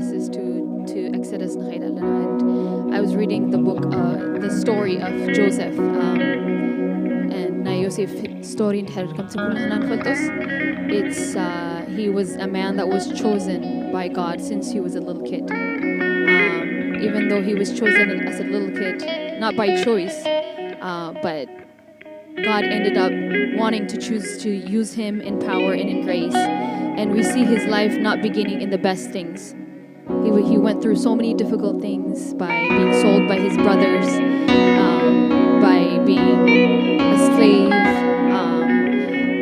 Genesis to, to Exodus ንኸይድ ኣለና። And I was reading the book, uh, the story of Joseph. Um, and ናይ ዮሴፍ ስቶሪ እንድሕር ከምቲ ኩልና ንፈልጦስ, it's, uh, he was a man that was chosen by God since he was a little kid. Um, even though he was chosen as a little kid, not by choice, uh, but God ended up wanting to choose to use him in power and in grace. And we see his life not beginning in the best things. He, he went through so many difficult things by being sold by his brothers, um, by being a slave. Um,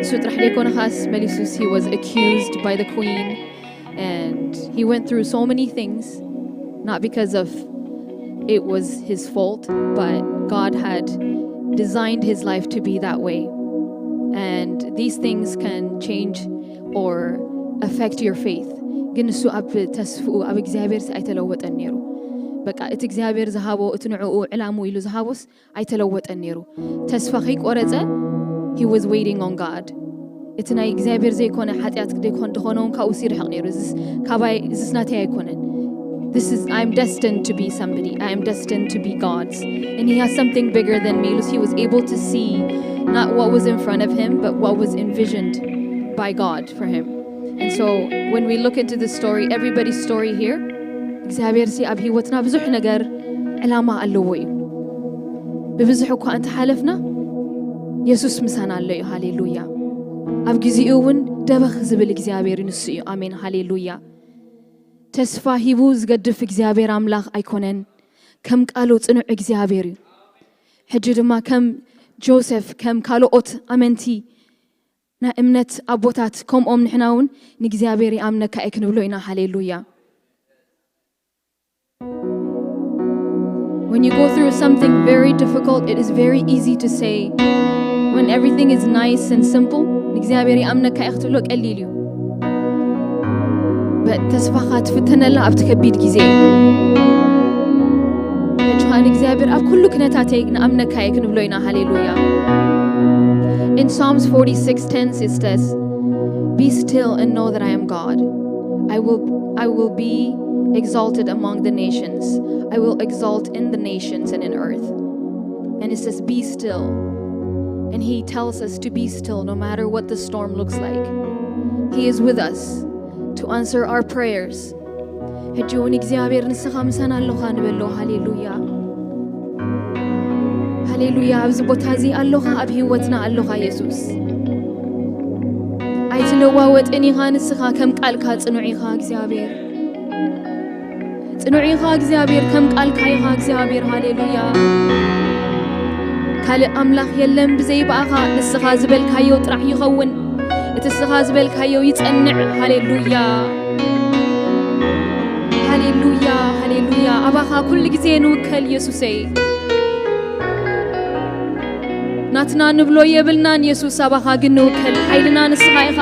እሱ ጥራሕ ዘይኮነ ኻስ መሊሱስ, he was accused by the queen, and he went through so many things, not because of it was his fault, but God had designed his life to be that way. And these things can change or affect your faith. ግን እሱ ኣብ ተስፍኡ ኣብ እግዚኣብሔር ኣይተለወጠን ነይሩ። በቃ እቲ እግዚኣብሔር ዝሃቦ፣ እቲ ንዕኡ ዕላሙ ኢሉ ዝሃቦስ ኣይተለወጠን ነይሩ። ተስፋ ከይቆረጸ he was waiting on God። እቲ ናይ እግዚኣብሔር ዘይኮነ ሓጢኣት ዘይኮን ዝኾነ እውን ካብኡ ይርሕቕ ነይሩ። እዚስ ካባይ፣ እዚስ ናተይ ኣይኮነን። This is, I'm destined to be somebody. I am destined to be God's. And he has something bigger than me. He was able to see not what was in front of him, but what was envisioned by God for him. And so when we look into the story, everybody's story here, እግዚኣብሔር ሲ ኣብ ህይወትና ብዙሕ ነገር ዕላማ ኣለዎ እዩ። ብብዙሕ እኳ እንተሓለፍና፣ የሱስ ምሳና ኣሎ እዩ። ሃሌሉያ። ኣብ ግዚኡ እውን ደበኽ ዝብል እግዚኣብሔር ንሱ እዩ። ኣሜን። ሃሌሉያ። ተስፋ ሂቡ ዝገድፍ እግዚኣብሔር ኣምላኽ ኣይኮነን። ከም ቃሉ ጽኑዕ እግዚኣብሔር እዩ። ሕጂ ድማ ከም ጆሴፍ፣ ከም ካልኦት ኣመንቲ ናይ እምነት ኣቦታት፣ ከምኦም ንሕና እውን ንእግዚኣብሔር ይኣምነካ እየ ክንብሎ ኢና። ሃሌሉያ። When you go through something very difficult, it is very easy to say, when everything is nice and simple, ንእግዚኣብሔር ይኣምነካ እየ ክትብሎ ቀሊል እዩ። But ተስፋኻ ትፍተነላ ኣብቲ ከቢድ ግዜ። ሕጂ ኸኣ ንእግዚኣብሔር ኣብ ኩሉ ኩነታተይ ንኣምነካ እየ ክንብሎ ኢና። ሃሌሉያ። In Psalms forty-six ten it says, "Be still and know that I am God. I will, I will be exalted among the nations. I will exalt in the nations and in earth." And it says, "Be still." And he tells us to be still no matter what the storm looks like. He is with us to answer our prayers. ሕጂ እውን እግዚኣብሔር ንስኻ ምሳና ኣለኻ ንበሎ። ሃሌሉያ፣ ሃሌሉያ። ኣብዚ ቦታ እዚ ኣለኻ፣ ኣብ ህይወትና ኣለኻ የሱስ። ኣይትለዋወጥን ኢኻ ንስኻ፣ ከም ቃልካ ጽኑዕ ኢኻ እግዚኣብሔር። ጽኑዕ ኢኻ እግዚኣብሔር፣ ከም ቃልካ ኢኻ እግዚኣብሔር። ሃሌሉያ። ካልእ ኣምላኽ የለን ብዘይ ብኣኻ፣ ንስኻ ዝበልካዮ ጥራሕ ይኸውን። እቲ ንስኻ ዝበልካዮ ይጸንዕ። ሃሌሉያ፣ ሃሌሉያ፣ ሃሌሉያ። ኣባኻ ኩሉ ግዜ ንውከል የሱሰይ። ናትና ንብሎ የብልናን የሱስ፣ ኣባኻ ግን ንውከል። ሓይልና ንስኻ ኢኻ፣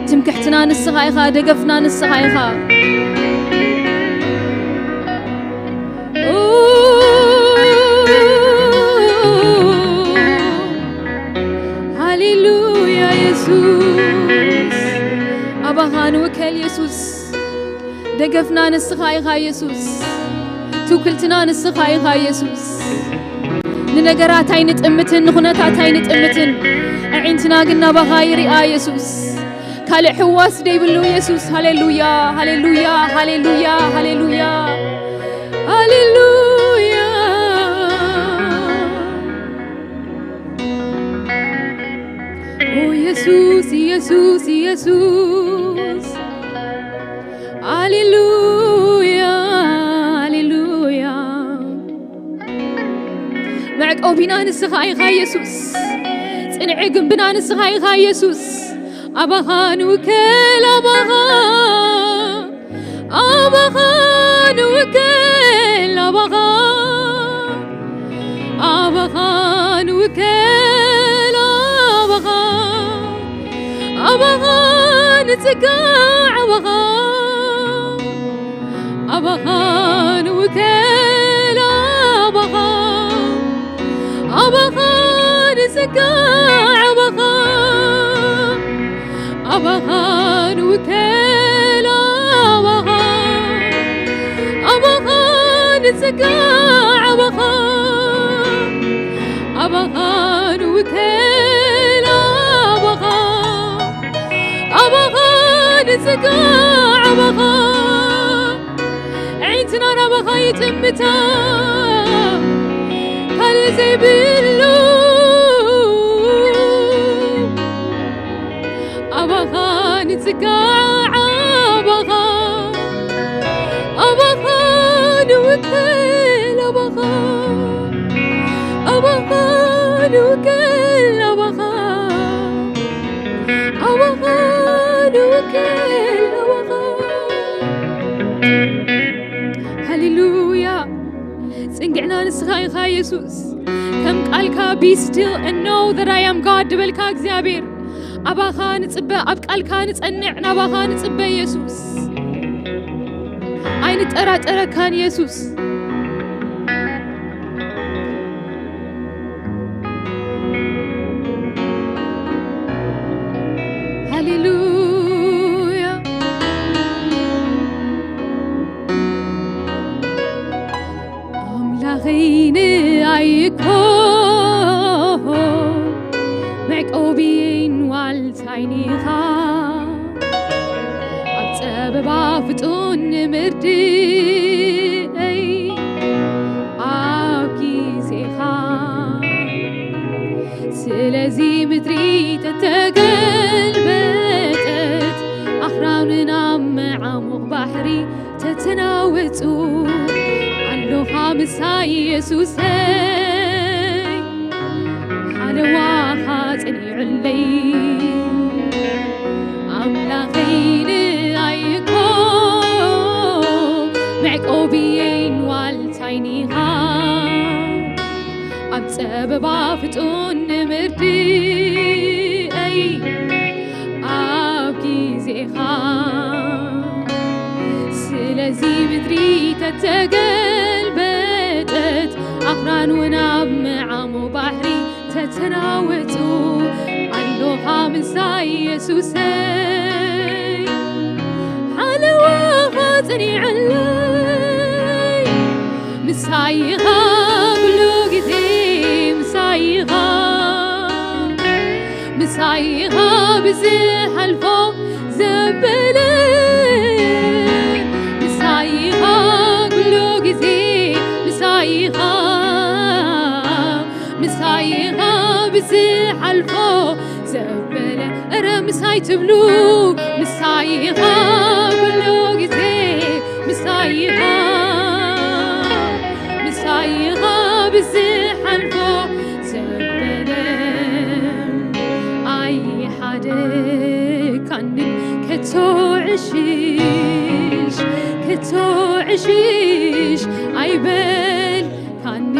ትምክሕትና ንስኻ ኢኻ፣ ደገፍና ንስኻ ኢኻ። ኦ፣ ሃሌሉያ የሱስ፣ ኣባኻ ንውከል የሱስ። ደገፍና ንስኻ ኢኻ የሱስ። ትውክልትና ንስኻ ኢኻ የሱስ። ንነገራት ኣይንጥምትን፣ ንኹነታት ኣይንጥምትን። ኣዒንትና ግን ናባኻ ይሪኣ የሱስ። ካልእ ሕዋስ ደይብሉ የሱስ። ሃሌሉያ፣ ሃሌሉያ፣ ሃሌሉያ፣ ሃሌሉያ፣ ሃሌሉያ። ኦ የሱስ፣ የሱስ፣ የሱስ። ሃሌሉያ፣ ሃሌሉያ። መዕቆቢና ንስኻ ኢኻ የሱስ። ጽንዒ ግንብና ንስኻ ኢኻ የሱስ። ኣባኻ ንውከል፣ ኣባኻ፣ ኣባኻ ንውከል፣ ኣባኻ፣ ኣባኻ ንውከል፣ ኣባኻ፣ ኣባኻ ንጽጋዕ፣ ኣባኻ፣ ኣባኻ ንውከል፣ ኣባኻ፣ ኣባኻ ንጽጋዕ፣ ኣባኻ፣ ኣባኻ ንውከል፣ ኣባኻ፣ ትናን ኣባኻ ይጥምታ ካልእ ዘይብሉ ኣባኻ ንጽጋዕ ኣባኻ ኣባኻ ንውክል ኣባኻ ኣባኻ ንውክል ኣባኻ ኣባኻ ንውክል ኣባኻ። ሃሌሉያ። ጽንግዕና ንስኻ ኢኻ የሱስ። ከም ቃልካ be still and know that I am God ዝበልካ እግዚኣብሔር ኣባኻ ንጽበ፣ ኣብ ቃልካ ንጸንዕ፣ ናባኻ ንጽበ የሱስ። ኣይንጠራጠረካን የሱስ። ሃሌሉያ። ኣምላኸይ ንኣይኮ መዕቆብየይን ዋልታይን ኢኻ። ኣብ ጸበባ ፍጡን ንምርድእይ ኣብ ግዜኻ። ስለዚ ምድሪ ተተገልበጠት፣ ኣኽራንን ኣብ መዓሙቕ ባሕሪ ተተናወጹ። ኣሎኻ ምሳይ የሱሰይ፣ ሓለዋኻ ጸኒዑለይ። ኣምላኸይ ንኣይኮ መዕቆብየይን ዋልታይን ኢኻ። ኣብ ጸበባ ፍጡን ንምርድእይ ኣብ ግዜኻ። ስለዚ ምድሪ ተተገልበጠት፣ ኣኽራን እውን ኣብ መዓሙ ባሕሪ ተተናወጹ። ኣሎኻ ምሳይ የሱሰይ፣ ሓለዋኻ ጽኒዐለይ። ምሳይ ኢኻ ኩሉ ግዜ፣ ምሳይ ኢኻ፣ ምሳይ ኢኻ ብዝሓልፎ ዘበለ። ምሳይ ኢኻ ኩሉ ግዜ፣ ምሳይ ኢኻ፣ ምሳይ ኢኻ ብዝሓልፎ ዘበለ። እረ ምሳይ ትብሉ፣ ምሳይ ኢኻ ኩሉ ግዜ፣ ምሳይ ኢኻ፣ ምሳይ ኢኻ ብዝሓልፎ ዘበለ። ኣይሓደካንን ከቶ ዕሽሽ፣ ከቶ ዕሽሽ ኣይበል ካኒ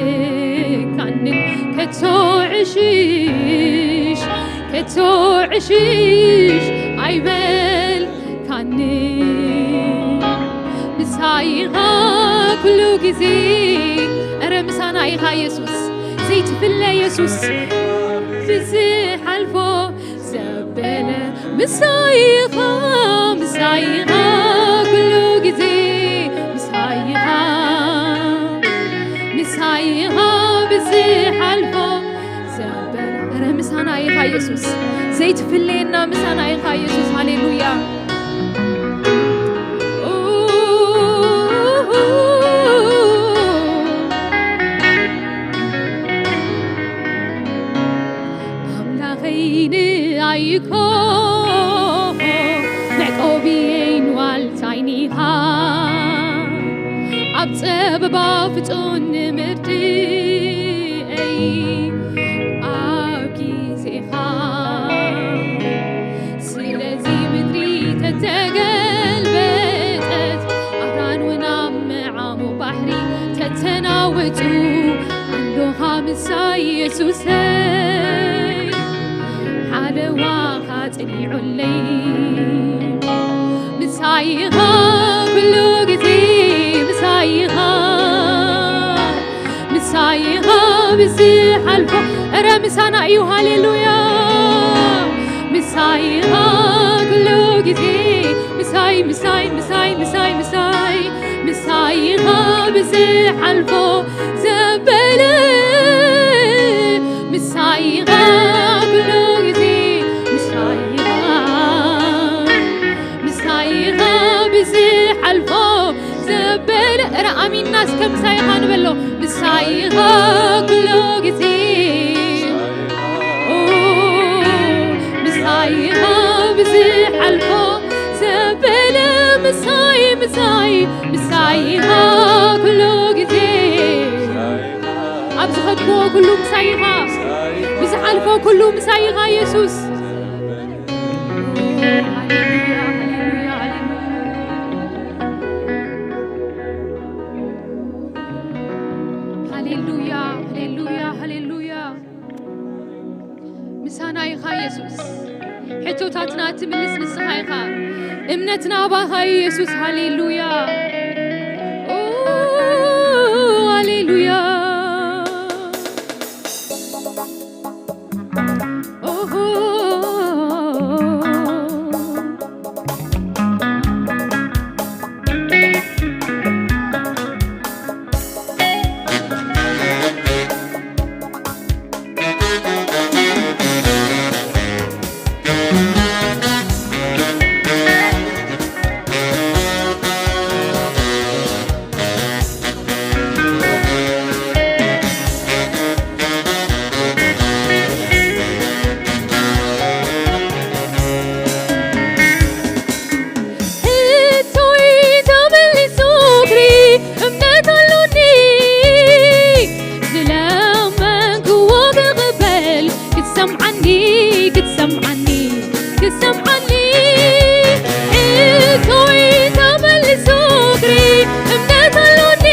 ኣይሓደካንን ከቶ ዕሽሽ፣ ከቶ ዕሽሽ ኣይበልካኒ። ምሳይ ኢኻ ኩሉ ግዜ። እረ ምሳና ኢኻ የሱስ፣ ዘይትፍለ የሱስ፣ ብዝሓልፎ ዘበለ። ምሳይ ኢኻ፣ ምሳይ ኢኻ ኩሉ ግዜ፣ ምሳይ ኢኻ፣ ምሳይ ኢኻ ብዝሓልፎ ዘበለ። እረ ምሳና ኢኻ የሱስ፣ ዘይትፍለየና ምሳና ኢኻ የሱስ። ሃሌሉያ። ኣምላኸይ ንኣይኮ መዕቆብየይን ዋልታይን ኢኻ፣ ኣብ ጸበባ ፍጹም ንምርድእይ ኣብ ግዜኻ። ስለዚ ምድሪ ተተገልበጠት፣ ኣኽራን እውን ኣብ መዓሙቕ ባሕሪ ተተናወጹ። ኣሎኻ ምሳይ የሱሰይ፣ ሓለዋኻ ጽኒዑለይ። ምሳይ ኢኻ ኩሉ ግዜ፣ ምሳይ ኢኻ፣ ምሳይ ኢኻ ብዝሓልፎ። እረ ምሳና እዩ፣ ሃሌሉያ። ምሳይ ኢኻ ኩሉ ግዜ፣ ምሳይ፣ ምሳይ፣ ምሳይ፣ ምሳይ፣ ምሳይ፣ ምሳይ ኢኻ ብዝሓልፎ ዘበለ። ምሳይ ኢኻ ኩሉ ግዜ፣ ምሳይ ኢኻ፣ ምሳይ ኢኻ እስከ ምሳይኻ ንበሎ። ምሳይኻ ኩሉ ግዜ፣ ኦ፣ ምሳይኻ ብዝሓልፎ ዘበለ ምሳይ፣ ምሳይ፣ ምሳይኻ ኩሉ ግዜ። ኣብ ዝኸድክዎ ኩሉ ምሳይኻ፣ ብዝሓልፎ ኩሉ ምሳይኻ የሱስ። ሃሌሉያ፣ ሃሌሉያ፣ ሃሌሉያ። ምሳና ኢኻ የሱስ። ሕቶታትና ትምልስ ንስኻ ኢኻ። እምነትና ኣባኻ እዩ የሱስ። ሃሌሉያ። ኦ፣ ሃሌሉያ። ኦሆ። ሕቶይ ተመሊሱ ክሪ እምነት ኣሎኒ። ዝለመንክዎ ክቕበል ክትሰምዓኒ፣ ክትሰምዓኒ፣ ክትሰምዓኒ። ሕቶይ ተመሊሱ ክሪ እምነት ኣሎኒ።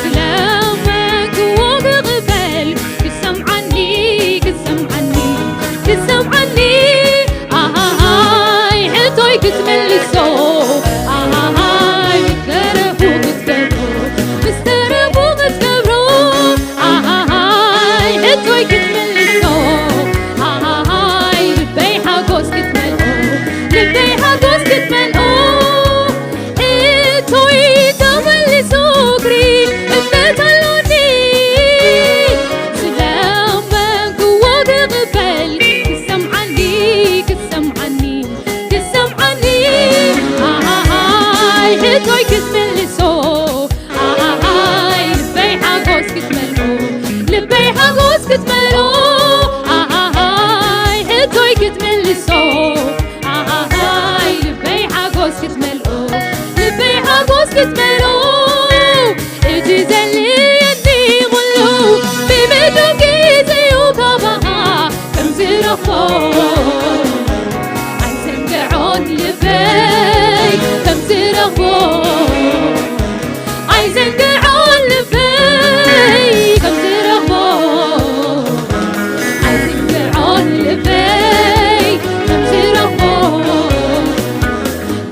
ዝለመንክዎ ክቕበል ክትሰምዓኒ፣ ክትሰምዓኒ፣ ክትሰምዓኒ። ኣሃሃይ ሕቶይ ክትመልሶ፣ ኣሃሃይ ምስ ተረፉ ክትገብሮ፣ ምስ ተረፉ ክትገብሮ። ኣሃሃይ ሕቶይ ክትመልሶ፣ ኣሃሃይ ልበይ ሓጎስ ክትመልኦ፣ ልበይ ሓጎስ ክትመልኦ። ሕቶይ ተመሊሱ ክሪ እምነት ኣሎኒ። ዝለመንክዎ ክቕበል ክትሰምዓኒ፣ ክትሰምዓኒ፣ ክትሰምዓኒ። ኣሃሃይ ሕቶይ ክትመልሶ፣ ኣሃሃይ ልበይ ሓጎስ ክትመልኦ፣ ልበይ ሓጎስ ክትመልኦ። ኣሃሃይ ሕቶይ ክትመልሶ፣ ኣሃሃይ ልበይ ሓጎስ ክትመልኦ፣ ልበይ ሓጎስ ክትመልኦ። እቲ ዘድልየኒ ኩሉ ብምድብ ግዜኡ ካባኻ ከም ዝረኽቦ ኣይዘንግዖን ልበይ ከም ዝረኽቦ። ኣይዘንግዖን ልበይ ከም ዝረኽቦ። ኣይዘንግዖን ልበይ ከም ዝረኽቦ።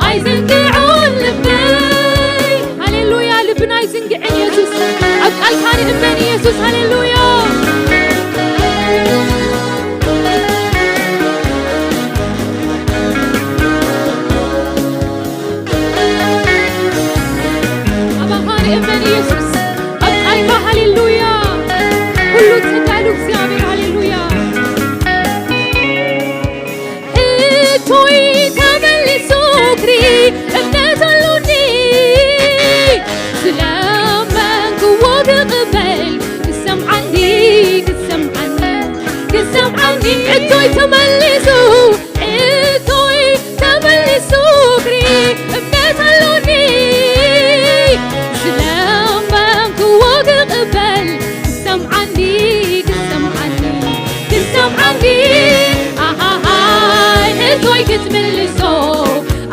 ኣይዘንግዖን ልበይ። ሃሌሉያ። ልብና ኣይዝንግዕን የሱስ። ኣብ ቃልካ ንእመን የሱስ። ሃሌሉያ። ኣባኻ ንእመን ኢየሱስ፣ ኣብ ቃልካ። ሃሌሉያ። ኩሉ ጸጋ ሉ እግዚኣብሔር። ሃሌሉያ። ሕቶይ ተመሊሱ ክሪ እምነት ኣሎኒ። ዝለመንክዎ ክቕበል ክሰምዓኒ፣ ክሰምዓኒ፣ ክሰምዓኒ። ሕቶይ ተመሊሱ ሕቶይ ተመሊሱ ክሪ እምነት ኣሎኒ። ዝለመንክዎ ክቕበል ክሰምዓኒ፣ ክሰምዓኒ፣ ክሰምዓኒ። ኣሃሃይ ሕቶይ ክትምልሶ፣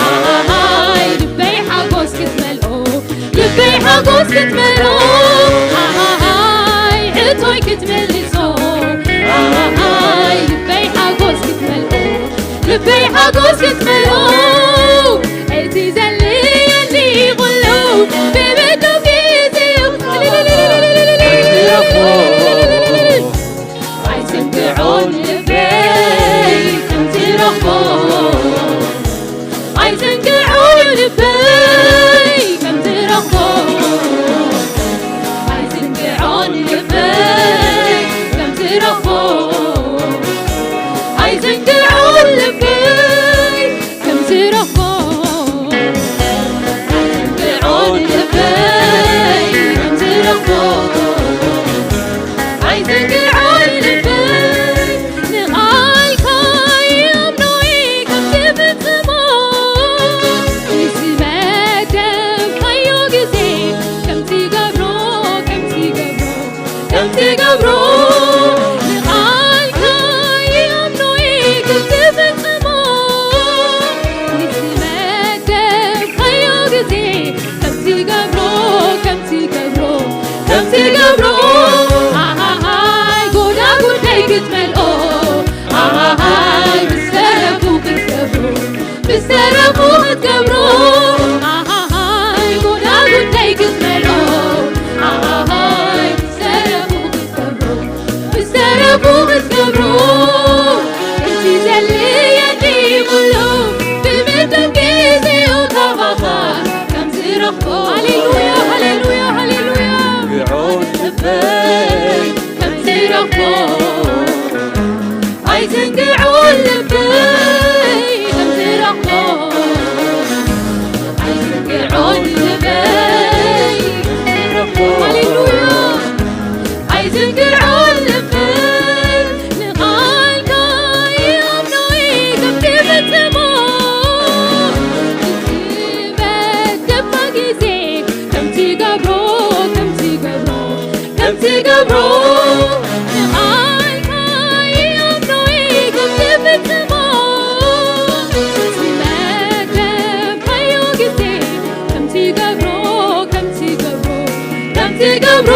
ኣሃሃይ ልበይ ሓጎስ ክትመልኦ፣ ልበይ ሓጎስ ክትመልኦ። ኣሃሃይ ሕቶይ ክትምልሶ፣ ኣሃሃይ ልበይ ሓጎስ ክትመልኦ፣ ልበይ ሓጎስ ክትመልኦ። እቲ ዘድልየኒ ኩሉ ብምድብ ግዜኡ ኣይዝንግዖን ልበይ ከም ዝረኽቦ። ኣይዝንግዖን ልበይ ከም ዝረኽቦ። ኣይዝንግዖን ልበይ ከም ዝረኽቦ። ኣይዝንግዖን ልበይ ብዝተረፉ ክትገብሮ ኣሃሃይ ጎዳጉደይ ክትመልኦ ኣሃሃይ ብዝተረፉ ክትገብሮ ብዝተረፉ ክትገብሮ እቲ ዘድልየኒ ኩሉ ብምድብ ግዜኡ ካባኻ ከም ዝረኽቦ ሃሌሉያ ሃሌሉያ ሃሌሉያ ግዖን ልበይ ከም ዝረኽቦ ኣይዝንግዖን ልበይ ከም ዝረኽቦ ኣይዝንግዖን ልበይ ሃሌሉያ ኣይዝንግዖን ልበይ ንቓልካ ይኣምኖ እዩ ከም ትፍጽሞ እቲ በተማ ግዜ ከም ትገብሮ ከም ትገብሮ ከም ትገብሮ ንቓልካ ይኣምኖ እዩ ከም ትፍጽሞ ዝመደብካዮ ግዜ ከም ትገብሮ ከም ትገብሮ ከም ትገብሮ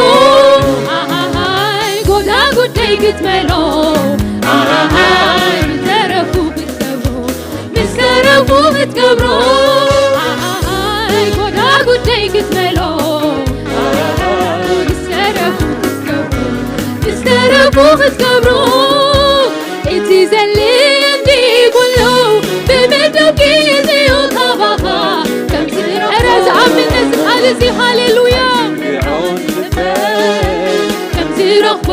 ኣሃሃይ ጎዳጉደይ ክትመልኦ ኣሃሃይ ዝተረፉ ክትገብሮ ምስ ተረፉ ክትገብሮ ኣሃሃይ ጎዳጉደይ ክትመልኦ ኣሃሃይ ምስ ተረፉ ክትገብሮ ምስ ተረፉ ክትገብሮ እቲ ዘድልየኒ ኩሉ ብምድብ ግዜኡ ካባኻ ከም ዝረኽቦ ኧረ ዝኣምን ነዚ ቃል እዚ ሃሌሉያ ከም ዝረኽቦ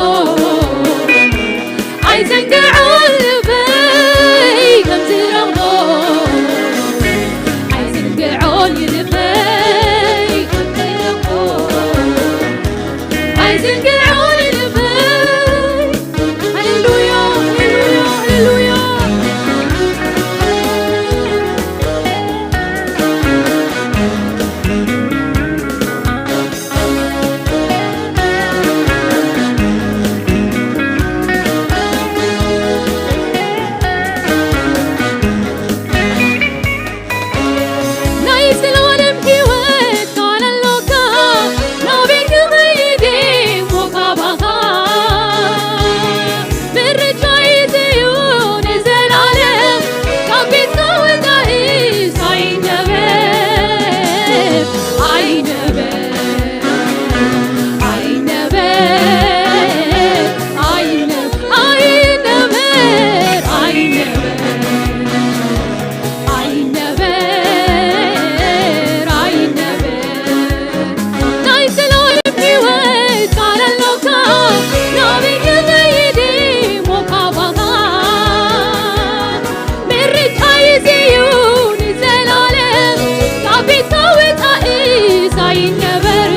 ኣይዝንግዖን ልበይ ከም ዝረኽቦ ኣይዝንግዖን ልበይ ከም ዝረኽቦ ኣይዝንግዖን ልበይ ሃሌሉያ ሃሌሉያ ሃሌሉያ ናይ ዘላለም ህይወት ቃል ኣሎካ ናበይ ክኸይድ እሞ ካባኻ ምርጫይ እዚ እዩ ንዘላለም ካብ ቤትካ ወጻኢስ ኣይነበር ኣይነበር ኣይነበር ኣይነበር ኣይነበር ኣይነበር ኣይነበር ናይ ዘላለም ህይወት ቃል ኣሎካ ናበይ ክኸይድ እሞ ካባኻ ምርጫይ እዚ እዩ ንዘላለም ካብ ቤትካ ወጻኢስ ኣይነበር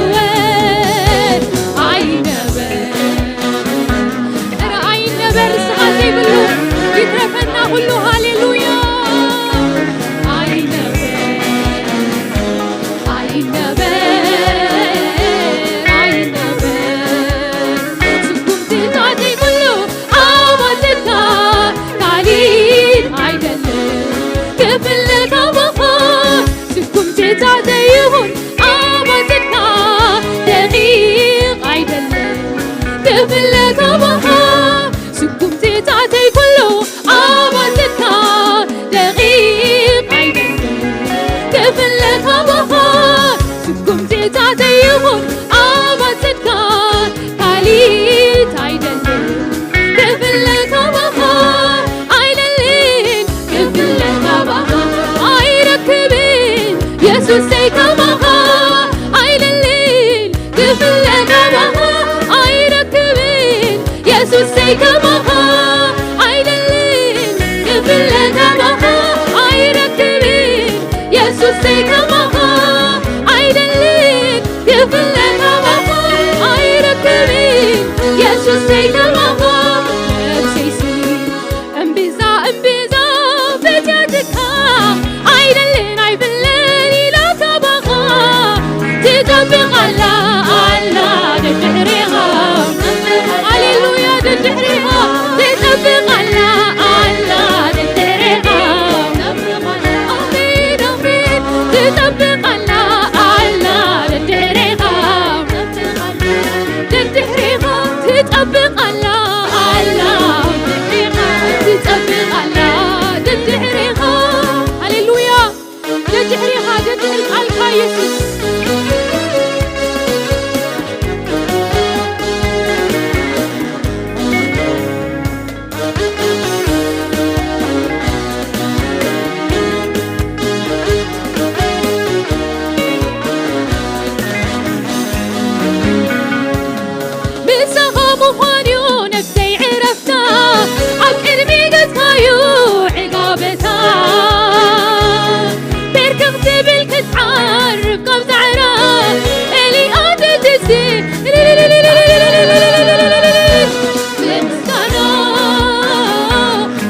ኣይነበር ኧረ ኣይነበር ንስኻ ዘይብሉ ይትረፈና ኩሉ ሃሌሉያ ኣይነበር ኣይነበር ኣይነበር ስጉምትታተይ ኩሉ ኣባትካ ካሊእ ኣይደልን ክፍለ ካባኻ ስጉምትታተይ ይኹን ኣባትካ ደቂቕ ኣይደልን ክፍለ ካባኻ ስጉምትታተይ ኩሉ ኣባትካ ደቂቕ ኣይደልን ክፍለ ካባኻ ስጉምትታተይ ይኹን ኣባትካ ካሊት ኣይደልን ክፍለ ካባኻ ኣይደልን ክፍለ ካባኻ ኣይረክብን የሱሰይ ካባኻ ኣይደልን ክፍለ ካባኻ ኣይረክብን የሱሰይ ከማኻ ኣይደልን ክፍለ ካባኻ ኣይረክብን የሱሰይ ከማኻ ኣይደልን ክፍለ ካባኻ ኣይረክብን የሱሰይ ከማኻ ነፍሰይሲ እምቢዛ እምቢዛ ፈትያትካ ኣይደልን ኣይብልን ኢላ ካባኻ ትጠብቕ ኣላ ኣላ ደድሕሬኻ ሃሌሉያ ደድሕሬኻ ትጠብቕ ኣላ ኣላ ደድሕሬኻ ኣሜን ኣሜን ትጠብቕ ኣላ ኣላ ደድሕሬኻ ደድሕሬኻ ትጠብቕ ኣላ ኣላ ትጠብቕ ኣላ ደድሕሬኻ ሃሌሉያ ኢየሱስ። ምሳኻ ምዃን እዩ ነፍሰይ ዕረፍታ፣ ኣብ ቅድሚ ገጽካዩ ዕጋበታ። ብርክኽ ትብል ክትዓርፍ ካብ ጻዕራ፣ ኤልያስ ትስእ። ብምስጋና፣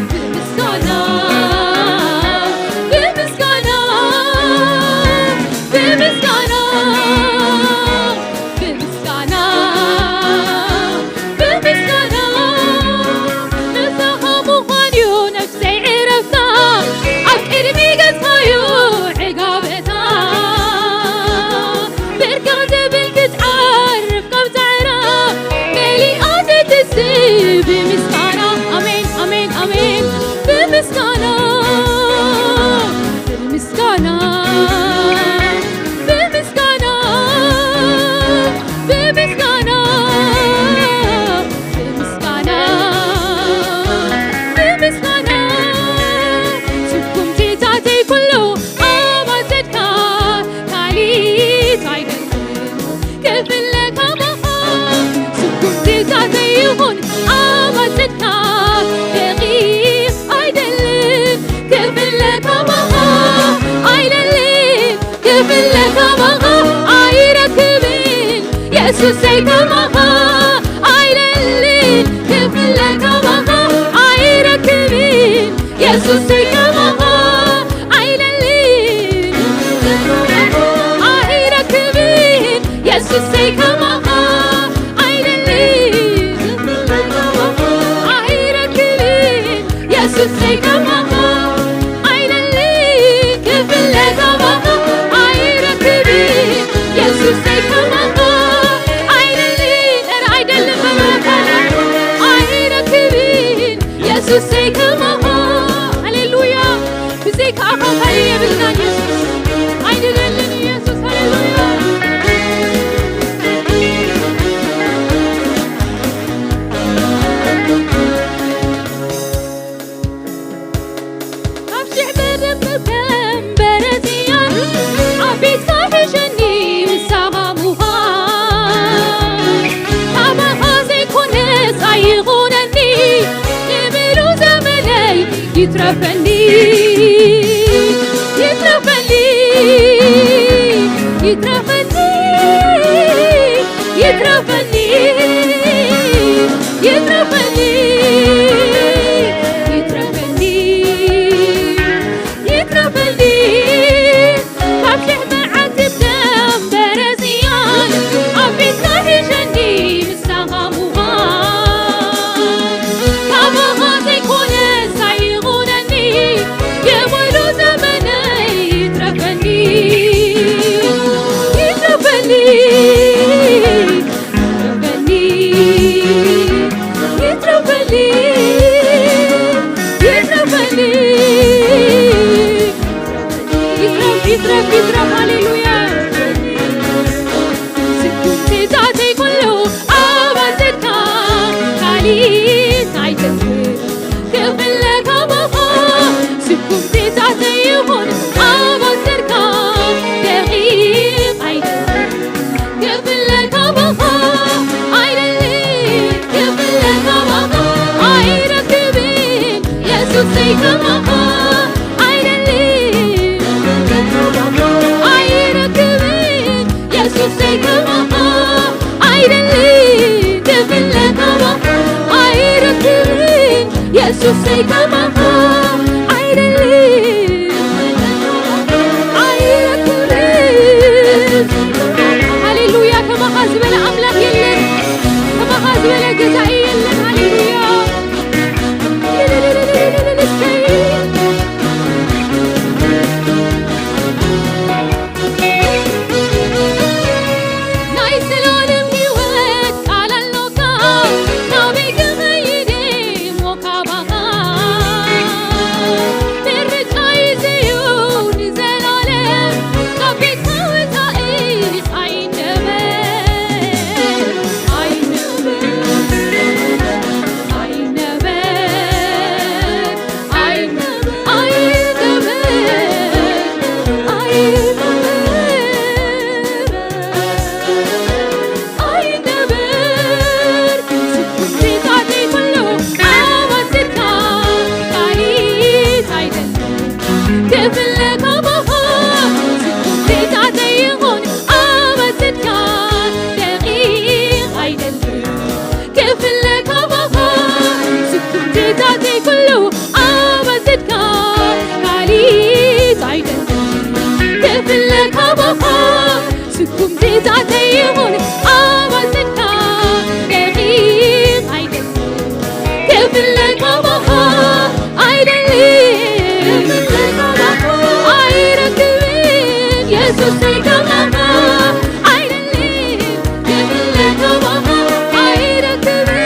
ብምስጋና፣ ብምስጋና፣ ብምስጋና፣ ብምስጋና፣ ብምስጋና። ምሳኻ ምዃን እዩ ነፍሰይ ዕረፍታ፣ ኣብ ቅድሚ ገጽካዩ ዕጋበታ። ብርክኽ ትብል ክትዓርፍ ካብ ጻዕራ፣ መሊኣ ትትስእ ብምስጋና። ኣሜን፣ ኣሜን፣ ኣሜን። ብምስጋና፣ ብምስጋና፣ ብምስጋና፣ ብምስጋና፣ ብምስጋና፣ ብምስጋና። ስጉምትታተይ ኩሉ ኣባዘድካ፣ ካሊእ ኣይደልን ክፍለ ካባኻ። ስጉምትታተይ ይኹን ኣባዘድካ፣ ደቂቕ ኣይደልን ክፍለ ካባኻ። ኣይደልን ክፍለ ካባኻ ኣይረክብን የሱሰይ ከማኻ። ኣይደልን ክፍለ ካባኻ ኣይረክብን የሱሰይ ከማኻ። ኣይደልን ኣይረክብን የሱሰይ ከማኻ። ኣይደልን ኣይረክብን የሱሰይ ከማኻ። ኣይደልን ክፍለ ካባኻ ኣይረክብን የሱሰይ ከማኻ። ኣይደልን፣ ኧረ ኣይደልን በሉ። ኣይረክብን የሱሰይ ከማኻ። ሃሌሉያ። ብዘይካኻ ካልእ የብልናን የሱስ። ኣይደለልን የሱስ። ሃሌሉያ። ካብ ሽሕ በርቕ ከም በረጽያን ኣብ ቤትካ ሕሸኒ ምሳኻ ምዃን። ካባኻ ዘይኮነስ ኣይኹነኒ ንምሉ ዘመነይ ይትረፈኒ፣ ይትረፈኒ፣ ይትረፈኒ፣ ይትረፈኒ፣ ይትረፈኒ፣ ይትረፈኒ፣ ይትረፈኒ። ካብ ሽሕ መዓልቲ ብደም በረጽያን ኣብ ቤትካ ሒዘኒ ምሳኻ ምዃን። ካባኻ ዘይኮነስ ኣይኹነኒ፣ የወሉ ዘመነይ ይትረፈኒ፣ ይትረፈኒ፣ ይትረፈኒ፣ ይትረፈኒ፣ ይትረፍ፣ ይትረፍ፣ ይትረፍ። ሃሌሉያ። ስጉምትታተይ ኩሉ ኣባዘድካ፣ ካሊእ ኣይደልን ክፍለ ካባኻ። ስጉምትታተይ ይኹን ኣባዘድካ፣ ደቂቕ ኣይደልን ክፍለ ካባኻ። ኣይደልን ክፍለ ካባኻ ኣይረክብን የሱሰይ ከማኻ። ኣይደልን ኣይረክብን የሱሰይ ከማኻ። ኣይደልን ክፍለ ካባኻ ኣይረክብን የሱሰይ ከማኻ። ኣይደልን ኣይረክብን። ሃሌሉያ፣ ከማኻ ዝበለ ኣምላኽ የለን፣ ከማኻ ዝበለ ገዛኢ የለን። ሃሌሉያ። ናይ ዘላለም ህይወት ቃል ኣሎካ፣ ናበይ ክኸይድ እየ እሞ ካባኻ? ክፍለ ካባኻ ስኩም ትእዛዘ ይኹን ኣበስድካ ደቂቕ ኣይደልን። ክፍለ ካባኻ ስኩም ትእዛዘይ ኩሉ ኣበስድካ ካሊእ ኣይደልን። ክፍለ ካባኻ ስኩም ትእዛዘይ ይኹን ኣበስድካ ደቂቕ ኣይደልን። ክፍለ ካባኻ ኣይደልን። ኣይረክብን የሱሰይ ካባኻ ኣይደልን። ክፍለ ካባኻ ኣይረክብን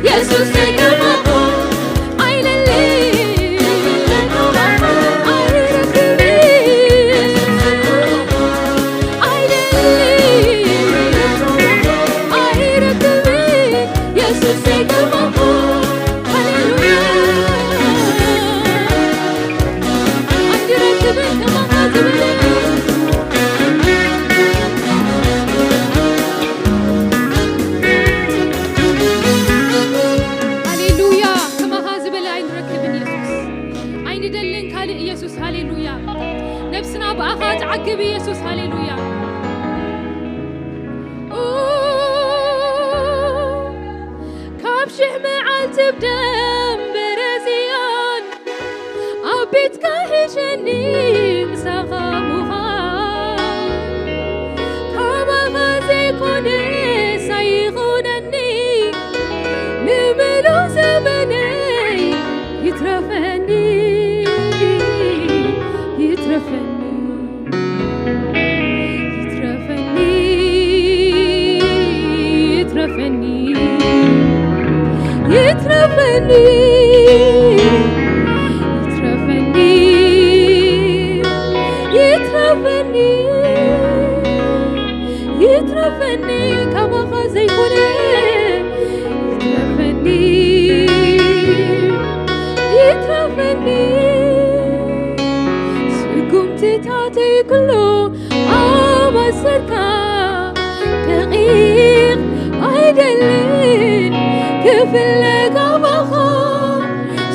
የሱሰይ ካባኻ ኣይደልን። ኣይረክብን ሃሌሉያ። ከማኻ ዝበለ ኣይንረክብን ኢየሱስ። ኣይንደልን ካልእ ኢየሱስ። ሃሌሉያ። ነብስና ብኣኻ ትዓግብ ኢየሱስ። ሃሌሉያ። ኡ፣ ካብ ሽሕ መዓልቲ ብደም በረዝያን ኣብ ቤትካ ሒሸኒ ምሳኻ ምዃን ካባኻ ዘይኮነ ሳይኾነኒ ንምሉእ ዘመነይ ይትረፈኒ፣ ይትረፈኒ፣ ይትረፈኒ፣ ይትረፈኒ፣ ይትረፈኒ፣ ይትረፈኒ፣ ይትረፈኒ፣ ይትረፈኒ፣ ካባኻ ዘይኮነ ይትረፈኒ፣ ይትረፈኒ። ስጉምትታተይ ኩሉ ኣብ ኣሰርካ ደቂቕ ኣይደልን ክፍለ ካባኻ።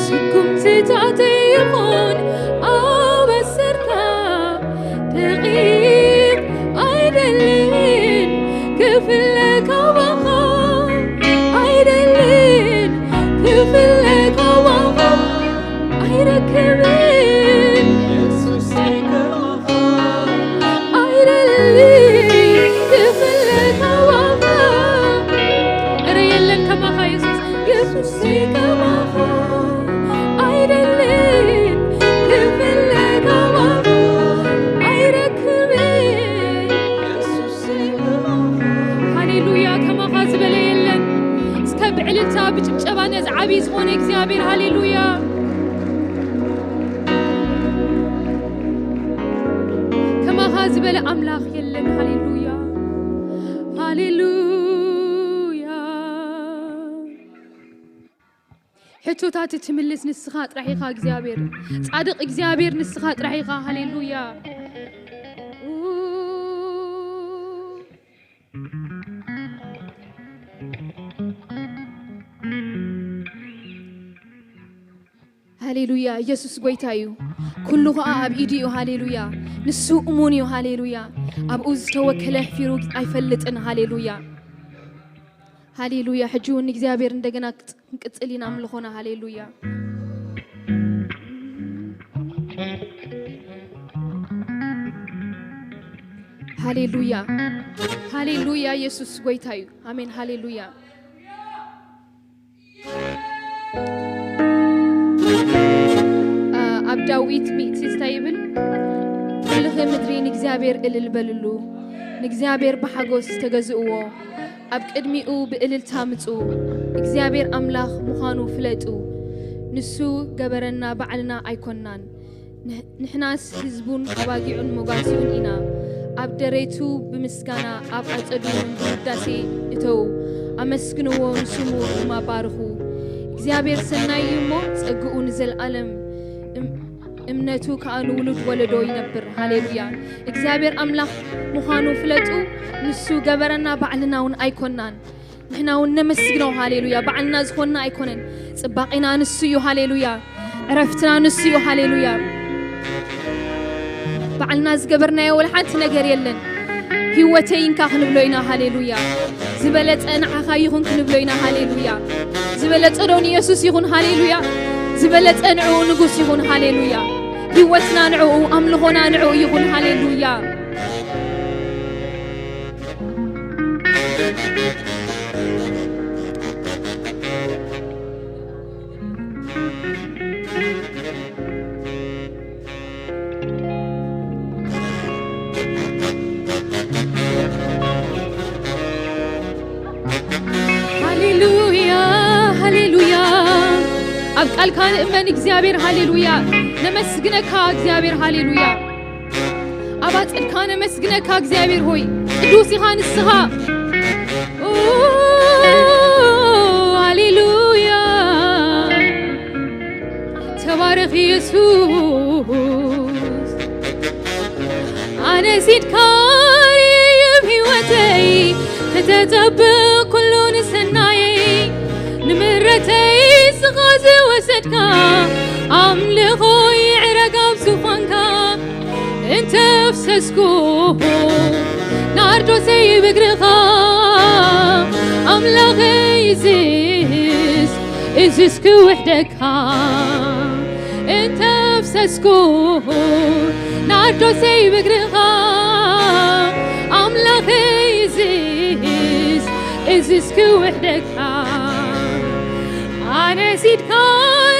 ስጉምትታተይ ይኹን ኣብ ኣሰርካ ደቂቕ ኣይደልን ክፍለ ካባኻ ኣይደልን ክፍለ ካባኻ ኣይረክብን ኣይደልን ክፍለ ካባኻ እረ የለን ከማኻ የሱስ የሱስ ከማኻ ኣይደልን ክፍለ ካባኻ ኣይረክብን ሃሌሉያ ከማኻ ዝበለ የለን። እስከ ብዕልልታ ብጭብጨባ ነዚ ዓብዪ ዝኾነ እግዚኣብሔር ሃሌሉያ። ከማኻ ዝበለ ኣምላኽ የለን። ሃሌሉያ ሃሌሉያ። ሕቶታት ትምልስ ንስኻ ጥራሕ ኢኻ እግዚኣብሔር። ጻድቕ እግዚኣብሔር ንስኻ ጥራሕ ኢኻ። ሃሌሉያ። ሃሌሉያ። ኢየሱስ ጎይታ እዩ። ኩሉ ኸኣ ኣብ ኢዱ እዩ። ሃሌሉያ። ንሱ እሙን እዩ። ሃሌሉያ። ኣብኡ ዝተወከለ ኣሕፊሩ ኣይፈልጥን። ሃሌሉያ። ሃሌሉያ። ሕጂ እውን እግዚኣብሔር እንደገና ክንቅጽል ኢና ኣምልኾና። ሃሌሉያ። ሃሌሉያ። ሃሌሉያ። ኢየሱስ ጎይታ እዩ። ኣሜን። ሃሌሉያ። ኣብ ዳዊት ሚእቲ እንታይ ይብል? ኩልኺ ምድሪ ንእግዚኣብሔር እልል በልሉ፣ ንእግዚኣብሔር ብሓጎስ ተገዝእዎ፣ ኣብ ቅድሚኡ ብእልልታ ምጹ፣ እግዚኣብሔር ኣምላኽ ምዃኑ ፍለጡ። ንሱ ገበረና፣ ባዕልና ኣይኮንናን። ንሕ-፣ ንሕናስ ህዝቡን ኣባጊዑን መጓሲኡን ኢና። ኣብ ደረቱ ብምስጋና ኣብ ኣጸዱ እውን ብውዳሴ እተዉ። ኣመስግንዎ፣ ንስሙ ድማ ባርኹ። እግዚኣብሔር ሰናይ እዩ እሞ ጸግኡ ንዘለኣለም እም-፣ እምነቱ ከኣ ንውሉድ ወለዶ ይነብር። ሃሌሉያ። እግዚኣብሔር ኣምላኽ ምዃኑ ፍለጡ። ንሱ ገበረና፣ ባዕልና እውን ኣይኮንናን። ንሕና እውን ነመስግኖ። ሃሌሉያ። ባዕልና ዝኾንና ኣይኮነን። ጽባቄና ንሱ እዩ። ሃሌሉያ። ዕረፍትና ንሱ እዩ። ሃሌሉያ። ባዕልና ዝገበርናዮ ወላ ሓንቲ ነገር የለን። ህይወተይ እንካ ክንብሎ ኢና። ሃሌሉያ። ዝበለጸ ንዓኻ ይኹን ክንብሎ ኢና። ሃሌሉያ። ዝበለጸ ዶ ንየሱስ ይኹን? ሃሌሉያ። ዝበለጸ ንዕኡ ንጉስ ይኹን። ሃሌሉያ። ህይወትና ንዕኡ፣ ኣምልኾና ንዕኡ ይኹን። ሃሌሉያ። ሃሌሉያ፣ ሃሌሉያ። ኣብ ቃልካ ንእመን እግዚኣብሔር። ሃሌሉያ። ነመስግነካ እግዚኣብሔር። ሃሌሉያ። ኣብ ኣጽድካ ነመስግነካ እግዚኣብሔር ሆይ። ቅዱስ ኢኻ ንስኻ። ኦ፣ ሃሌሉያ። ተባረኽ የሱስ። ኣነ ሲድካ ርይብ ህይወተይ ከተጸብቕ ኩሉ ንሰናየይ ንምረተይ ስኻ ዝወሰድካ ኣምልኾ ይዕረግ ኣብ ዙፋንካ እንተፍሰስኩ ናርዶሰይ ብግርኻ ኣምላኸይ እዝስ እዝስ ክውሕደካ እንተፍሰስኩ ናርዶሰይ ብግርኻ ኣምላኸይ እዝስ እዝስ ክውሕደካ ኣነ ሲድካ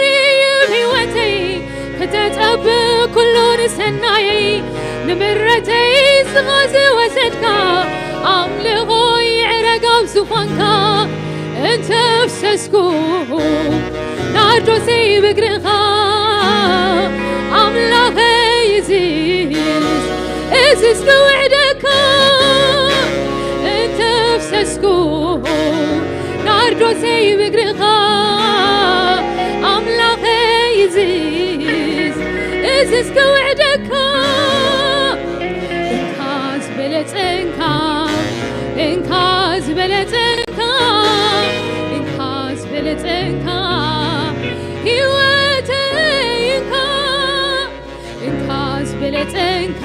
ርይብ ህይወተይ ከተጸብእ ኩሉ ንሰናየይ ንምረተይ ስኻ ዝወሰድካ ኣምልኾ ይዕረግ ኣብ ዙፋንካ እንተፍሰስኩ ናርዶሰይ ብግርኻ ኣምላኸይ እዝስ እዝስ ክውሕደካ እንተፍሰስኩ ናርዶሰይ ብግርኻ ኣምላኸይ እዝስ እዝስ ክውሕደካ እንካ ዝበለጸንካ እንካ ዝበለጸንካ እንካ ዝበለጸንካ ህይወተይ እንካ እንካ ዝበለጸንካ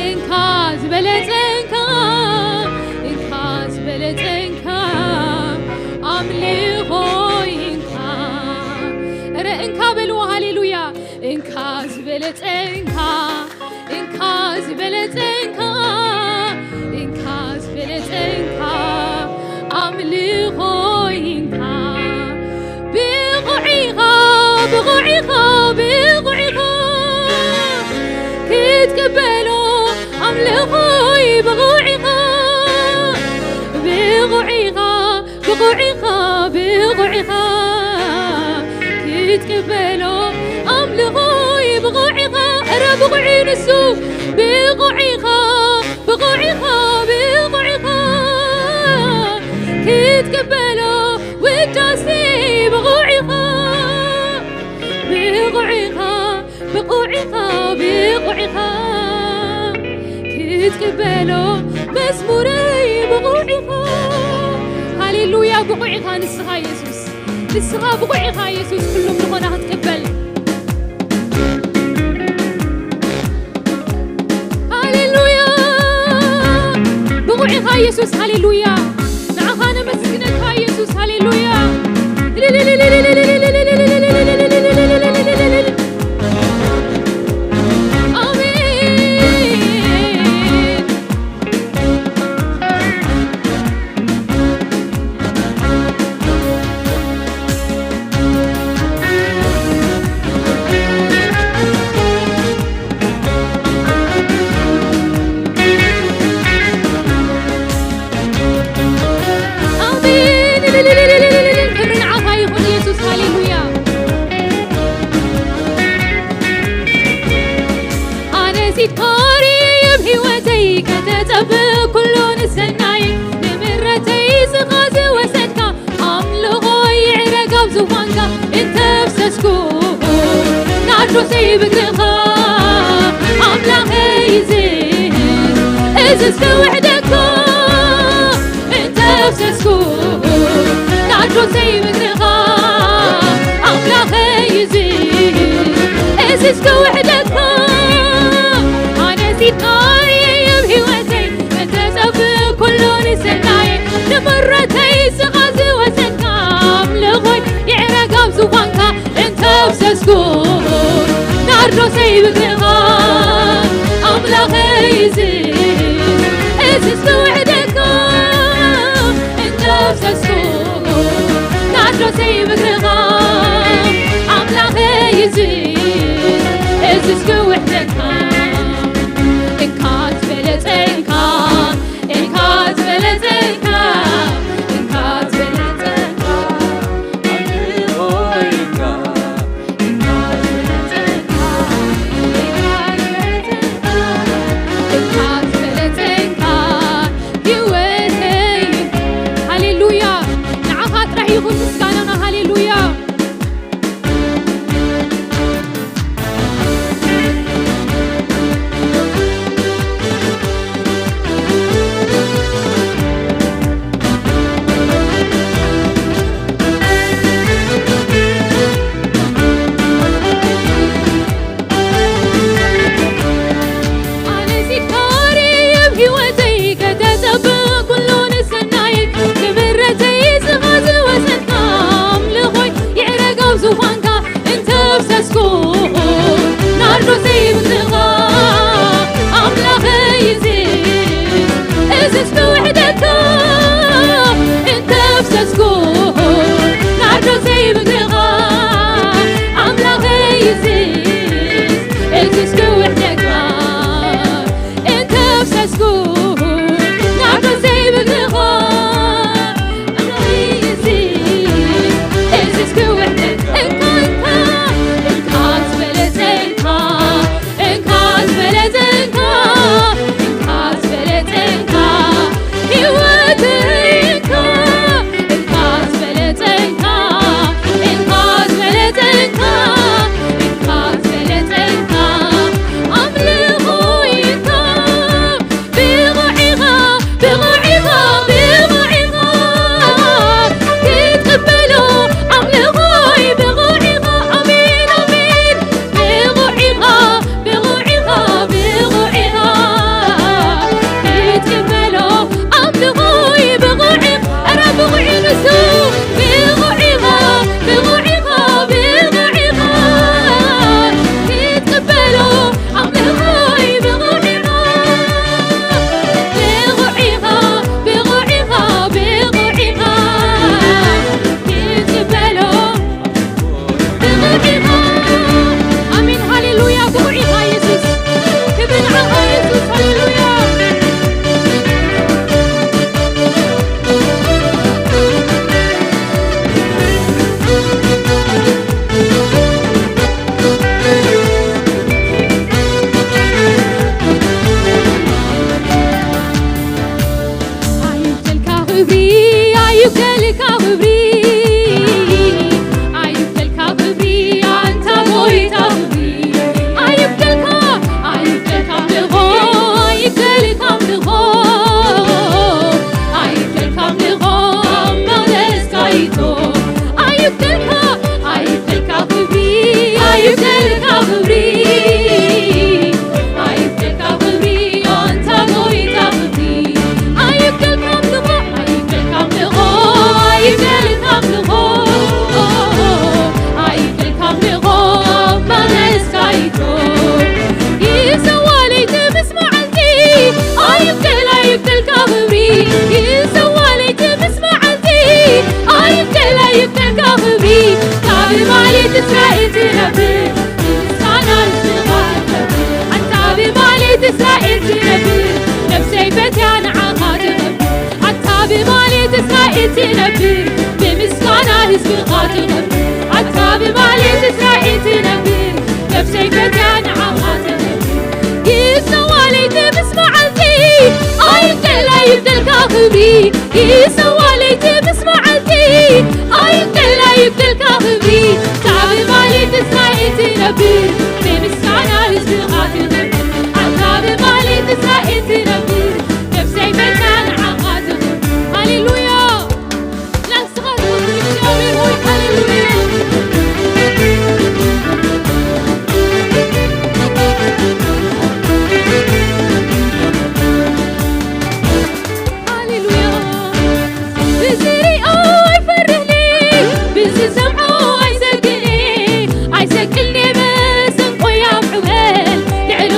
እንካ ዝበለጸንካ እንካ ዝበለጸንካ ኣምልኾይ እንካ እረ እንካ በልዎ ሃሌሉያ እንካ ዝበለጸንካ እንካ ዝበለጸንካ እንካ ዝበለጸንካ ኣምልኾይ እንካ ብቑዕ ኢኻ ብቑዕ ኢኻ ብቑዕ ኢኻ ክትቅበሎ ኣምልኾይ ብቑዕ ኢኻ ብቑዕ ኢኻ ብቑዕ ኢኻ ብቑዕ ኢኻ ክትቅበሎ ኣምልኾይ ብቑዕ ኢኻ እረ ብቑዕ እዩ ንሱ ብቑዕ ኢኻ ብቑዕ ኢኻ ብቑዕ ኢኻ ክትቅበሎ ውዳሴ ብቑዕ ኢኻ ብቑዕ ኢኻ ብቑዕ ኢኻ ብቑዕ ኢኻ ክትቅበሎ መዝሙረይ ብቑዕ ኢኻ ሃሌሉያ ብቑዕ ኢኻ ንስኻ የሱስ ንስኻ ብቑዕ ኢኻ የሱስ ኩሎም ዝኾና ክትቅበል ሃሌሉያ ብቑዕ ኢኻ የሱስ ሃሌሉያ ንዓኻ ነመስግነካ የሱስ ሃሌሉያ ኣሜን ኣሜን ክብሪ ንዓኻ ይኹን የሱስ ሃሌሉያ ኣነ ሲድካ ርይብ ህይወተይ ከተጸብእ ኩሉ ንሰናይ ንምረተይ ስኻ ዝወሰድካ ኣምልኾ ይዕረግ ኣብ ዙፋንካ እንተፍሰስኩ ናርዶሰይ ብግርኻ ኣምላኸይ እዝዝ እዝዝ ክውሕደካ እንተፍሰስኩ ናርዶሰይ ብግርኻ ኣምላኸይ እዝዝ እዝዝ ክውሕደካ እዝስ ክውሕደካ እንተፍሰስኩ ናድሮተይ ምድርኻ ኣምላኸይ እዝስ እዝስ ክውሕደካ እንካ ዝበለጸንካ እንካ ዝበለጸንካ እንካ ዝበለጸንካ ሃሌሉያ። ንዓኻ ጥራሕ ይኹን ምስጋናና። ሃሌሉያ። ኣነዚት ካሪ ኣብ ህይወተይ ከተጸብቕ ኩሉ ንሰናይ ክብረተይ ስኻ ዝወሰድካ ኣምልኾይ ይዕረግ ኣብ ዙፋንካ እንተፍሰስኩ ናርዶሰይ ብትኻ ኣምላኸይ እዚ እዝስ ክውሕደካ እንተፍሰስኩ ናርዶሰይ ብትኻ ኣምላኸይ እዚ እዝስ ክውሕደካ እንተፍሰስኩ ናርዶሰይ ብትኻ ኣምላኸይ እዚ እዝስ ክውሕደካ እንካ እንካ እንካ ዝበለጸንካ እንካ ዝበለጸንካ እንካ ዝበለጸንካ ህይወተይ እንካ እንካ ዝበለጸንካ እንካ ዝበለጸንካ እንካ ዝበለጸንካ ኣምልኾይ እንካ ብቑዕ ኢኻ ብቑዕ ኢኻ ብቑዕ ኢኻ ክትቅበሎ ኣምልኾይ ብቑዕ ኢኻ ኣሜን ኣሜን ብቑዕ ኢኻ ብቑዕ ኢኻ ብቑዕ ኢኻ ክትቅበሎ ኣምልኾይ ብቑዕ ኢኻ ኧረ ብቑዕ እዩ ንሱ ብቑዕ ኢኻ ብቑዕ ኢኻ ብቑዕ ኢኻ ክትቅበሎ ኣምልኾይ ብቑዕ ኢኻ ብቑዕ ኢኻ ብቑዕ ኢኻ ብቑዕ ኢኻ ክትቅበሎ ኣሜን ሃሌሉያ ብቑዕ ኢኻ የሱስ ክብሪ ንዓኻ የሱስ ሃሌሉያ ኣይብደልካ ክብሪ ኣይብደልካ ክብሪ ኣይብደልካ ክብሪ ኣንታ ጎይታ ክብሪ ኣይብደልካ ኣይብደልካ ኣምልኾ ኣይብደልካ ኣምልኾ ኣይብደልካ ኣምልኾ መቕደስካ ይቶ ኣይብደልካ ኣይብደልካ ክብሪ ኣይብደልካ ክብሪ ኣይብደልካ ክብሪ ኣንታ ጎይታ ክብሪ ኣይብደልካ ኣምልኾ ኣይብደልካ ኣምልኾ ኣይብደልካ ኣምልኾ ኣይብደልካ ኣምልኾ መቕደስካ ይቶ ይሰዋ ለይቲ ምስ መዓልቲ ኣይብደል ኣይብደልካ ክብሪ ይሰዋ ለይቲ ምስ መዓልቲ ኣይብደል ኣይብደልካ ክብሪ ካብ ማሌት እስራኤል ትነብር ምስጋና ንስኻ ትነብር ኣንታ ብማሌት እስራኤል ትነብር ነብሰይ ፈትያ ንዓኻ ትነብር ኣታ ብማሌት እስራኤል ትነብር ብምስጋና ህዝብኻ ትነብር ኣታ ብማሌት እስራኤል ትነብር ነብሰይ ፈትያ ንዓኻ ትነብር ይሰዋ ለይቲ ምስ መዓልቲ ኣይብደል ኣይብደልካ ክብሪ ይሰዋ ለይቲ ምስ መዓልቲ ኣይብደል ኣይብደልካ ክብሪ ኣታ ብማሌት እስራኤል ትነብር ብምስጋና ህዝብኻ ትነብር ኣታ ብማሌት እስራኤል ትነብር ነብሰይ ፈትያ ንዓኻ ትነብር ሃሌሉያ ንስኻ ትኽብር እግዚኣብሔር ሆይ ሃሌሉያ ሃሌሉያ ብዝሪኦ ኣይፈርህኒ ብዝሰምዖ ኣይሰግኒ ኣይሰግልኒ መሰንቆይ ኣብ ዕበል ልዕሊ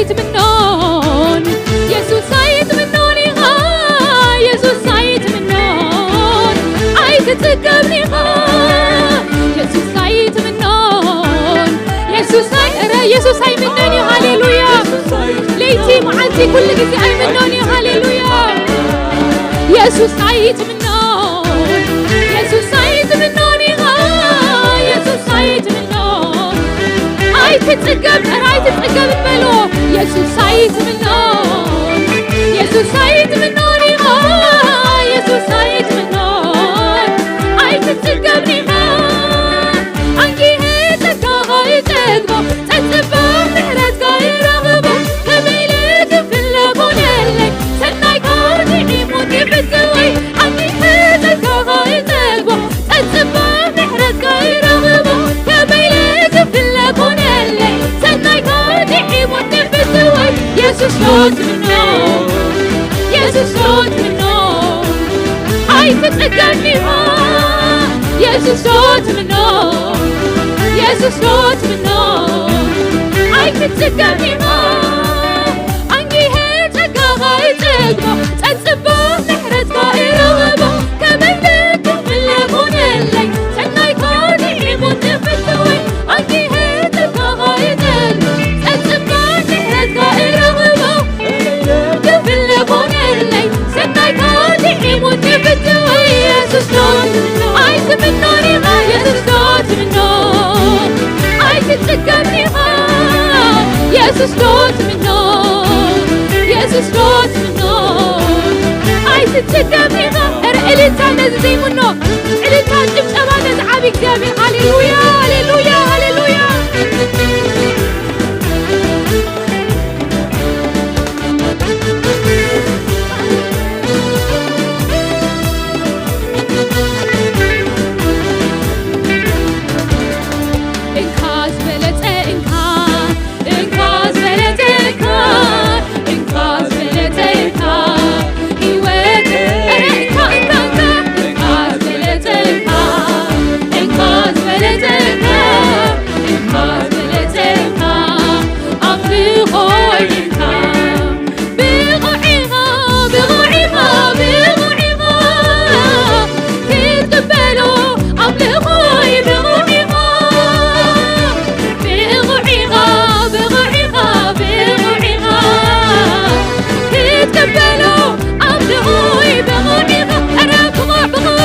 ኣይትምኖን፣ የሱስ ኣይትምኖን ኢኻ፣ የሱስ ኣይትምኖን፣ ኣይትጽገብን ኢኻ፣ የሱስ ኣይትምኖን፣ የሱስ ኣይ-፣ ኧረ የሱስ ኣይምኖን እዩ፣ ሃሌሉያ። ለይቲ መዓልቲ ኩሉ ግዜ ኣይምኖን እዩ፣ ሃሌሉያ። የሱስ ኣይትምኖን፣ የሱስ ኣይትምኖን ኢኻ፣ የሱስ ኣይትምኖን። ኣይትጽገብ፣ ኧረ ኣይትጽገብ በሎ። የሱስ ኣይትምኖን፣ የሱስ ኣይትምኖን ኢኻ፣ የሱስ ኣይትምኖን። ኣይትጽገብ ኢኻ። ኣንጊሀ ጸጋኻ ይጸግቦ፣ ጸጽባ ምሕረትካ ይረኽቦ። ከመይ ኢለ ክፍለ ኮነለይ፣ ሰናይካ ጥዒሙኒ ፍትወይ። ኣንጊሀ ጸጋኻ ይጸግቦ፣ ጸጽባ ምሕረትካ ይረኽቦ። ከመይ ኢለ ክፍለ ኮነለይ፣ ሰናይካ ጥዒሙኒ ፍትወይ። የሱስ ዶ ትምኖ፣ የሱስ ዶ ትምኖ፣ ኣይትጽገም ኢኻ። የሱስ ዶ ትምኖ፣ የሱስ ዶ ትምኖ፣ ኣይትጽገም ኢኻ። ኣንጊሀ ጸጋኻ ይጸግቦ፣ ጸጽባ ምሕረትካ ይረኽቦ። ከመይ ደገ ፍለ ኮነለይ፣ ሰናይካ ጥዒሙኒ ፍትወይ። ኣንጊሀ ጸጋኻ ይጸግቦ፣ ጸጽባ ምሕረትካ ይረኽቦ። ክፍለ ኮነለይ፣ ሰናይካ ጥዒሙኒ ፍትወይ። የሱስ ዶ ትምኖ፣ ኣይትምኖን ኢኻ፣ የሱስ ዶ ትምኖ፣ ኣይትጽገም ኢኻ፣ የሱስ ዶ ትምኖ፣ የሱስ ዶ ትምኖ፣ ኣይትጽገም ኢኻ። ኧረ እልልታ ነዚ ዘይምኖ፣ እልልታ ጭብጨባ ነዚ ዓቢ እግዚኣብሔር። ሃሌሉያ፣ ሃሌሉያ፣ ሃሌሉያ። እንካ ዝበለጸ እንካ፣ እንካ ዝበለጸ እንካ፣ እንካ ዝበለጸ እንካ፣ ህይወት፣ ኧረ እንካ፣ እንካ፣ እንካ፣ እንካ ዝበለጸ እንካ፣ እንካ ዝበለጸ እንካ፣ እንካ ዝበለጸ እንካ፣ ኣምልኾ እንካ። ብቑዕ ኢኻ፣ ብቑዕ ኢኻ፣ ብቑዕ ኢኻ ክትቅበሎ ኣምልኾይ፣ ብቑዕ ኢኻ። ብቑዕ ኢኻ፣ ብቑዕ ኢኻ፣ ብቑዕ ኢኻ ክትቅበሎ ኣምልኾይ፣ ብቑዕ ኢኻ። ኧረ ብቑዕ፣ ብቑዕ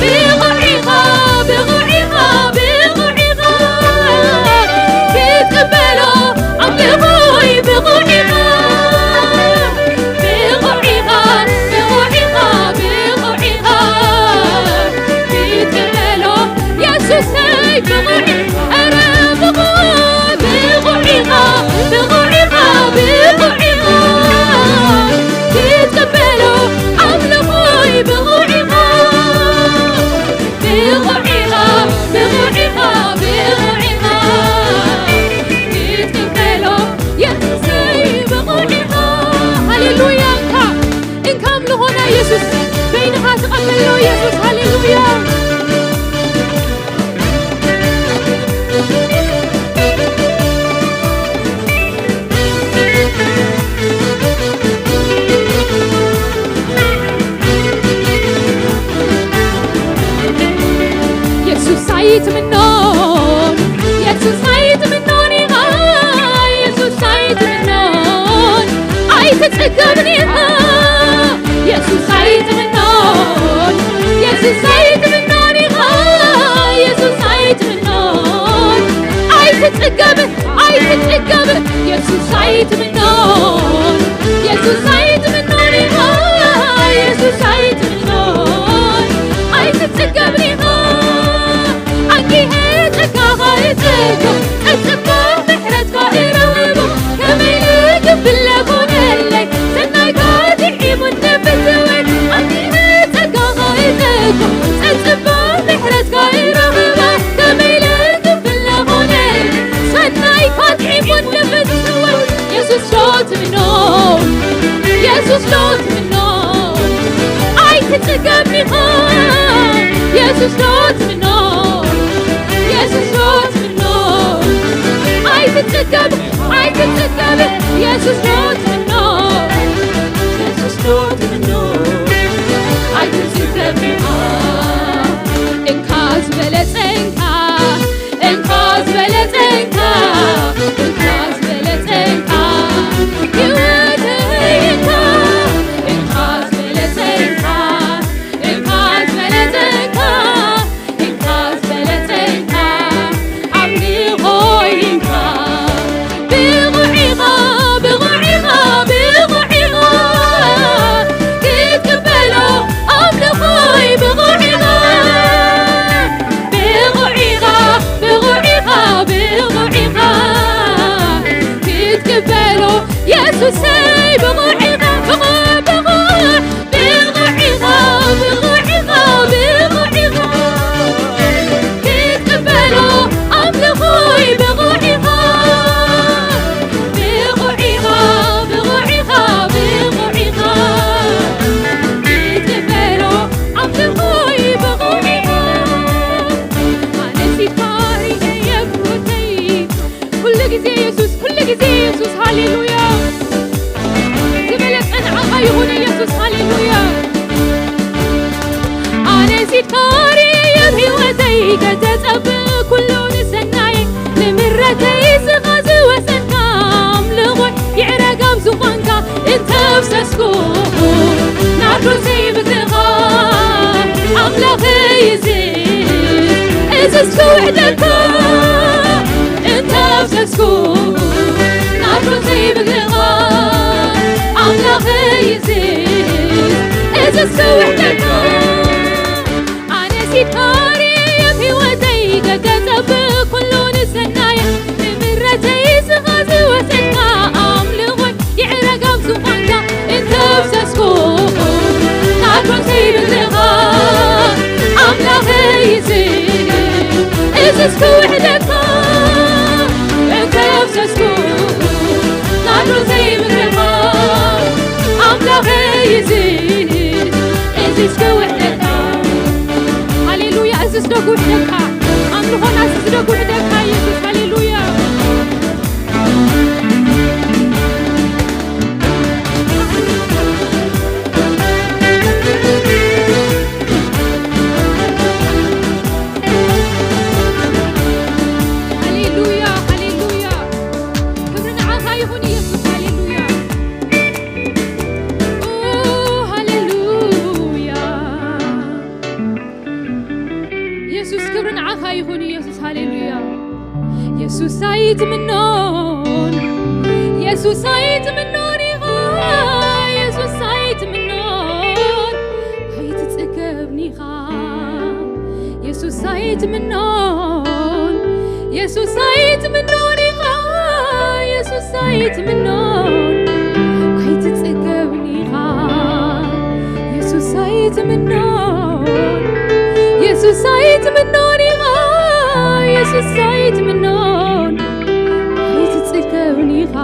ብቑዕ ኢኻ፣ ብቑዕ ኢኻ፣ ብቑዕ ኢኻ ክትቅበሎ ኣምልኾይ፣ ብቑዕ ኢኻ። ብቑዕ ኢኻ፣ ብቑዕ ኢኻ፣ ብቑዕ ኢኻ ክትቅበሎ የሱሰይ፣ ብቑዕ ኢኻ። ኧረ ብቑዕ፣ ብቑዕ ኢኻ፣ ብቑዕ ኢኻ፣ ብቑዕ ኢኻ ክትቅበሎ ኣምልኾይ፣ ብቑዕ ኢኻ። ብቑዕ ኢኻ፣ ብቑዕ ኢኻ፣ ብቑዕ ኢኻ ክትቅበሎ የሱሰይ፣ ብቑዕ ኢኻ። ሃሌሉያ። እንካ፣ እንካ ኣምልኾና የሱስ፣ በይንኻ ተቐበሎ የሱስ። ሃሌሉያ። የሱስ ኣይትምኖን፣ የሱስ ኣይትምኖን ኢኻ፣ የሱስ ኣይትምኖን፣ ኣይትጽገብን ኢኻ። የሱስ ኣይትምኖን፣ የሱስ ኣይትምኖን ኢኻ፣ የሱስ ኣይትምኖን፣ ኣይትጽገብን፣ ኣይትጽገብን። የሱስ ኣይትምኖን፣ የሱስ ኣይትምኖን ኢኻ፣ የሱስ ኣይትምኖን፣ ኣይትጽገብን ኢኻ። ኣንጊሀ ጸጋኻ እጽግቦ፣ ጸጽቦ ምሕረትካ እረኽቦ። ከመይ ኢለ ክፍለ ኮነለይ፣ ሰናይካ ጥዒሙኒ ፍትወይ። ኣንጊሀ ጸጋኻ እጽግቦ፣ ጸጽቦ ምሕረትካ እረኽቦ። ከመይ ኢለ ክፍለ ኮነለይ፣ ሰናይካ ጥዒሙኒ ፍትወይ። የሱስ ዶ ትምኖ፣ የሱስ ዶ ትምኖ፣ ኣይትጽገብ ኢኻ። የሱስ ዶ ትምኖ፣ የሱስ ዶ ትምኖ፣ ኣይትጽገብ፣ ኣይትጽገብ። የሱስ ዶ ትምኖ? የሱስ ዶ ትምኖ? ኣይትዝከር ኢኻ። እንካ ዝበለጸ እንካ፣ እንካ ዝበለጸ እንካ፣ እንካ ዝበለጸ እንካ፣ ህይወተይ እንካ፣ እንካ ዝበለጸ እንካ፣ እንካ ዝበለጸ እንካ፣ እንካ ዝበለጸ እንካ፣ ኣምልኾይ እንካ። ብቑዕ ኢኻ፣ ብቑዕ ኢኻ፣ ብቑዕ ኢኻ ክትቅበሎ ኣምልኾይ ብቑዕ ኢኻ። ብቑዕ ኢኻ፣ ብቑዕ ኢኻ፣ ብቑዕ ኢኻ ክትቅበሎ የሱሰይ ብቑዕ ኢኻ፣ ብቑዕ፣ ብቑዕ፣ ብቑዕ ኢኻ፣ ብቑዕ ኢኻ፣ ብቑዕ ኢኻ ክትቅበሎ ኣምልኾይ ብቑዕ ኢኻ። ብቑዕ ኢኻ፣ ብቑዕ ኢኻ፣ ብቑዕ ኢኻ ክትቅበሎ ኣምልኾይ ብቑዕ ኢኻ። ኣነሲ ታሪኸ የብተይ ኩሉ ግዜ የሱስ፣ ኩሉ ግዜ የሱስ፣ ሃሌሉያ። ዝበለጸ ንዓኻ ይኹን የሱስ፣ ሃሌሉያ። ኣነ ሲድካ ርየ ህይወተይ ከተጸብእ ኩሉ ንሰናይ ንምረተይ ስኻ ዝወሰንካ ኣምልኾይ ይዕረግ ኣብ ዝኾንካ እንተፍሰስኩ ናርዶሰይ ብግኻ ኣምላኸይ እዚ እዝስ ክውሕደካ እንተፍሰስኩ ናርዶሰይ ብግኻ ኣምላኸይ እዚ እዝስ ክውሕደካ ኣነ ሲድካ ርየ ህይወተይ ከተጸብእ ኩሉ ንሰናይ ንምረተይ ስኻ ዝወሰንካ ኣምልኾይ ይዕረግ ኣብ ዝኾንካ እንተፍሰስኩ ናርዶሰይ ብግኻ ኣምላኸይ እዚ እዝስ ክውሕደካ እንተፍሰስኩ ናርዶሰይ ብግኻ ኣምላኸይ እዚ እዝስ ክውሕደካ ሃሌሉያ እዝስ ዶ ክውሕደካ ኣምልኾና እዝስ ዶ ክውሕደካ የሱስ ሃሌሉያ ሃሌሉያ ሃሌሉያ ክብሪ ንዓኻ ይኹን ኢየሱስ ሃሌሉያ ኦ ሃሌሉያ ኢየሱስ ክብሪ ንዓኻ ይኹን ኢየሱስ ሃሌሉያ የሱስ ኣይትምኖን የሱስ ኣይትምኖን ኢኻ የሱስ ኣይትምኖን ኣይትጽገብን ኢኻ የሱስ ኣይትምኖን የሱስ ኣይትምኖን ኢኻ የሱስ ኣይትምኖን ኣይትጽገብን ኢኻ የሱስ ኣይትምኖን የሱስ ኣይትምኖን ኢኻ የሱስ ኣይትምኖን ኣይትጽገብን ኢኻ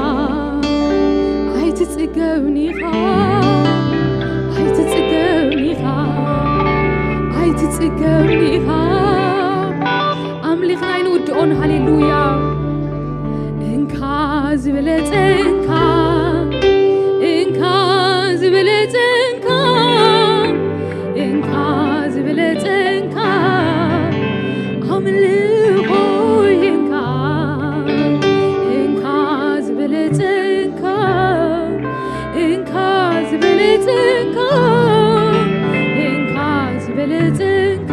ኣይትጽገብን ኢኻ ኣይትጽገብን ኢኻ ኣይትጽገብን ኢኻ ኣምሊኽና ኣይንውድኦን ሃሌሉያ እንካ ዝበለጸ እንካ እንካ ዝበለጸ እንካ እንካ ዝበለጸ እንካ ኣምልኾይ እንካ እንካ ዝበለጸ እንካ እንካ ዝበለጸ እንካ እንካ ዝበለጸ እንካ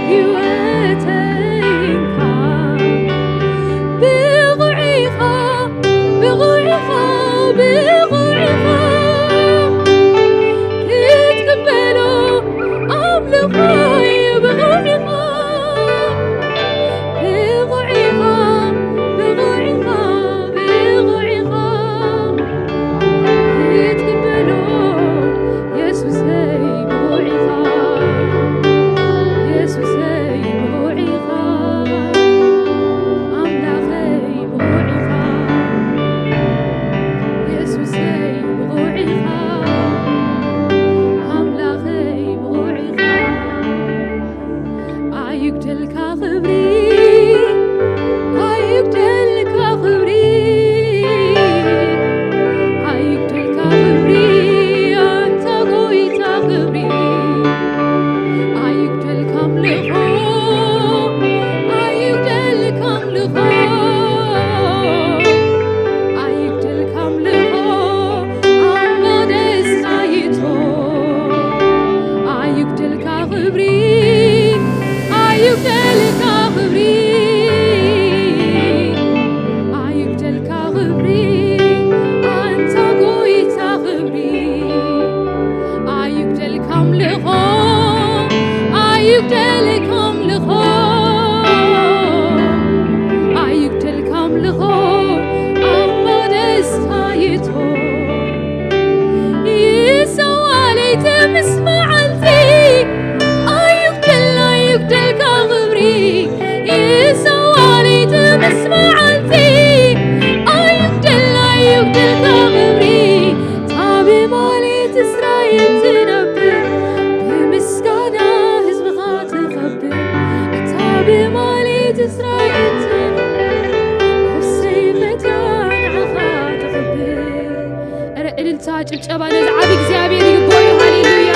ህይወተይ እንካ ብቑዕ ኢኻ ብቑዕ ኢኻ ብቑዕ ኢኻ ክትቅበሎ ኣምልኾይ ብቑዕ ኢኻ ብቑዕ ኢኻ ብቑዕ ኢኻ ብቑዕ ኢኻ ክትቅበሎ ይትሆ ይሰዋ ለይቲ ምስ መዓልቲ፣ ኣይጉደል ኣይጉደልካ ክብሪ። ይሰዋ ለይቲ ምስ መዓልቲ፣ ኣይጉደል ኣይጉደልካ ክብሪ። ታቢ ማሌት እስራኤል ትነብር፣ ብምስጋና ህዝብኻ ትኸብር። ታቢ ማሌት እስራኤል ትነብር፣ ነፍሰይ ፈትያ ንዓኻ ተኽብር። እረ እልልታ፣ ጭብጨባ ነዚ ዓቢ እግዚኣብሔር ይግብኦ እዩ። ሃሌሉያ።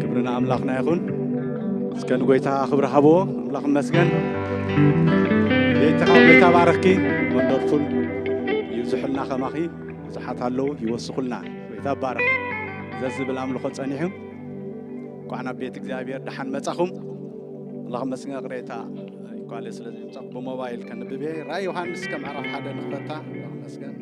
ክብሪ ንኣምላኽና ይኹን። እስከ ንጎይታ ክብሪ ሃብዎ። ኣምላኽ ይመስገን። ቤትኻ ጎይታ ባረኽኪ። ወንደርፉል ይብዝሑልና ከማኺ ብዙሓት ኣለዉ ይወስኹልና። ጎይታ ባረኽ። ዘዝብል ኣምልኾ ጸኒሑ። እንኳዕ ናብ ቤት እግዚኣብሔር ደሓን መጻኹም። ኣምላኽ ይመስገን። ቅሬታ ይኳለ ስለ ዝምጻኹ ብሞባይል ከንብብ እየ። ራእይ ዮሃንስ ከም ምዕራፍ ሓደ ንኽፈታ። ኣምላኽ ይመስገን።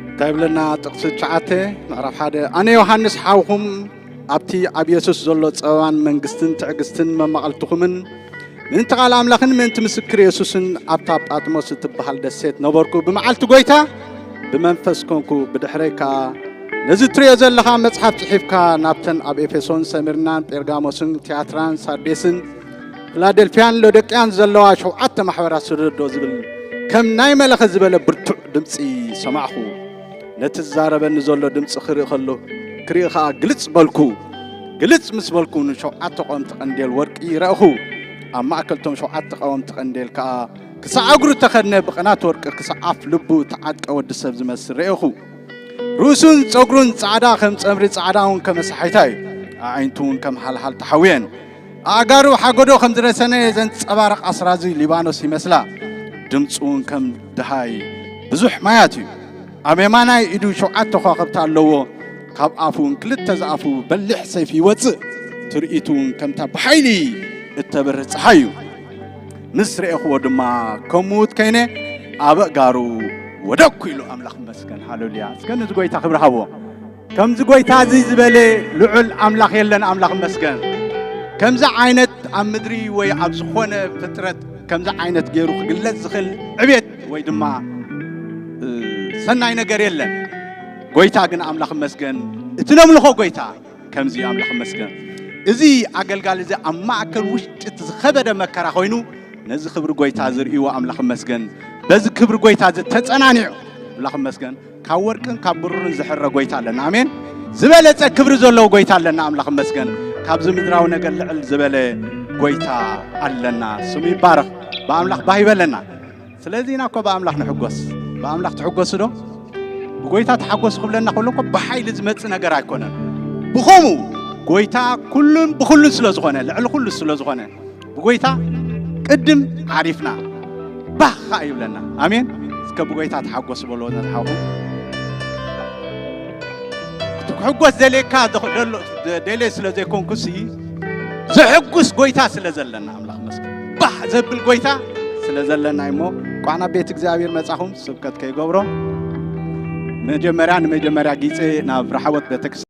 እንታይ ይብለና ጥቕሲ ትሽዓተ ምዕራፍ ሓደ? ኣነ ዮሃንስ ሓውኹም ኣብቲ ኣብ የሱስ ዘሎ ጸበባን መንግስትን ትዕግስትን መማቕልትኹምን ምእንቲ ቃል ኣምላኽን ምእንቲ ምስክር የሱስን ኣብታ ጳጥሞስ እትበሃል ደሴት ነበርኩ። ብመዓልቲ ጐይታ ብመንፈስ ኮንኩ፣ ብድሕረይ ከኣ ነዚ እትርእዮ ዘለኻ መጽሓፍ ጽሒፍካ ናብተን ኣብ ኤፌሶን፣ ሰሚርናን፣ ጴርጋሞስን፣ ትያትራን፣ ሳርዴስን፣ ፊላደልፍያን፣ ሎዶቅያን ዘለዋ ሸውዓተ ማሕበራት ስደዶ ዝብል ከም ናይ መለኸት ዝበለ ብርቱዕ ድምጺ ሰማዕኹ። ነቲ ዝዛረበኒ ዘሎ ድምጺ ክርኢ ከሎ፣ ክርኢ ኸኣ ግልጽ በልኩ። ግልጽ ምስ በልኩ ንሸውዓተ ቀወምቲ ቀንዴል ወርቂ ረእኹ። ኣብ ማእከል እቶም ሸውዓተ ቀወምቲ ቀንዴል ከኣ ክሳዕ እግሩ እተኸድነ ብቕናት ወርቂ ክሳዕ ኣፍ ልቡ እተዓጥቀ ወዲ ሰብ ዝመስል ረእኹ። ርእሱን ጸጉሩን ጻዕዳ ከም ጸምሪ፣ ጻዕዳ እውን ከም ኣሳሒታ እዩ። ኣዒንቱ እውን ከም ሃልሃል ተሓውየን። ኣእጋሩ ሓጎዶ ከም ዝረሰነ ዘንጸባርቕ ኣስራዚ ሊባኖስ ይመስላ። ድምጹ እውን ከም ደሃይ ብዙሕ ማያት እዩ። ኣብ የማናይ ኢዱ ሸውዓተ ከዋኽብቲ ኣለዎ። ካብ ኣፉ እውን ክልተ ዝኣፉ በሊሕ ሰይፊ ይወጽእ። ትርኢቱ እውን ከምታ ብሓይሊ እተበርህ ጸሓይ እዩ። ምስ ረኤኽዎ ድማ ከም ምዉት ከይነ ኣብ ኣእጋሩ ወደቅኩ ኢሉ። ኣምላኽ ይመስገን። ሃሌሉያ። እስከ ነዚ ጐይታ ክብሪ ሃብዎ። ከምዚ ጐይታ እዚ ዝበለ ልዑል ኣምላኽ የለን። ኣምላኽ ይመስገን። ከምዚ ዓይነት ኣብ ምድሪ ወይ ኣብ ዝኾነ ፍጥረት ከምዚ ዓይነት ገይሩ ክግለጽ ዝኽእል ዕቤት ወይ ድማ፣ እ፣ ሰናይ ነገር የለን። ጐይታ ግን ኣምላኽ ይመስገን። እቲ ነምልኾ ጐይታ ከምዚ እዩ። ኣምላኽ ይመስገን። እዚ ኣገልጋሊ እዚ ኣብ ማእከል ውሽጢ እቲ ዝኸበደ መከራ ኮይኑ ነዚ ክብሪ ጐይታ ዝርእይዎ ኣምላኽ ይመስገን። በዚ ክብሪ ጐይታ እዚ ተጸናኒዑ ኣምላኽ ይመስገን። ካብ ወርቅን ካብ ብሩርን ዝሕረ ጐይታ ኣለና። ኣሜን። ዝበለጸ ክብሪ ዘለዎ ጐይታ ኣለና። ኣምላኽ ይመስገን። ካብዚ ምድራዊ ነገር ልዕል ዝበለ ጐይታ ኣለና። ስሙ ይባረኽ። ብኣምላኽ ባህ ይበለና። ስለዚ ኢና እኮ ብኣምላኽ ንሕጎስ። ብኣምላኽ ትሕጎሱ ዶ? ብጐይታ ተሓጎሱ ክብለና ከሎ እኮ ብሓይሊ ዝመጽእ ነገር ኣይኮነን። ብኸምኡ ጐይታ ኩሉን ብኹሉን ስለ ዝኾነ፣ ልዕሊ ኩሉ ስለ ዝኾነ፣ ብጐይታ ቅድም ዓሪፍና ባህ ኸኣ ይብለና። ኣሜን። እስከ ብጐይታ ተሓጎሱ በልዎ ነቲ ሓውኹም። ክሕጎስ ዘልየካ ደኽ-፣ ደሎ-፣ ደ-፣ ደልየ ስለ ዘይኮንኩሲ፣ ዘሕጉስ ጐይታ ስለ ዘለና፣ ኣምላኽ ይመስገን። ባህ ዘብል ጐይታ ስለ ዘለና እሞ፣ እንቋዕ ናብ ቤት እግዚኣብሔር መጻኹም። ስብከት ከይገብሮ፣ መጀመርያ፣ ንመጀመርያ ጊዜ ናብ ረሓወት ቤተክርስትያን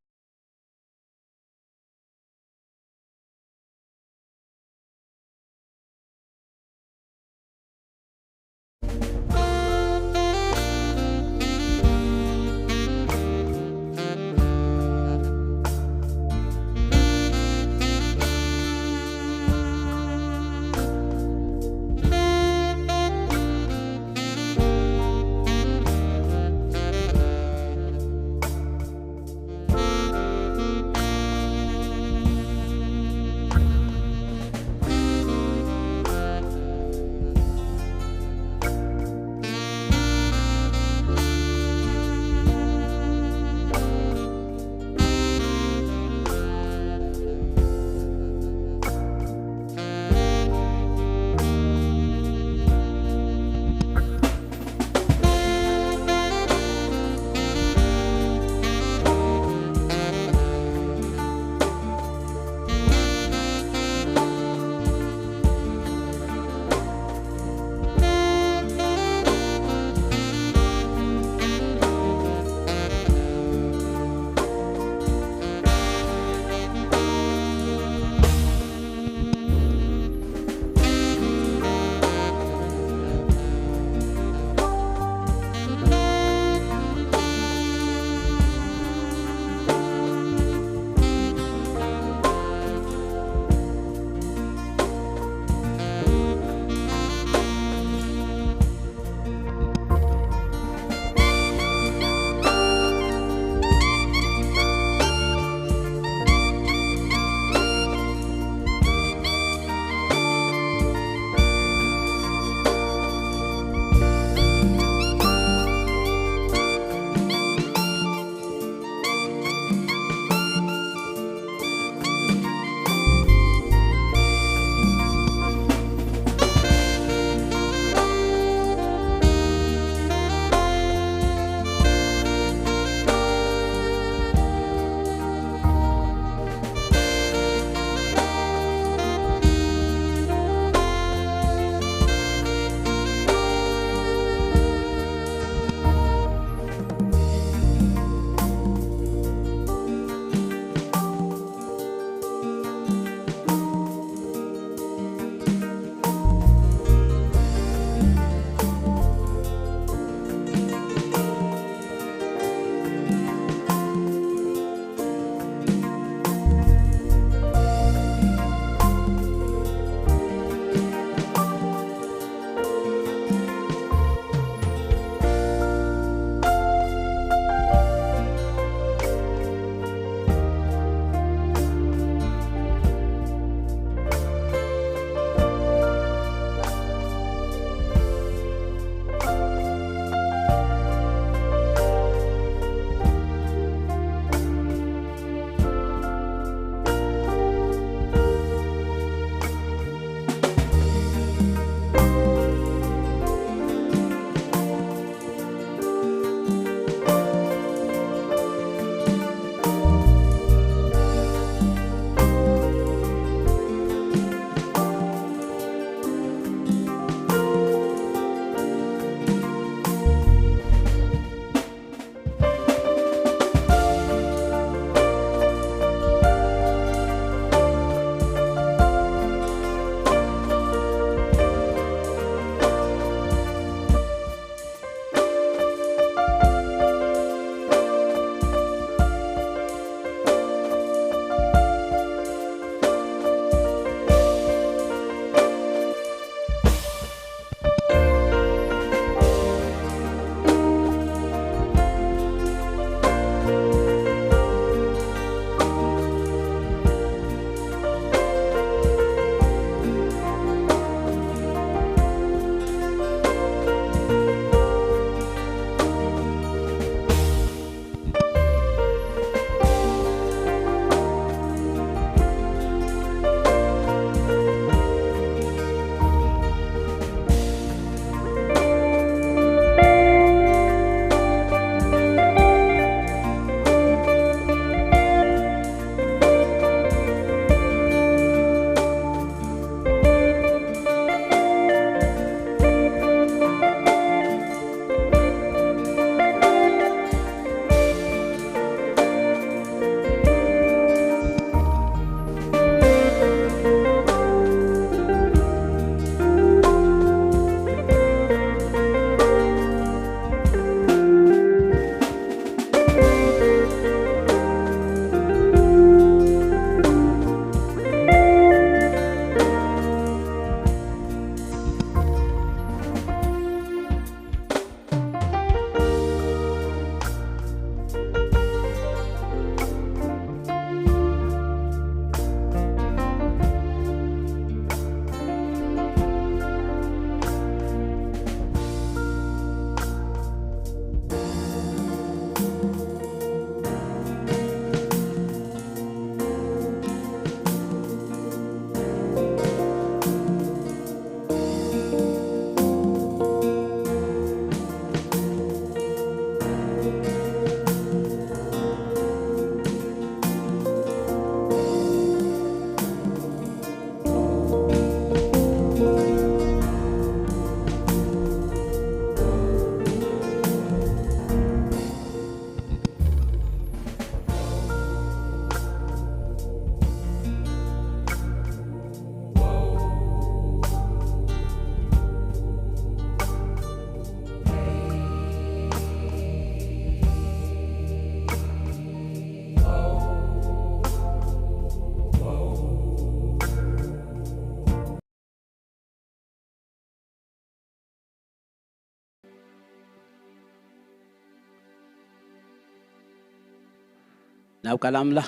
ናብ ቃል ኣምላኽ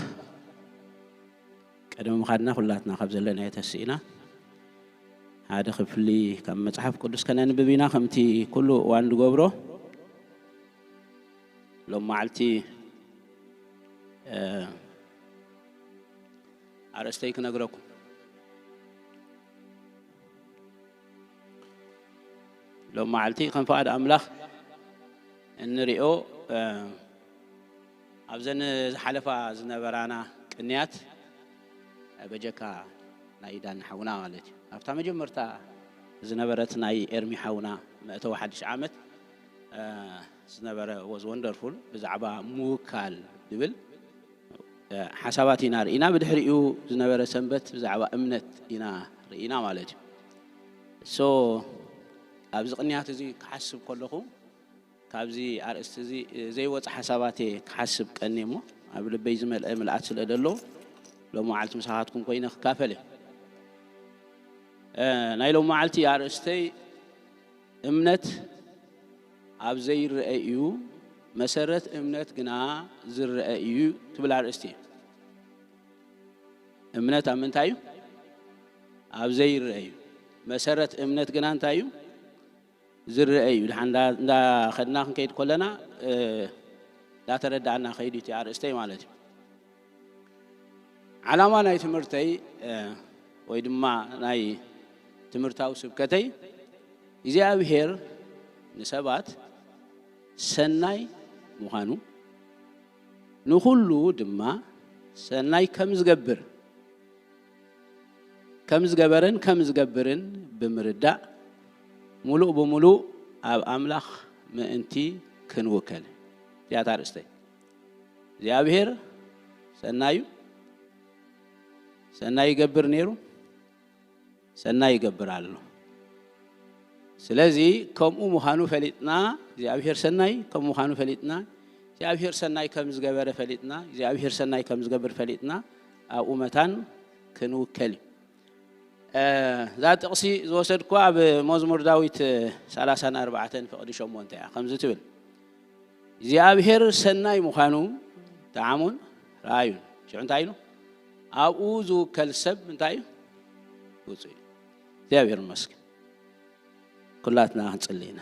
ቅድሚ ምኻድና ኩላትና ካብ ዘለናዮ ተስኢና ሓደ ክፍሊ ካብ መጽሓፍ ቅዱስ ከነንብብ ኢና። ከምቲ ኩሉ እዋን ዝገብሮ ሎም መዓልቲ፣ እ፣ ኣርእስተይ ክነግረኩም። ሎም መዓልቲ ከም ፍቓድ ኣምላኽ እንሪኦ፣ እ፣ ኣብዘን ዝሓለፋ ዝነበራና ቅንያት፣ በጀካ ናይ ኢዳን ሓውና ማለት እዩ። ኣብታ መጀመርታ ዝነበረት ናይ ኤርሚ ሓውና መእተዊ ሓድሽ ዓመት፣ እ፣ ዝነበረ ወዝ ወንደርፉል ብዛዕባ ምውካል ዝብል፣ እ፣ ሓሳባት ኢና ርኢና። ብድሕሪኡ ዝነበረ ሰንበት ብዛዕባ እምነት ኢና ርኢና ማለት እዩ። ሶ ኣብዚ ቅንያት እዚ ክሓስብ ከለኹ ካብዚ ኣርእስቲ እዚ ዘይወጽእ ሓሳባት እየ ክሓስብ ቀንየ እሞ ኣብ ልበይ ዝመልአ ምልኣት ስለ ደሎ ሎም መዓልቲ ምሳኻትኩም ኮይነ ክካፈል እየ። እ፣ ናይ ሎም መዓልቲ ኣርእስተይ እምነት ኣብ ዘይረአ እዩ፣ መሰረት እምነት ግና ዝረአ እዩ ትብል ኣርእስቲ እየ። እምነት ኣብ ምንታይ እዩ? ኣብ ዘይረአ እዩ። መሰረት እምነት ግና እንታይ እዩ? ዝረአ እዩ። ድሓን እንዳ-፣ እንዳኸድና ክንከይድ ከለና፣ እ፣ እንዳተረዳእና ከይድ እዩ እቲ ኣርእስተይ ማለት እዩ። ዓላማ ናይ ትምህርተይ፣ እ፣ ወይ ድማ ናይ ትምህርታዊ ስብከተይ እግዚኣብሔር ንሰባት ሰናይ ምዃኑ፣ ንኹሉ ድማ ሰናይ ከም ዝገብር፣ ከም ዝገበረን ከም ዝገብርን ብምርዳእ፣ ምሉእ ብምሉእ ኣብ ኣምላኽ ምእንቲ ክንውከል። እዚኣ እታ ኣርእስተይ። እግዚኣብሔር ሰናይ እዩ። ሰናይ ይገብር ነይሩ፣ ሰናይ ይገብር ኣሎ። ስለዚ ከምኡ ምዃኑ ፈሊጥና፣ እግዚኣብሔር ሰናይ ከም ምዃኑ ፈሊጥና፣ እግዚኣብሔር ሰናይ ከም ዝገበረ ፈሊጥና፣ እግዚኣብሔር ሰናይ ከም ዝገብር ፈሊጥና፣ ኣብኡ መታን ክንውከል እዩ። እ፣ እዛ ጥቕሲ ዝወሰድኩዋ ኣብ መዝሙር ዳዊት ሰላሳን ኣርባዕተን ፍቕዲ ሸሞንተ እያ። ከምዚ ትብል፣ እግዚኣብሔር ሰናይ ምዃኑ ጠዓሙን ረኣዩን። ሽዑ እንታይ ኢሉ? ኣብኡ ዝውከል ሰብ እንታይ እዩ? ብፁዕ እዩ። እግዚኣብሔር ይመስገን። ኩላትና ክንጽሊ ኢና።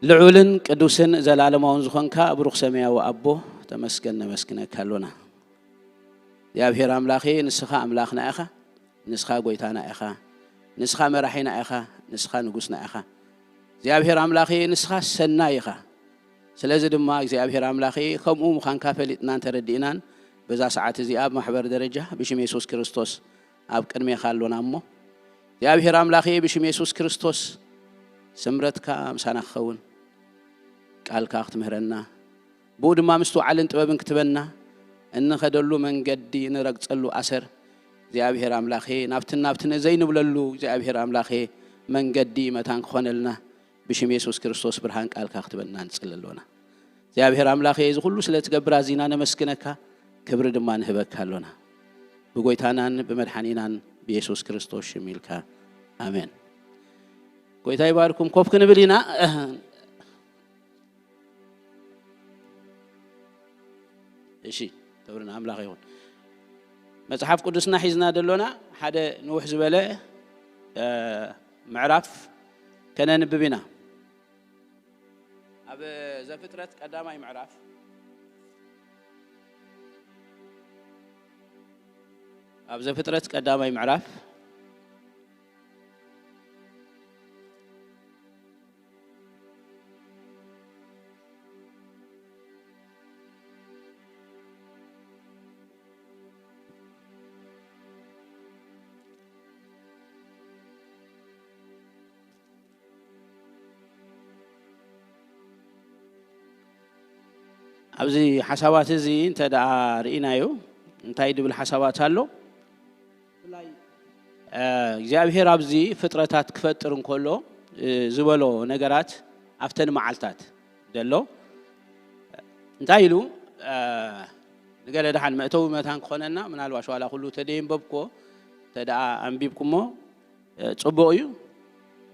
ልዑልን ቅዱስን ዘላለማውን ዝኾንካ ብሩኽ ሰማያዊ ኣቦ፣ ተመስገን፣ ነመስግነካ ኣሎና። እግዚኣብሔር ኣምላኸ፣ ንስኻ ኣምላኽና ኢኻ፣ ንስኻ ጐይታና ኢኻ፣ ንስኻ መራሒና ኢኻ፣ ንስኻ ንጉስና ኢኻ። እግዚኣብሔር ኣምላኸ፣ ንስኻ ሰናይ ኢኻ። ስለዚ ድማ እግዚኣብሔር ኣምላኸ፣ ከምኡ ምዃንካ ፈሊጥናን ተረዲእናን፣ በዛ ሰዓት እዚኣ ኣብ ማሕበር ደረጃ ብሽም የሱስ ክርስቶስ ኣብ ቅድሜኻ ኣሎና እሞ፣ እግዚኣብሔር ኣምላኸ፣ ብሽም የሱስ ክርስቶስ ስምረትካ ምሳና ክኸውን፣ ቃልካ ክትምህረና፣ ብኡ ድማ ምስትውዓልን ጥበብን ክትበና፣ እንኸደሉ መንገዲ፣ እንረግጸሉ ኣሰር፣ እግዚኣብሔር ኣምላኸ፣ ናብትን ናብትን ዘይንብለሉ፣ እግዚኣብሔር ኣምላኸ፣ መንገዲ መታን ክኾነልና፣ ብሽም የሱስ ክርስቶስ ብርሃን ቃልካ ክትበና ንጽሊ ኣሎና። እግዚኣብሔር ኣምላኸ፣ እዚ ኩሉ ስለ ትገብር ኣዚና ነመስግነካ፣ ክብሪ ድማ ንህበካ ኣሎና። ብጎይታናን ብመድሓኒናን ብየሱስ ክርስቶስ ሽም ኢልካ፣ ኣሜን። ጎይታ ይባርኩም። ኮፍ ክንብል ኢና። እሺ፣ ክብሪ ንኣምላኽ ይኹን። መጽሓፍ ቅዱስና ሒዝና ደሎና ሓደ ንውሕ ዝበለ፣ እ፣ ምዕራፍ ከነንብብ ኢና። ኣብ ዘፍጥረት ቀዳማይ ምዕራፍ፣ ኣብ ዘፍጥረት ቀዳማይ ምዕራፍ ኣብዚ ሓሳባት እዚ እንተ ደኣ ርኢናዮ፣ እንታይ ድብል ሓሳባት ኣሎ? ብፍላይ፣ እ፣ እግዚኣብሔር ኣብዚ ፍጥረታት ክፈጥር እንከሎ፣ እ፣ ዝበሎ ነገራት ኣብተን መዓልታት ዘሎ እንታይ ኢሉ፣ እ፣ ንገለ ደሓን መእተዊ መታን ክኾነና፣ ምናልባሽ ዋላ ኩሉ ተደየንበብኮ፣ እንተ ደኣ ኣንቢብኩሞ፣ እ፣ ጽቡቕ እዩ።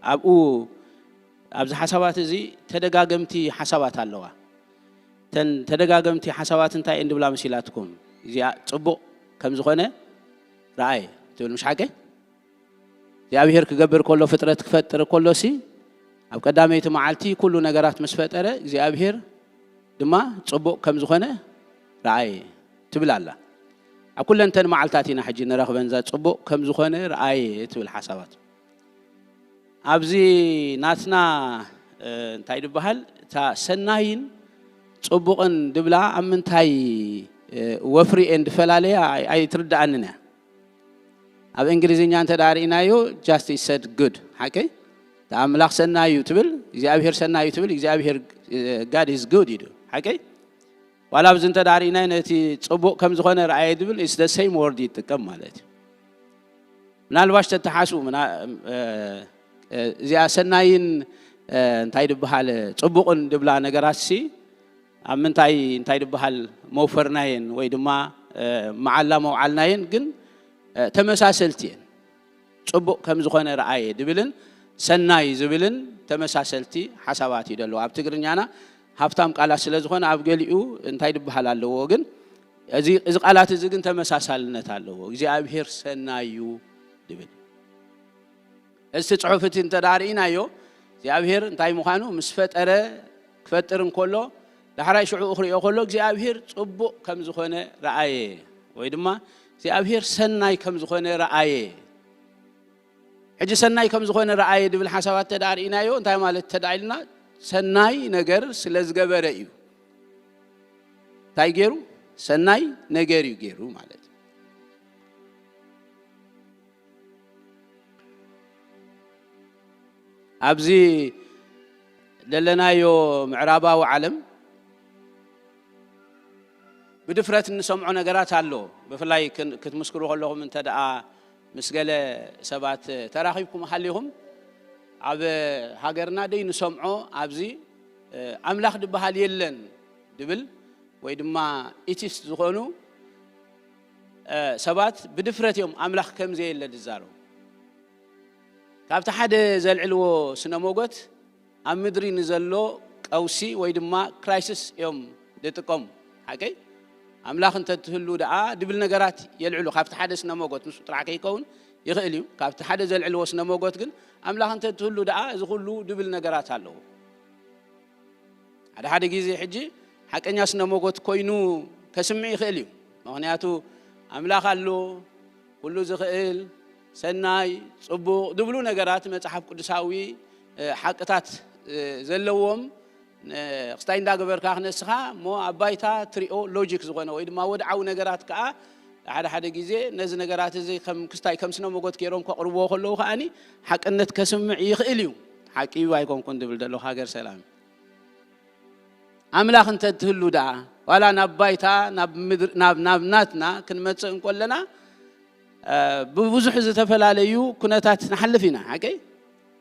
ኣብኡ፣ ኣብዚ ሓሳባት እዚ ተደጋገምቲ ሓሳባት ኣለዋ። እቲ እተን ተደጋገምቲ ሓሳባት እንታይ እየን ድብላ መሲላትኩም? እዚኣ ጽቡቕ ከም ዝኾነ ረኣየ ትብል፣ ምሽ ሓቀይ? እግዚኣብሔር ክገብር ከሎ፣ ፍጥረት ክፈጥር ከሎሲ፣ ኣብ ቀዳመይቲ መዓልቲ ኩሉ ነገራት ምስ ፈጠረ፣ እግዚኣብሔር ድማ ጽቡቕ ከም ዝኾነ ረኣየ ትብል ኣላ። ኣብ ኩለንተን መዓልታት ኢና ሕጂ ንረኽበን፣ እዛ ጽቡቕ ከም ዝኾነ ረኣየ ትብል ሓሳባት። ኣብዚ ናትና፣ እ፣ እንታይ ድበሃል፣ እታ ሰናይን ጽቡቕን ድብላ ኣብ ምንታይ፣ እ፣ ወፍሪ እየን ድፈላለያ ኣይ-፣ ኣይትርድኣንን እያ። ኣብ እንግሊዝኛ እንተ ደኣ ርኢናዮ፣ just is said good፣ ሓቀይ? እታ ኣምላኽ ሰናይ እዩ ትብል፣ እግዚኣብሔር ሰናይ እዩ ትብል፣ እግዚኣብሔር፣ እ፣ God is good እዩ፣ ሓቀይ? ዋላ ኣብዚ እንተ ደኣ ርኢናዮ፣ ነቲ ጽቡቕ ከም ዝኾነ ረኣየ ድብል፣ it's the same word ይጥቀም ማለት እዩ። ምናልባሽ ተተሓስቡ፣ ምና-፣ እ፣ እ፣ እዚኣ ሰናይን፣ እ፣ እንታይ ድበሃል፣ ጽቡቕን ድብላ ነገራትሲ፣ ኣብ ምንታይ፣ እንታይ ድበሃል፣ መውፈርናየን ወይ ድማ፣ እ፣ መዓላ መውዓልናየን፣ ግን፣ እ፣ ተመሳሰልቲ እየን። ጽቡቕ ከም ዝኾነ ረኣየ ድብልን ሰናይ ዝብልን ተመሳሰልቲ ሓሳባት እዩ ደለዎ። ኣብ ትግርኛና ሃብታም ቃላት ስለ ዝኾነ ኣብ ገሊኡ እንታይ ድበሃል ኣለዎ፣ ግን እዚ፣ እዚ ቃላት እዚ ግን ተመሳሳልነት ኣለዎ። እግዚኣብሔር ሰናይ እዩ ድብል። እዚ ጽሑፍ እቲ እንተ ደኣ ርኢናዮ፣ እግዚኣብሔር እንታይ ምዃኑ ምስ ፈጠረ፣ ክፈጥር እንከሎ፣ ዳሕራይ ሽዑ ክርእዮ ከሎ፣ እግዚኣብሔር ጽቡቕ ከም ዝኾነ ረኣየ፣ ወይ ድማ እግዚኣብሔር ሰናይ ከም ዝኾነ ረኣየ። ሕጂ ሰናይ ከም ዝኾነ ረኣየ ድብል ሓሳባት እንተ ደኣ ርኢናዮ፣ እንታይ ማለት እንተ ደኣ ኢልና፣ ሰናይ ነገር ስለ ዝገበረ እዩ። እንታይ ገይሩ? ሰናይ ነገር እዩ ገይሩ ማለት እዩ። ኣብዚ ዘለናዮ ምዕራባዊ ዓለም ብድፍረት እንሰምዖ ነገራት ኣሎ። ብፍላይ ክን-፣ ክትምስክሩ ከለኹም እንተ ደኣ ምስ ገለ ሰባት ተራኺብኩም ሃሊኹም፣ ኣብ ሃገርና ደይ ንሰምዖ ኣብዚ፣ እ፣ ኣምላኽ ድበሃል የለን ድብል ወይ ድማ ኢቲስት ዝኾኑ፣ እ፣ ሰባት ብድፍረት እዮም ኣምላኽ ከም ዘየለ ዝዛረቡ። ካብቲ ሓደ ዘልዕልዎ ስነ ሞጎት ኣብ ምድሪ ንዘሎ ቀውሲ ወይ ድማ ክራይሲስ እዮም ዝጥቀሙ። ሓቀይ? ኣምላኽ እንተ ትህሉ ደኣ ድብል ነገራት የልዕሉ። ካብቲ ሓደ ስነ ሞጎት፣ ንሱ ጥራሕ ከይከውን ይኽእል እዩ። ካብቲ ሓደ ዘልዕልዎ ስነ ሞጎት ግን፣ ኣምላኽ እንተ ትህሉ ደኣ እዚ ኩሉ ድብል ነገራት ኣለዎ። ሓደ ሓደ ግዜ ሕጂ ሓቀኛ ስነ ሞጎት ኮይኑ ከስምዕ ይኽእል እዩ። ምኽንያቱ ኣምላኽ ኣሎ፣ ኩሉ ዝኽእል፣ ሰናይ፣ ጽቡቕ ድብሉ ነገራት መጽሓፍ ቅዱሳዊ፣ እ፣ ሓቅታት፣ እ፣ ዘለዎም፣ እ፣ ክስታይ እንዳገበርካ ክነስኻ እሞ ኣብ ባይታ ትሪኦ ሎጂክ ዝኾነ ወይ ድማ ወድዓዊ ነገራት ከኣ ሓደ ሓደ ግዜ ነዚ ነገራት እዚ ከም ክስታይ ከም ስነ ሞጎት ገይሮም ከቕርብዎ ከለዉ ከኣኒ ሓቅነት ከስምዕ ይኽእል እዩ። ሓቂ እዩ ኣይኮንኩን ድብል ዘለኹ ሃገር ሰላም። ኣምላኽ እንተ ትህሉ ደኣ፣ ዋላ ናብ ባይታ፣ ናብ ምድር-፣ ናብ፣ ናብ ናትና ክንመጽእ እንኮለና፣ እ፣ ብብዙሕ ዝተፈላለዩ ኩነታት ንሓልፍ ኢና፣ ሓቀይ?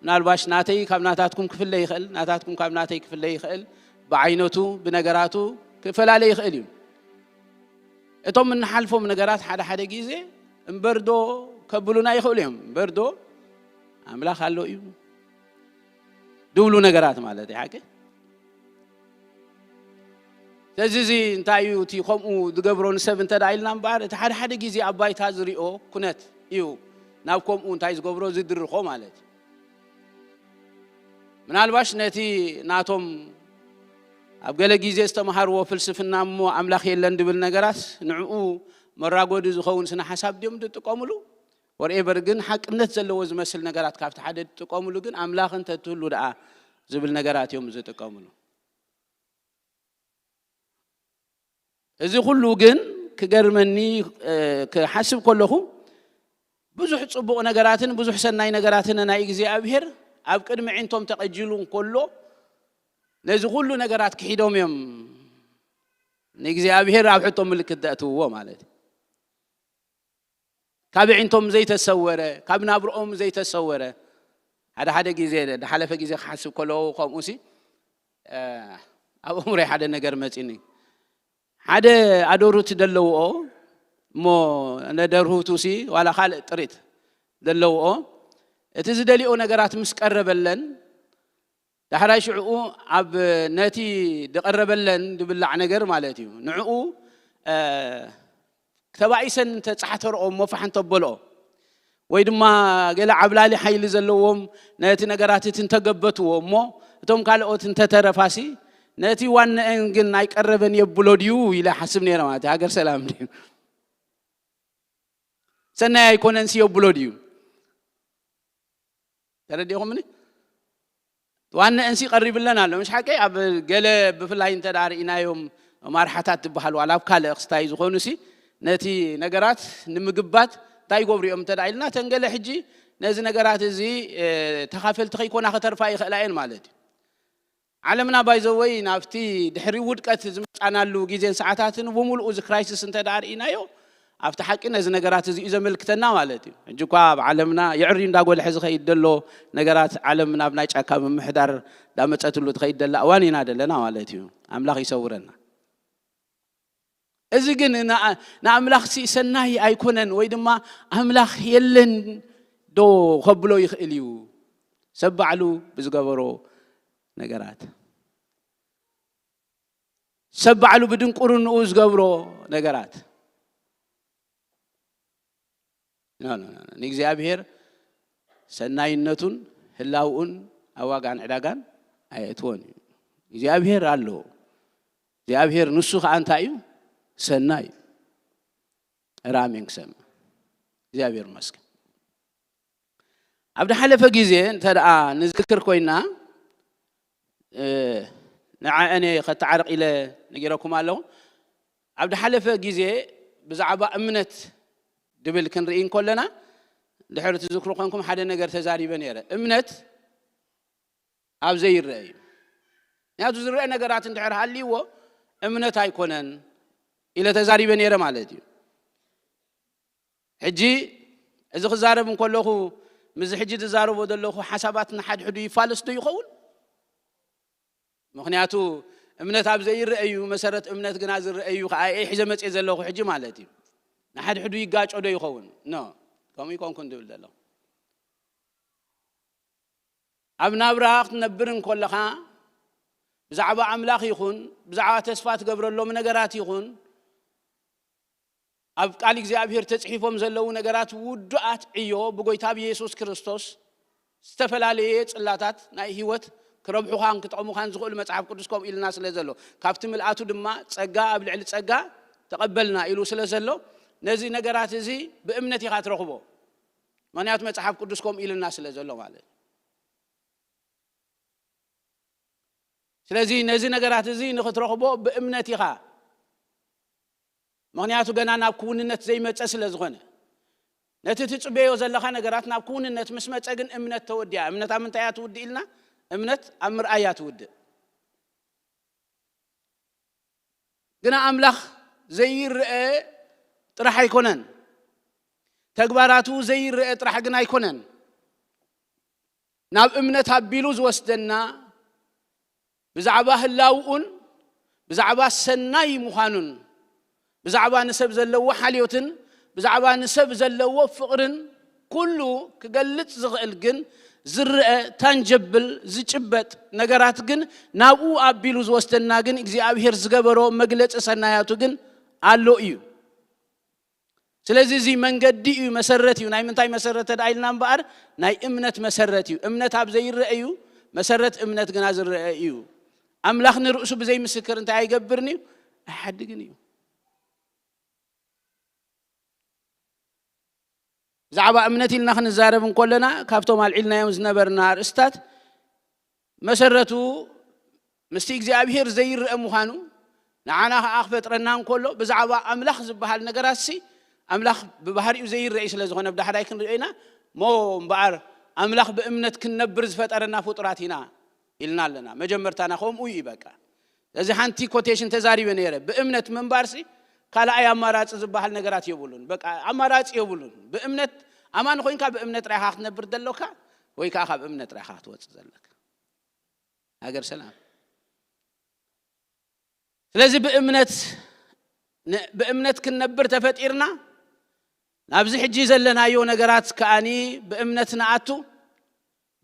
ምናልባሽ ናተይ ካብ ናታትኩም ክፍለ ይኽእል፣ ናታትኩም ካብ ናተይ ክፍለ ይኽእል፣ ብዓይነቱ፣ ብነገራቱ ክፈላለ ይኽእል እዩ። እቶም እንሓልፎም ነገራት ሓደ ሓደ ግዜ እምበርዶ ከብሉና ይኽእሉ እዮም። እምበርዶ ኣምላኽ ኣሎ እዩ። ድብሉ ነገራት ማለት እዩ፣ ሓቂ? ስለዚ እዚ እንታይ እዩ እቲ ከምኡ ዝገብሮ ንሰብ እንተ ደኣ ኢልና እምበኣር፣ እቲ ሓደ ሓደ ግዜ ኣብ ባይታ ዝሪኦ ኩነት እዩ ናብ ከምኡ እንታይ ዝገብሮ ዝድርኾ ማለት እዩ። ምናልባሽ ነቲ ናቶም ኣብ ገለ ግዜ ዝተምሃርዎ ፍልስፍና እሞ ኣምላኽ የለን ድብል ነገራት ንዕኡ መራጎዲ ዝኸውን ስነ ሓሳብ ድዮም ዝጥቀምሉ? ወርኤቨር ግን ሓቅነት ዘለዎ ዝመስል ነገራት ካብቲ ሓደ ዝጥቀምሉ ግን ኣምላኽ እንተ ትህሉ ደኣ ዝብል ነገራት እዮም ዝጥቀምሉ። እዚ ኩሉ ግን ክገርመኒ፣ እ፣ ክሓስብ ከለኹ ብዙሕ ጽቡቕ ነገራትን ብዙሕ ሰናይ ነገራትን ናይ እግዚኣብሔር ኣብ ቅድሚ ዒንቶም ተቐጂሉ እንከሎ ነዚ ኩሉ ነገራት ክሒዶም እዮም ንእግዚኣብሔር ኣብ ሕቶ ምልክት ዘእትውዎ ማለት እዩ። ካብ ዒንቶም ዘይተሰወረ፣ ካብ ናብርኦም ዘይተሰወረ፣ ሓደ ሓደ ግዜ፣ ዝሓለፈ ግዜ ክሓስብ ከለዉ ከምኡሲ፣ እ፣ ኣብ ኣእምሮይ ሓደ ነገር መጺኒ። ሓደ ኣደሩት ደለውኦ እሞ፣ ነደርሁቱሲ ዋላ ካልእ ጥሪት ደለውኦ፣ እቲ ዝደልዮ ነገራት ምስ ቀረበለን፣ ዳሕራይ ሽዕኡ ኣብ ነቲ ዝቐረበለን ዝብላዕ ነገር ማለት እዩ። ንዕኡ ተባኢሰን እንተጻሕተርኦ እሞ ፋሕ እንተበልኦ፣ ወይ ድማ ገለ ዓብላሊ ሓይሊ ዘለዎም ነቲ ነገራት እቲ እንተገበትዎ እሞ፣ እቶም ካልኦት እንተተረፋሲ፣ ነቲ ዋነአን ግን ኣይቀረበን የብሎ ድዩ ኢለ ሓስብ ነይረ። ማለት ሃገር ሰላም ድዩ? ሰናይ ኣይኮነን ሲ የብሎ ድዩ? ተረዲኹምኒ? ዋነአንሲ ቀሪብለን ኣሎ። ምሽ ሓቀይ ኣብ ገለ ብፍላይ እንተ ደኣ ርኢናዮም ማርሓታት ዝበሃል ዋላ ኣብ ካልእ ክስታይ ዝኾኑ ሲ ነቲ ነገራት ንምግባት እንታይ ይገብሩ እዮም እንተ ደኣ ኢልና፣ ተን ገለ ሕጂ ነዚ ነገራት እዚ ተኻፈልቲ ከይኮና ከተርፋ ይኽእላ እየን ማለት እዩ። ዓለምና ባይዘወይ ናብቲ ድሕሪ ውድቀት ዝመጻናሉ ግዜን ሰዓታትን ብምሉኡ እዚ ክራይሲስ እንተ ደኣ ርኢናዮ፣ ኣብቲ ሓቂ ነዚ ነገራት እዚ እዩ ዘመልክተና ማለት እዩ። ሕጂ እኳ ኣብ ዓለምና የዕሪ እንዳጎልሐ ዝኸይድ ዘሎ ነገራት፣ ዓለም ናብ ናይ ጫካ ምምሕዳር እንዳመጸትሉ ትኸይድ ዘላ እዋን ኢና ዘለና ማለት እዩ። ኣምላኽ ይሰውረና። እዚ ግን ንኣምላኽ ሲ ሰናይ ኣይኮነን ወይ ድማ ኣምላኽ የለን ዶ ከብሎ ይኽእል እዩ? ሰብ ባዕሉ ብዝገበሮ ነገራት፣ ሰብ ባዕሉ ብድንቁርንኡ ዝገብሮ ነገራት ንእግዚኣብሔር ሰናይነቱን ህላውኡን ኣብ ዋጋን ዕዳጋን ኣየእትዎን እዩ። እግዚኣብሔር ኣሎ። እግዚኣብሔር ንሱ ከዓ እንታይ እዩ? ሰናይ እዩ። ራሜን ክሰምዕ እግዚኣብሔር መስገን። ኣብ ዝሓለፈ ግዜ እንተ ደኣ ንዝክር ኮይና ንዓእኔ ከተዓርቕ ኢለ ነጊረኩም ኣለኹ። ኣብ ዝሓለፈ ግዜ ብዛዕባ እምነት ድብል ክንርኢ እንከለና ድሕሪ ትዝክሩ ኮንኩም ሓደ ነገር ተዛሪበ ነይረ። እምነት ኣብ ዘይረአ እዩ። ምክንያቱ ዝረአ ነገራት እንድሕር ሃልይዎ እምነት ኣይኮነን ኢለ ተዛሪበ ነይረ ማለት እዩ። ሕጂ እዚ ክዛረብ እንከለኹ ምስዚ ሕጂ ዝዛረቦ ዘለኹ ሓሳባት ንሓድሕዱ ይፋለስ ዶ ይኸውን? ምክንያቱ እምነት ኣብ ዘይረአዩ መሰረት እምነት ግና ዝረአዩ ከዓ እየ ሒዘ መፅየ ዘለኹ ሕጂ ማለት እዩ። ንሓድሕዱ ይጋጮ ዶ ይኸውን? ኖ፣ ከምኡ ይኮንኩን ዝብል ዘለኹ። ኣብ ናብራ ክትነብር እንከለኻ ብዛዕባ ኣምላኽ ይኹን ብዛዕባ ተስፋ ትገብረሎም ነገራት ይኹን ኣብ ቃል እግዚኣብሔር ተጽሒፎም ዘለዉ ነገራት ውዱኣት ዕዮ ብጎይታ ብየሱስ ክርስቶስ ዝተፈላለየ ጽላታት ናይ ህይወት ክረብሑኻን ክጠቕሙኻን ዝኽእሉ መጽሓፍ ቅዱስ ከምኡ ኢልና ስለ ዘሎ ካብቲ ምልኣቱ ድማ ጸጋ ኣብ ልዕሊ ጸጋ ተቐበልና ኢሉ ስለ ዘሎ ነዚ ነገራት እዚ ብእምነት ኢኻ ትረኽቦ። ምክንያቱ መጽሓፍ ቅዱስ ከምኡ ኢልና ስለ ዘሎ ማለት እዩ። ስለዚ ነዚ ነገራት እዚ ንኽትረኽቦ ብእምነት ኢኻ። ምኽንያቱ ገና ናብ ክውንነት ዘይመጸ ስለ ዝኾነ ነቲ ትጽበዮ ዘለኻ ነገራት ናብ ክውንነት ምስ መጸ ግን እምነት ተወዲኣ። እምነት ኣብ ምንታይ እያ ትውድእ ኢልና? እምነት ኣብ ምርኣይ እያ ትውድእ። ግና ኣምላኽ ዘይረአ ጥራሕ ኣይኮነን። ተግባራቱ ዘይረአ ጥራሕ ግን ኣይኮነን። ናብ እምነት ኣቢሉ ዝወስደና ብዛዕባ ህላውኡን ብዛዕባ ሰናይ ምዃኑን ብዛዕባ ንሰብ ዘለዎ ሓልዮትን ብዛዕባ ንሰብ ዘለዎ ፍቕርን ኩሉ ክገልጽ ዝኽእል ግን ዝረአ ታንጀብል ዝጭበጥ ነገራት ግን ናብኡ ኣቢሉ ዝወስደና ግን እግዚኣብሔር ዝገበሮ መግለጺ ሰናያቱ ግን ኣሎ እዩ። ስለዚ እዚ መንገዲ እዩ፣ መሰረት እዩ። ናይ ምንታይ መሰረት ተዳ ኢልና እምበኣር ናይ እምነት መሰረት እዩ። እምነት ኣብ ዘይረአ እዩ፣ መሰረት እምነት ግና ዝረአ እዩ። ኣምላኽ ንርእሱ ብዘይ ምስክር እንታይ ኣይገብርን እዩ? ኣይሓድግን እዩ። ብዛዕባ እምነት ኢልና ክንዛረብ እንከለና ካብቶም ኣልዒልናዮም ዝነበርና ኣርእስታት መሰረቱ ምስቲ እግዚኣብሔር ዘይረአ ምዃኑ ንዓና ኸዓ ክፈጥረና እንከሎ ብዛዕባ ኣምላኽ ዝበሃል ነገራት ሲ ኣምላኽ ብባህሪኡ ዘይረአ ስለ ዝኾነ ብዳሕራይ ክንሪኦ ኢና። ሞ እምበኣር ኣምላኽ ብእምነት ክንነብር ዝፈጠረና ፍጡራት ኢና ኢልና ኣለና። መጀመርታና ከምኡ እዩ በቃ። ስለዚ ሓንቲ ኮቴሽን ተዛሪበ ነይረ። ብእምነት ምንባርሲ ካልኣይ ኣማራፂ ዝበሃል ነገራት የብሉን። በቃ ኣማራፂ የብሉን። ብእምነት ኣማን ኮይንካ ብእምነት ጥራይካ ክትነብር ዘለካ ወይ ከዓ ካብ እምነት ጥራይካ ክትወፅእ ዘለካ። ሃገር ሰላም። ስለዚ ብእምነት ብእምነት ክንነብር ተፈጢርና ናብዚ ሕጂ ዘለናዮ ነገራት ከኣኒ ብእምነት ንኣቱ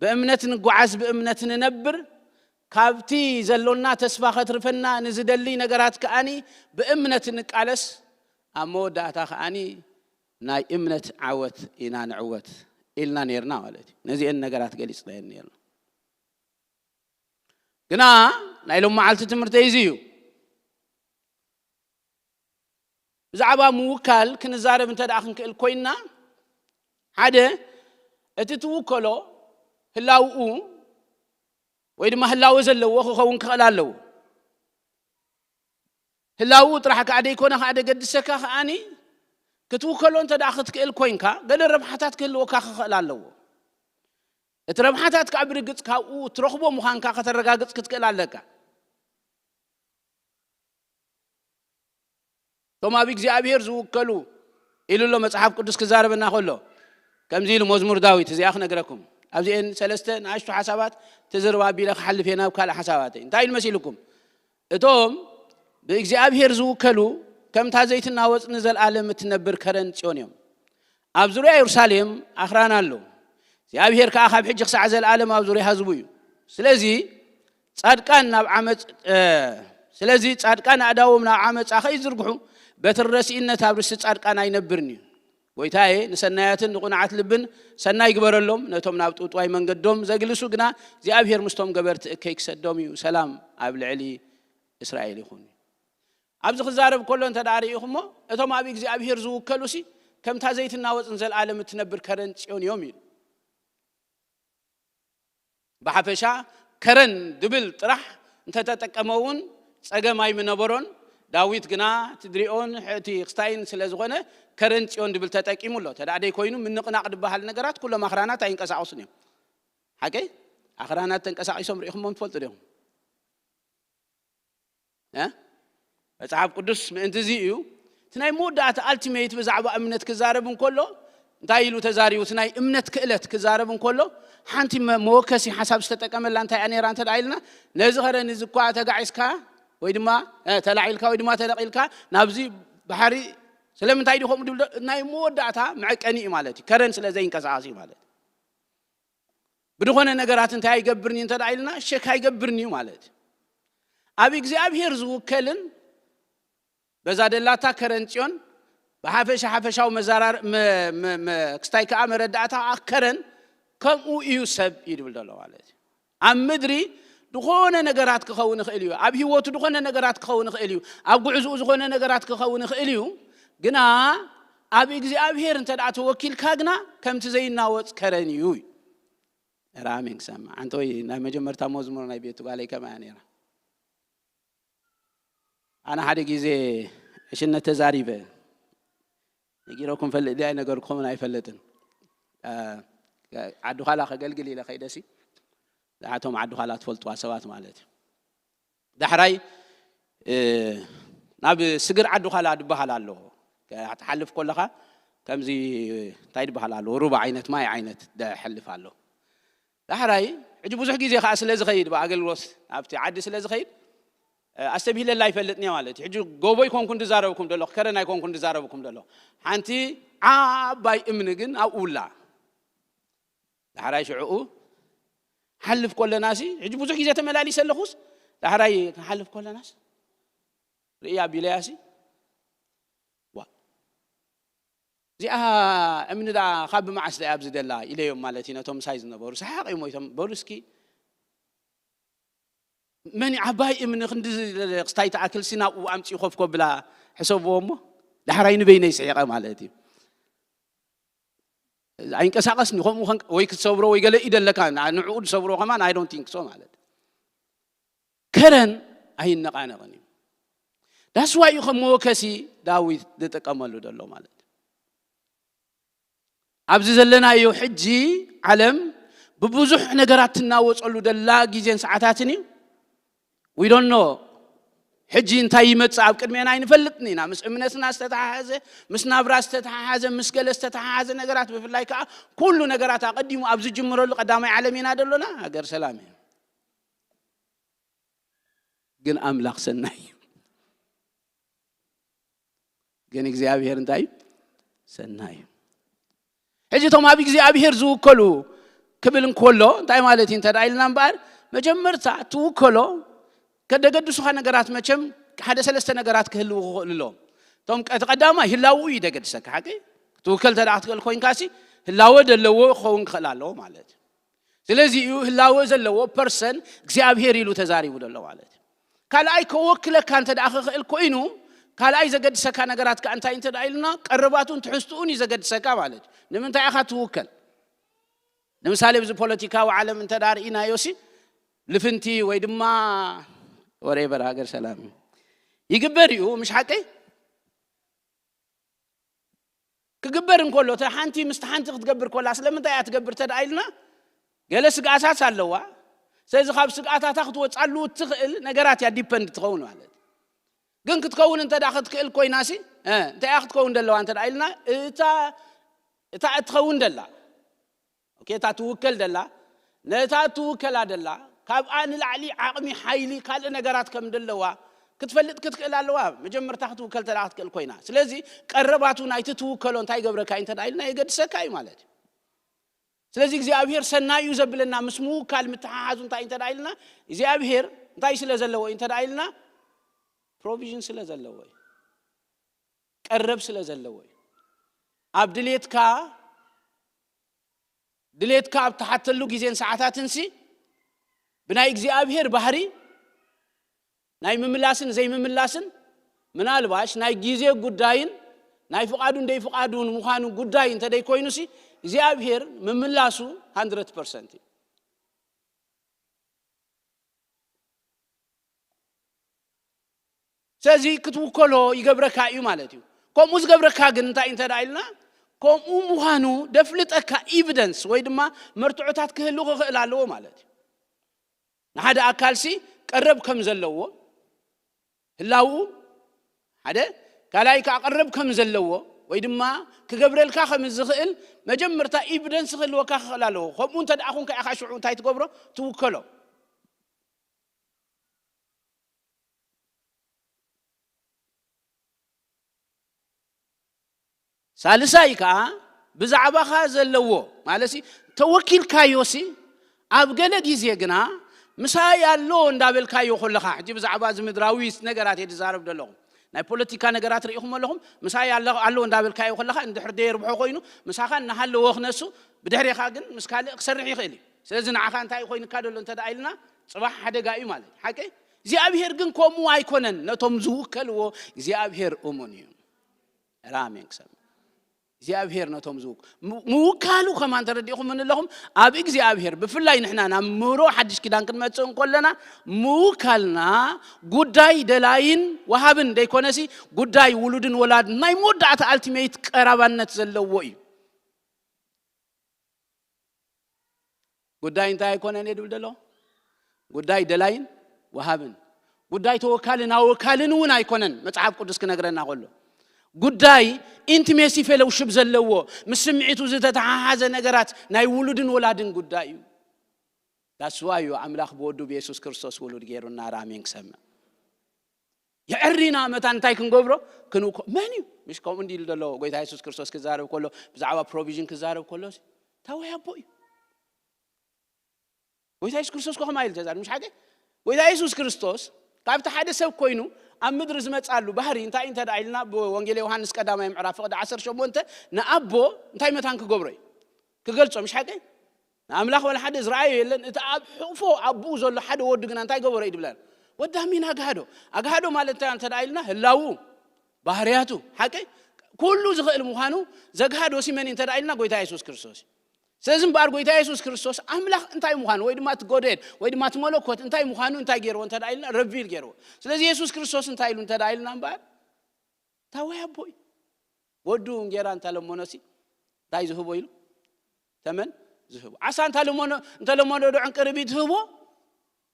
ብእምነት ንጓዓዝ ብእምነት ንነብር። ካብቲ ዘሎና ተስፋ ከትርፈና ንዝደሊ ነገራት ከኣኒ ብእምነት ንቃለስ፣ ኣብ መወዳእታ ከኣኒ ናይ እምነት ዓወት ኢና ንዕወት ኢልና ነርና ማለት እዩ። ነዚአን ነገራት ገሊጽናየን ነርና። ግና ናይ ሎም መዓልቲ ትምህርተይ እዚ እዩ። ብዛዕባ ምውካል ክንዛረብ እንተ ደኣ ክንክእል ኮይንና፣ ሓደ፣ እቲ ትውከሎ ህላውኡ ወይ ድማ ህላወ ዘለዎ ክኸውን ክኽእል ኣለዎ። ህላውኡ ጥራሕ ከኣ ደይኮነ ከኣ ደገድሰካ ከኣኒ ክትውከሎ እንተ ደኣ ክትክእል ኮይንካ፣ ገለ ረብሓታት ክህልወካ ክኽእል ኣለዎ። እቲ ረብሓታት ከኣ ብርግጽ ካብኡ ትረኽቦ ምዃንካ ከተረጋግጽ ክትክእል ኣለካ። እቶም ኣብ እግዚኣብሔር ዝውከሉ ኢሉ ኣሎ መጽሓፍ ቅዱስ ክዛረበና ከሎ። ከምዚ ኢሉ መዝሙር ዳዊት፣ እዚኣ ክነግረኩም። ኣብዚአን ሰለስተ ንኣሽቱ ሓሳባት ተዘርባ ኣቢለ ክሓልፍ እየ ናብ ካልእ ሓሳባተይ። እንታይ ኢሉ መሲልኩም? እቶም ብእግዚኣብሔር ዝውከሉ ከምታ ዘይትናወጽ ንዘለኣለም እትነብር ከረን ጽዮን እዮም። ኣብ ዙርያ የሩሳሌም ኣኽራን ኣሎ። እግዚኣብሔር ከኣ ካብ ሕጂ ክሳዕ ዘለኣለም ኣብ ዙርያ ህዝቡ እዩ። ስለዚ ጻድቃን ናብ ዓመጽ-፣ እ፣ ስለዚ ጻድቃን ኣእዳዎም ናብ ዓመጻ ከይዝርግሑ፣ በትሪ ረሲእነት ኣብ ርእሲ ጻድቃን ኣይነብርን እዩ። ጎይታዬ፣ ንሰናያትን ንቕኑዓት ልብን ሰናይ ግበረሎም፣ ነቶም ናብ ጥውጥዋይ መንገዶም ዘግልሱ ግና እግዚኣብሔር ምስቶም ገበርቲ እከይ ክሰዶም እዩ። ሰላም ኣብ ልዕሊ እስራኤል ይኹን። ኣብዚ ክዛረብ ከሎ እንተ ደኣ ርኢኹሞ፣ እቶም ኣብ እግዚኣብሔር ዝውከሉሲ ከምታ ዘይትናወጽን ዘለኣለም እትነብር ከረን ጽዮን እዮም ኢሉ። ብሓፈሻ ከረን ድብል ጥራሕ እንተተጠቀመ እውን ጸገም ኣይምነበሮን። ዳዊት ግና እቲ ድሪኦን እቲ ክስታይን ስለ ዝኾነ ከረን ጽዮን ድብል ተጠቂሙ ኣሎ። ተዳ ደይ ኮይኑ ምንቕናቕ ድበሃል ነገራት ኩሎም ኣኽራናት ኣይንቀሳቐሱን እዮም። ሓቀይ? ኣኽራናት ተንቀሳቒሶም ርኢኹሞም ትፈልጡ ዲኹም? እ? መጽሓፍ ቅዱስ ምእንቲ እዚ እዩ። እቲ ናይ መወዳእታ ኣልቲሜት ብዛዕባ እምነት ክዛረብ እንከሎ እንታይ ኢሉ ተዛሪቡ? እቲ ናይ እምነት ክእለት ክዛረብ እንከሎ ሓንቲ መ-፣ መወከሲ ሓሳብ ዝተጠቀመላ እንታይ እያ ነይራ እንተ ደኣ ኢልና፣ ነዚ ኸረን እዚ እኳ ተጋዒዝካ ወይ ድማ፣ እ፣ ተላዒልካ ወይ ድማ ተነቒልካ ናብዚ ባሕሪ ስለምንታይ ድዩ ከምኡ ድብል ዶ? ናይ መወዳእታ መዐቀኒ እዩ ማለት እዩ። ከረን ስለ ዘይንቀሳቐስ እዩ ማለት እዩ። ብድኾነ ነገራት እንታይ ኣይገብርን እዩ እንተ ደኣ ኢልና፣ ሸክ ኣይገብርን እዩ ማለት እዩ። ኣብ እግዚኣብሔር ዝውከልን በዛ ደላታ ከረን ጽዮን ብሓፈሻ ሓፈሻዊ መዛራር-፣ መ-፣ መ-፣ መ-፣ ክስታይ ከኣ መረዳእታ ከኣ ከረን ከምኡ እዩ ሰብ እዩ ድብል ዘሎ ማለት እዩ። ኣብ ምድሪ ዝኾነ ነገራት ክኸውን ይኽእል እዩ። ኣብ ህይወቱ ዝኾነ ነገራት ክኸውን ይኽእል እዩ። ኣብ ጉዕዝኡ ዝኾነ ነገራት ክኸውን ይኽእል እዩ። ግና ኣብ እግዚኣብሔር እንተ ደኣ ተወኪልካ ግና ከምቲ ዘይናወጽ ከረን እዩ እዩ። ኧረ ኣሜን ክሰምዕ። ኣንተ ወይ ናይ መጀመርታ መዝሙር ናይ ቤቱ ጓለይ ከምኣ እያ ነይራ። ኣነ ሓደ ግዜ ዕሽነት ተዛሪበ። ነጊረኩም ፈልጥ ድያ ኣይነገርኩምን ኣይፈልጥን። እ፣ ዓዲ ዃላ ከገልግል ኢለ ከይደሲ። ንዓቶም ዓዲ ዃላ ትፈልጥዋ ሰባት ማለት እዩ። ዳሕራይ፣ እ፣ ናብ ስግር ዓዲ ዃላ ድበሃል ኣሎ። ክትሓልፍ ከለኻ ከምዚ እንታይ ድበሃል ኣሎ? ሩባ ዓይነት ማይ ዓይነት ደሕልፍ ኣሎ። ዳሕራይ፣ ሕጂ ብዙሕ ግዜ ከኣ ስለ ዝኸይድ፣ ብኣገልግሎት ኣብቲ ዓዲ ስለ ዝኸይድ፣ እ፣ ኣስተብሂለላ ኣይፈልጥን እየ ማለት እዩ። ሕጂ ጎቦ ኣይኮንኩን ድዛረብኩም ደለኹ፣ ከረን ኣይኮንኩን ድዛረብኩም ደለኹ። ሓንቲ ዓባይ እምኒ ግን ኣብኡ ኣላ። ዳሕራይ ሽዕኡ ሓልፍ ከለናሲ፣ ሕጂ ብዙሕ ግዜ ተመላሊሰ ኣለኹስ፣ ዳሕራይ ክንሓልፍ ከለናስ፣ ርእያ ቢለያሲ፣ ዋ፣ እዚኣ እምኒ ደኣ ካብ መዓስ ደኣ ኣብዚ ደላ ኢለዮም ማለት እዩ። ነቶም ምሳይ ዝነበሩ ሰሓቕ እዮም ሞይቶም። በሉ እስኪ፣ መን እዩ ዓባይ እምኒ ክንዲ ክስታይ ትኣክል ሲ ናብኡ ኣምጺኡ ኮፍ ከብላ ሕሰብዎ እሞ፣ ዳሕራይ ንበይነይ ስሒቐ ማለት እዩ። ኣይንቀሳቐስን እዩ። ከምኡ ከን-፣ ወይ ክትሰብሮ ወይ ገለ ኢደ ኣለካ፣ ን-፣ ንዕኡ ዝሰብሮ ከማን I don't think so ማለት እዩ። ከረን ኣይነቓነቕን እዩ። ዳስዋ እዩ ከም መወከሲ ዳዊት ዝጥቀመሉ ዘሎ ማለት እዩ። ኣብዚ ዘለናዮ ሕጂ ዓለም ብብዙሕ ነገራት ትናወጸሉ ደላ ግዜን ሰዓታትን እዩ። We don't know። ሕጂ እንታይ ይመጽእ ኣብ ቅድሜና ኣይንፈልጥን ኢና። ምስ እምነትና ዝተተሓሓዘ፣ ምስ ናብራ ዝተተሓሓዘ፣ ምስ ገለ ዝተተሓሓዘ ነገራት፣ ብፍላይ ከኣ ኩሉ ነገራት ኣቐዲሙ ኣብ ዝጅምረሉ ቀዳማይ ዓለም ኢና ደሎና። ሃገር ሰላም እዩ። ግን ኣምላኽ ሰናይ እዩ። ግን እግዚኣብሔር እንታይ እዩ? ሰናይ እዩ። ሕጂ እቶም ኣብ እግዚኣብሔር ዝውከሉ ክብል እንከሎ እንታይ ማለት እዩ እንተ ደኣ ኢልና እምበኣር፣ መጀመርታ ትውከሎ ከደገድሱኻ ነገራት መቸም ሓደ ሰለስተ ነገራት ክህልዉ ክኽእሉ ኣለዎም። እቶም ቀ- እቲ ቀዳማይ ህላውኡ እዩ ደገድሰካ። ሓቂ ክትውከል እንተ ደኣ ክትክእል ኮይንካሲ ህላወ ዘለዎ ክኸውን ክኽእል ኣለዎ ማለት እዩ። ስለዚ እዩ ህላወ ዘለዎ ፐርሰን እግዚኣብሔር ኢሉ ተዛሪቡ ዘሎ ማለት እዩ። ካልኣይ ከወክለካ እንተ ደኣ ክኽእል ኮይኑ ካልኣይ ዘገድሰካ ነገራት ከኣ እንታይ እንተ ደኣ ኢልና ቀረባቱን ትሕዝትኡን እዩ ዘገድሰካ ማለት እዩ። ንምንታይ ኢኻ ትውከል? ንምሳሌ ብዚ ፖለቲካዊ ዓለም እንተ ደኣ ርኢናዮ ሲ ልፍንቲ ወይ ድማ ወሬበር ሃገር ሰላም እዩ ይግበር እዩ ምሽ ሓቀይ ክግበር እንከሎ እተ ሓንቲ ምስቲ ሓንቲ ክትገብር ኮላ ስለምንታይ እያ ትገብር ተደኣ ኢልና ገለ ስግኣታት ኣለዋ። ስለዚ ካብ ስግኣታታ ክትወፃሉ እትኽእል ነገራት እያ ዲፐንድ ትኸውን ማለት ግን ክትከውን እንተ ደኣ ክትክእል ኮይና ሲ እንታይ እያ ክትከውን ደለዋ እንተ ደኣ ኢልና እታ እታ እትኸውን ደላ ኦኬ፣ እታ ትውከል ደላ ነታ እትውከላ ደላ ካብኣ ንላዕሊ ዓቕሚ ሓይሊ ካልእ ነገራት ከም ደለዋ ክትፈልጥ ክትክእል ኣለዋ። መጀመርታ ክትውከል ተዳ ክትክእል ኮይና ስለዚ ቀረባቱ ናይቲ ትውከሎ እንታይ ይገብረካ እዩ እንተ ኢልና የገድሰካ እዩ ማለት እዩ። ስለዚ እግዚኣብሔር ሰናይ እዩ ዘብለና ምስ ምውካል ምትሓሓዙ እንታይ እንተ ኢልና እግዚኣብሔር እንታይ ስለ ዘለዎ እዩ እንተ ኢልና ፕሮቪዥን ስለ ዘለዎ እዩ፣ ቀረብ ስለ ዘለዎ እዩ። ኣብ ድሌትካ ድሌትካ ኣብ ትሓተሉ ግዜን ሰዓታትንሲ ብናይ እግዚኣብሔር ባህሪ ናይ ምምላስን ዘይምምላስን ምናልባሽ ናይ ግዜ ጉዳይን ናይ ፍቓዱን ደይፍቓዱን ምዃኑ ጉዳይ እንተ ደይኮይኑሲ እግዚኣብሔር ምምላሱ ሃንድረድ ፐርሰንት እዩ። ስለዚ ክትውከሎ ይገብረካ እዩ ማለት እዩ። ከምኡ ዝገብረካ ግን እንታይ እንተ ኢልና ከምኡ ምዃኑ ደፍልጠካ ኢቪደንስ ወይ ድማ መርትዖታት ክህሉ ክኽእል ኣለዎ ማለት እዩ። ንሓደ ኣካልሲ ቀረብ ከም ዘለዎ ህላውኡ ሓደ ካልኣይ ከዓ ቀረብ ከም ዘለዎ ወይ ድማ ክገብረልካ ከም ዝኽእል መጀመርታ ኢቪደንስ ክህልወካ ክኽእል ኣለዎ። ከምኡ እንተ ደኣ ኹንካ ኢኻ ሽዑ እንታይ ትገብሮ ትውከሎ። ሳልሳይ ከዓ ብዛዕባኻ ዘለዎ ማለት ተወኪልካዮሲ ኣብ ገለ ግዜ ግና ምሳይ ኣሎ እንዳበልካዮ ከለኻ ሕጂ ብዛዕባ እዚ ምድራዊ ነገራት እየ ዝዛረብ ዘለኹ ናይ ፖለቲካ ነገራት ርኢኹም ኣለኹም ምሳይ ኣሎ እንዳበልካዮ ከለኻ እንድሕር ደየርብሖ ኮይኑ ምሳኻ እናሃለዎ ክነሱ ብድሕሬኻ ግን ምስ ካልእ ክሰርሕ ይኽእል እዩ። ስለዚ ንዓኻ እንታይ ኮይንካ ደሎ እንተ ኢልና ፅባሕ ሓደጋ እዩ ማለት ሓቂ እግዚኣብሔር ግን ከምኡ ኣይኮነን ነቶም ዝውከልዎ እግዚኣብሔር እሙን እዩ። ራሜን ክሰብ እግዚኣብሔር ነቶም ዝውክ ምውካሉ ከማን ተረዲእኹም ምን ኣለኹም ኣብ እግዚኣብሔር ብፍላይ ንሕና ናብ ምሮ ሓድሽ ኪዳን ክንመፅእ እንኮለና ምውካልና ጉዳይ ደላይን ወሃብን ደይኮነሲ ጉዳይ ውሉድን ወላድን ናይ መወዳእታ ኣልቲሜት ቀራባነት ዘለዎ እዩ። ጉዳይ እንታይ ኣይኮነን እየ ድብል ደሎ ጉዳይ ደላይን ወሃብን ጉዳይ ተወካልን ኣወካልን እውን ኣይኮነን። መፅሓፍ ቅዱስ ክነግረና ከሎ ጉዳይ ኢንቲሜሲ ፌሎውሽፕ ዘለዎ ምስ ስምዒቱ ዝተተሓሓዘ ነገራት ናይ ውሉድን ወላድን ጉዳይ እዩ። ዳስዋ እዩ ኣምላኽ ብወዱ ብየሱስ ክርስቶስ ውሉድ ገይሩና ራሜን ክሰምዕ የዕሪና መታን እንታይ ክንገብሮ ክንውኮ መን እዩ ምሽ ከምኡ እንዲ ኢሉ ዘሎ ጎይታ የሱስ ክርስቶስ ክዛረብ ከሎ ብዛዕባ ፕሮቪዥን ክዛረብ ከሎ ታወይ ኣቦ እዩ። ጎይታ የሱስ ክርስቶስ ኮ ከማ ኢሉ ተዛረብ ምሽ ሓቂ ጎይታ የሱስ ክርስቶስ ካብቲ ሓደ ሰብ ኮይኑ ኣብ ምድሪ ዝመፃሉ ባህሪ እንታይ እንተ ደኣ ኢልና ብወንጌል ዮሃንስ ቀዳማይ ምዕራፍ ፍቕዲ ዓሰርተ ሸሞንተ ንኣቦ እንታይ መታን ክገብሮ እዩ ክገልጾ ምሽ ሓቂ ንኣምላኽ ወላ ሓደ ዝረኣዮ የለን እቲ ኣብ ሕቕፎ ኣቦኡ ዘሎ ሓደ ወዱ ግና እንታይ ገበሮ እዩ ድብለና ወዲ ኣሚን ኣግሃዶ ኣግሃዶ ማለት እንታይ እንተ ኢልና ህላዉ ባህርያቱ ሓቂ ኩሉ ዝኽእል ምዃኑ ዘግሃዶ ሲመን እንተ ኢልና ጎይታ የሱስ ክርስቶስ እዩ። ስለዚ እምበኣር ጎይታ የሱስ ክርስቶስ ኣምላኽ እንታይ ምዃኑ ወይ ድማ እቲ ጎዴድ ወይ ድማ እቲ መለኮት እንታይ ምዃኑ እንታይ ገይርዎ እንተ ኢልና ረቪል ገይርዎ። ስለዚ የሱስ ክርስቶስ እንታይ ኢሉ እንተ ኢልና እምበኣር ታወይ ኣቦ እዩ። ወዱ እንጌራ እንተለመኖሲ እንታይ ዝህቦ ኢሉ ተመን ዝህቦ ዓሳ እንተለመኖ እንተለመኖ ዶ ዕንቅርቢት ዝህቦ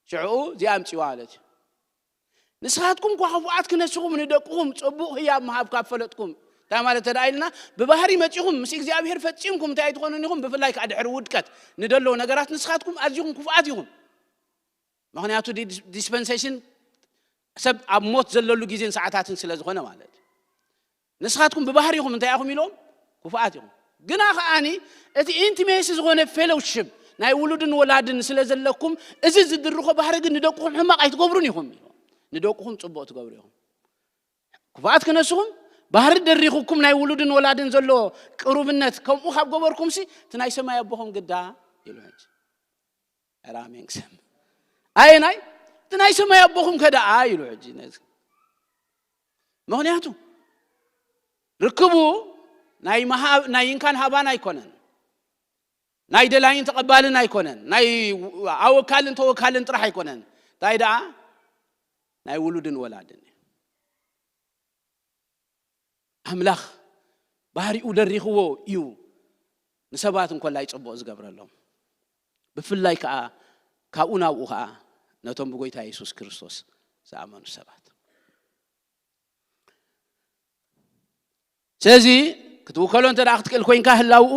ሽዕኡ እዚኣ ኣምፅዋ ማለት እዩ። ንስኻትኩም እኳ ክፉኣት ክነስኹም ንደቅኹም ፅቡቕ ህያብ ምሃብ ካብ ፈለጥኩም እንታይ ማለት ተዳ ኢልና ብባህሪ መፂኹም ምስ እግዚኣብሔር ፈፂምኩም እንታይ ኣይትኾኑን ኢኹም ብፍላይ ከዓ ድሕሪ ውድቀት ንደለዉ ነገራት ንስኻትኩም ኣዝኹም ክፉኣት ኢኹም። ምክንያቱ ዲስፐንሴሽን ሰብ ኣብ ሞት ዘለሉ ግዜን ሰዓታትን ስለ ዝኾነ ማለት እዩ። ንስኻትኩም ብባህሪኹም እንታይ ኢኹም ኢሎም ክፉኣት ኢኹም። ግና ከዓኒ እቲ ኢንቲሜሲ ዝኾነ ፌሎውሽፕ ናይ ውሉድን ወላድን ስለ ዘለኩም፣ እዚ ዝድርኾ ባህሪ ግን ንደቅኹም ሕማቕ ኣይትገብሩን ኢኹም ኢሉ። ንደቅኹም ጽቡቕ ትገብሩ ኢኹም። ክፉኣት ክነስኹም፣ ባህሪ ደሪኹኩም ናይ ውሉድን ወላድን ዘሎ ቅሩብነት ከምኡ ካብ ገበርኩምሲ፣ እቲ ናይ ሰማይ ኣቦኹም ግዳ ኢሉ። ሕጂ ኧረ ኣሜን ክሰም ኣየናይ እቲ ናይ ሰማይ ኣቦኹም ከደኣ ኢሉ። ሕጂ ነዚ ምኽንያቱ ርክቡ ናይ መሃብ ናይ ይንካን ሃባን ኣይኮነን፣ ናይ ደላይን ተቐባልን ኣይኮነን፣ ናይ ኣወካልን ተወካልን ጥራሕ ኣይኮነን። እንታይ ደኣ ናይ ውሉድን ወላድን እዩ። ኣምላኽ ባህሪኡ ደሪኽዎ እዩ ንሰባት እንኮላይ ጽቡቕ ዝገብረሎም፣ ብፍላይ ከኣ ካብኡ ናብኡ ከኣ ነቶም ብጎይታ የሱስ ክርስቶስ ዝኣመኑ ሰባት። ስለዚ ክትውከሎ እንተ ደኣ ክትክእል ኮይንካ ህላውኡ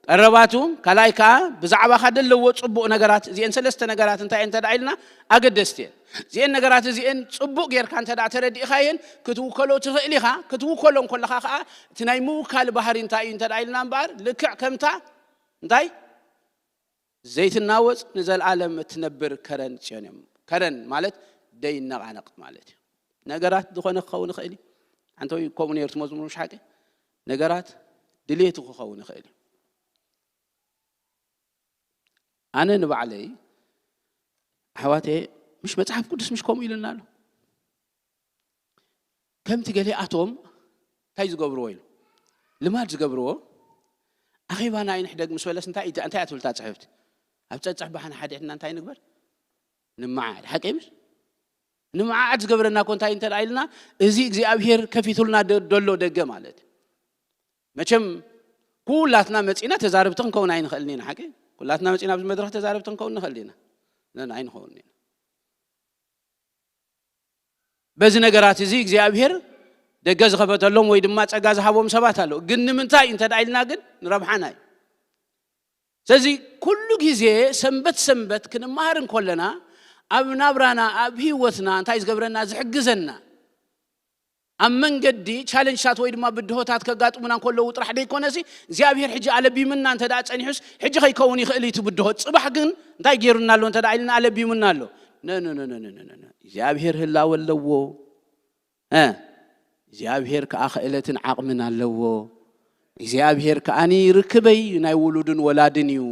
ቀረባቱ፣ ካልኣይ ከኣ ብዛዕባኻ ደለዎ ጽቡቕ ነገራት፣ እዚአን ሰለስተ ነገራት እንታይ እየን እንተ ደኣ ኢልና ኣገደስቲ እየን። እዚአን ነገራት እዚአን ጽቡቕ ጌርካ እንተ ደኣ ተረዲእኻየን ክትውከሎ ትኽእል ኢኻ። ክትውከሎ እንከለኻ ከኣ እቲ ናይ ምውካል ባህሪ እንታይ እዩ እንተ ደኣ ኢልና እምበኣር ልክዕ ከምታ እንታይ ዘይትናወጽ ንዘለኣለም እትነብር ከረን ጽዮን እዮም። ከረን ማለት ደይነቓነቕ ማለት እዩ። ነገራት ዝኾነ ክኸውን ይኽእል እዩ። ኣንተ ወይ ከምኡ ነይሩ እቲ መዝሙር ምሽ ሓቂ ነገራት ድሌቱ ክኸውን ይኽእል እዩ። ኣነ ንባዕለይ ኣሕዋቴ ምሽ መጽሓፍ ቅዱስ ምሽ ከምኡ ኢሉና ኣሎ። ከምቲ ገሊኣቶም እንታይ ዝገብርዎ ኢሉ ልማድ ዝገብርዎ ኣኼባና ኣይንሕደግ ምስ በለስ እንታይ እንታይ እያ ትብል እታ ጽሕፍቲ? ኣብ ጸጽሕ ባሕና ሓዲሕና እንታይ ንግበር? ንምዓድ ሓቂ ምስ ንምዓድ ዝገብረና እኮ እንታይ እንተ ኢልና እዚ እግዚኣብሔር ከፊቱልና ደ- ደሎ ደገ ማለት እዩ። መቸም ኩላትና መጺና ተዛረብቲ ክንከውን ኣይንኽእልን ኢና ሓቂ። ኩላትና መጺና ኣብዚ መድረኽ ተዛረብቲ ክንከውን ንኽእል ኢና? ነን ኣይንኸውን ኢና። በዚ ነገራት እዚ እግዚኣብሔር ደገ ዝኸፈተሎም ወይ ድማ ጸጋ ዝሃቦም ሰባት ኣለዉ። ግን ንምንታይ እንተ ደኣ ኢልና ግን ንረብሓና እዩ። ስለዚ ኩሉ ግዜ ሰንበት ሰንበት ክንመሃር እንከለና ኣብ ናብራና ኣብ ህይወትና እንታይ ዝገብረና ዝሕግዘና ኣብ መንገዲ ቻለንጅታት ወይ ድማ ብድሆታት ከጋጥሙና እንከለዉ ጥራሕ ደይኮነሲ እግዚኣብሔር ሕጂ ኣለቢምና እንተ ደኣ ጸኒሑስ ሕጂ ከይከውን ይኽእል እዩ እቲ ብድሆ ጽባሕ ግን እንታይ ገይሩና ኣሎ እንተ ደኣ ኢልና ኣለቢሙና ኣሎ። ነ ነ ነ ነ ነ ነ ነ። እግዚኣብሔር ህላወ ኣለዎ። እ እግዚኣብሔር ከኣ ክእለትን ዓቕምን ኣለዎ። እግዚኣብሔር ከኣ ርክበይ ናይ ውሉድን ወላድን እዩ።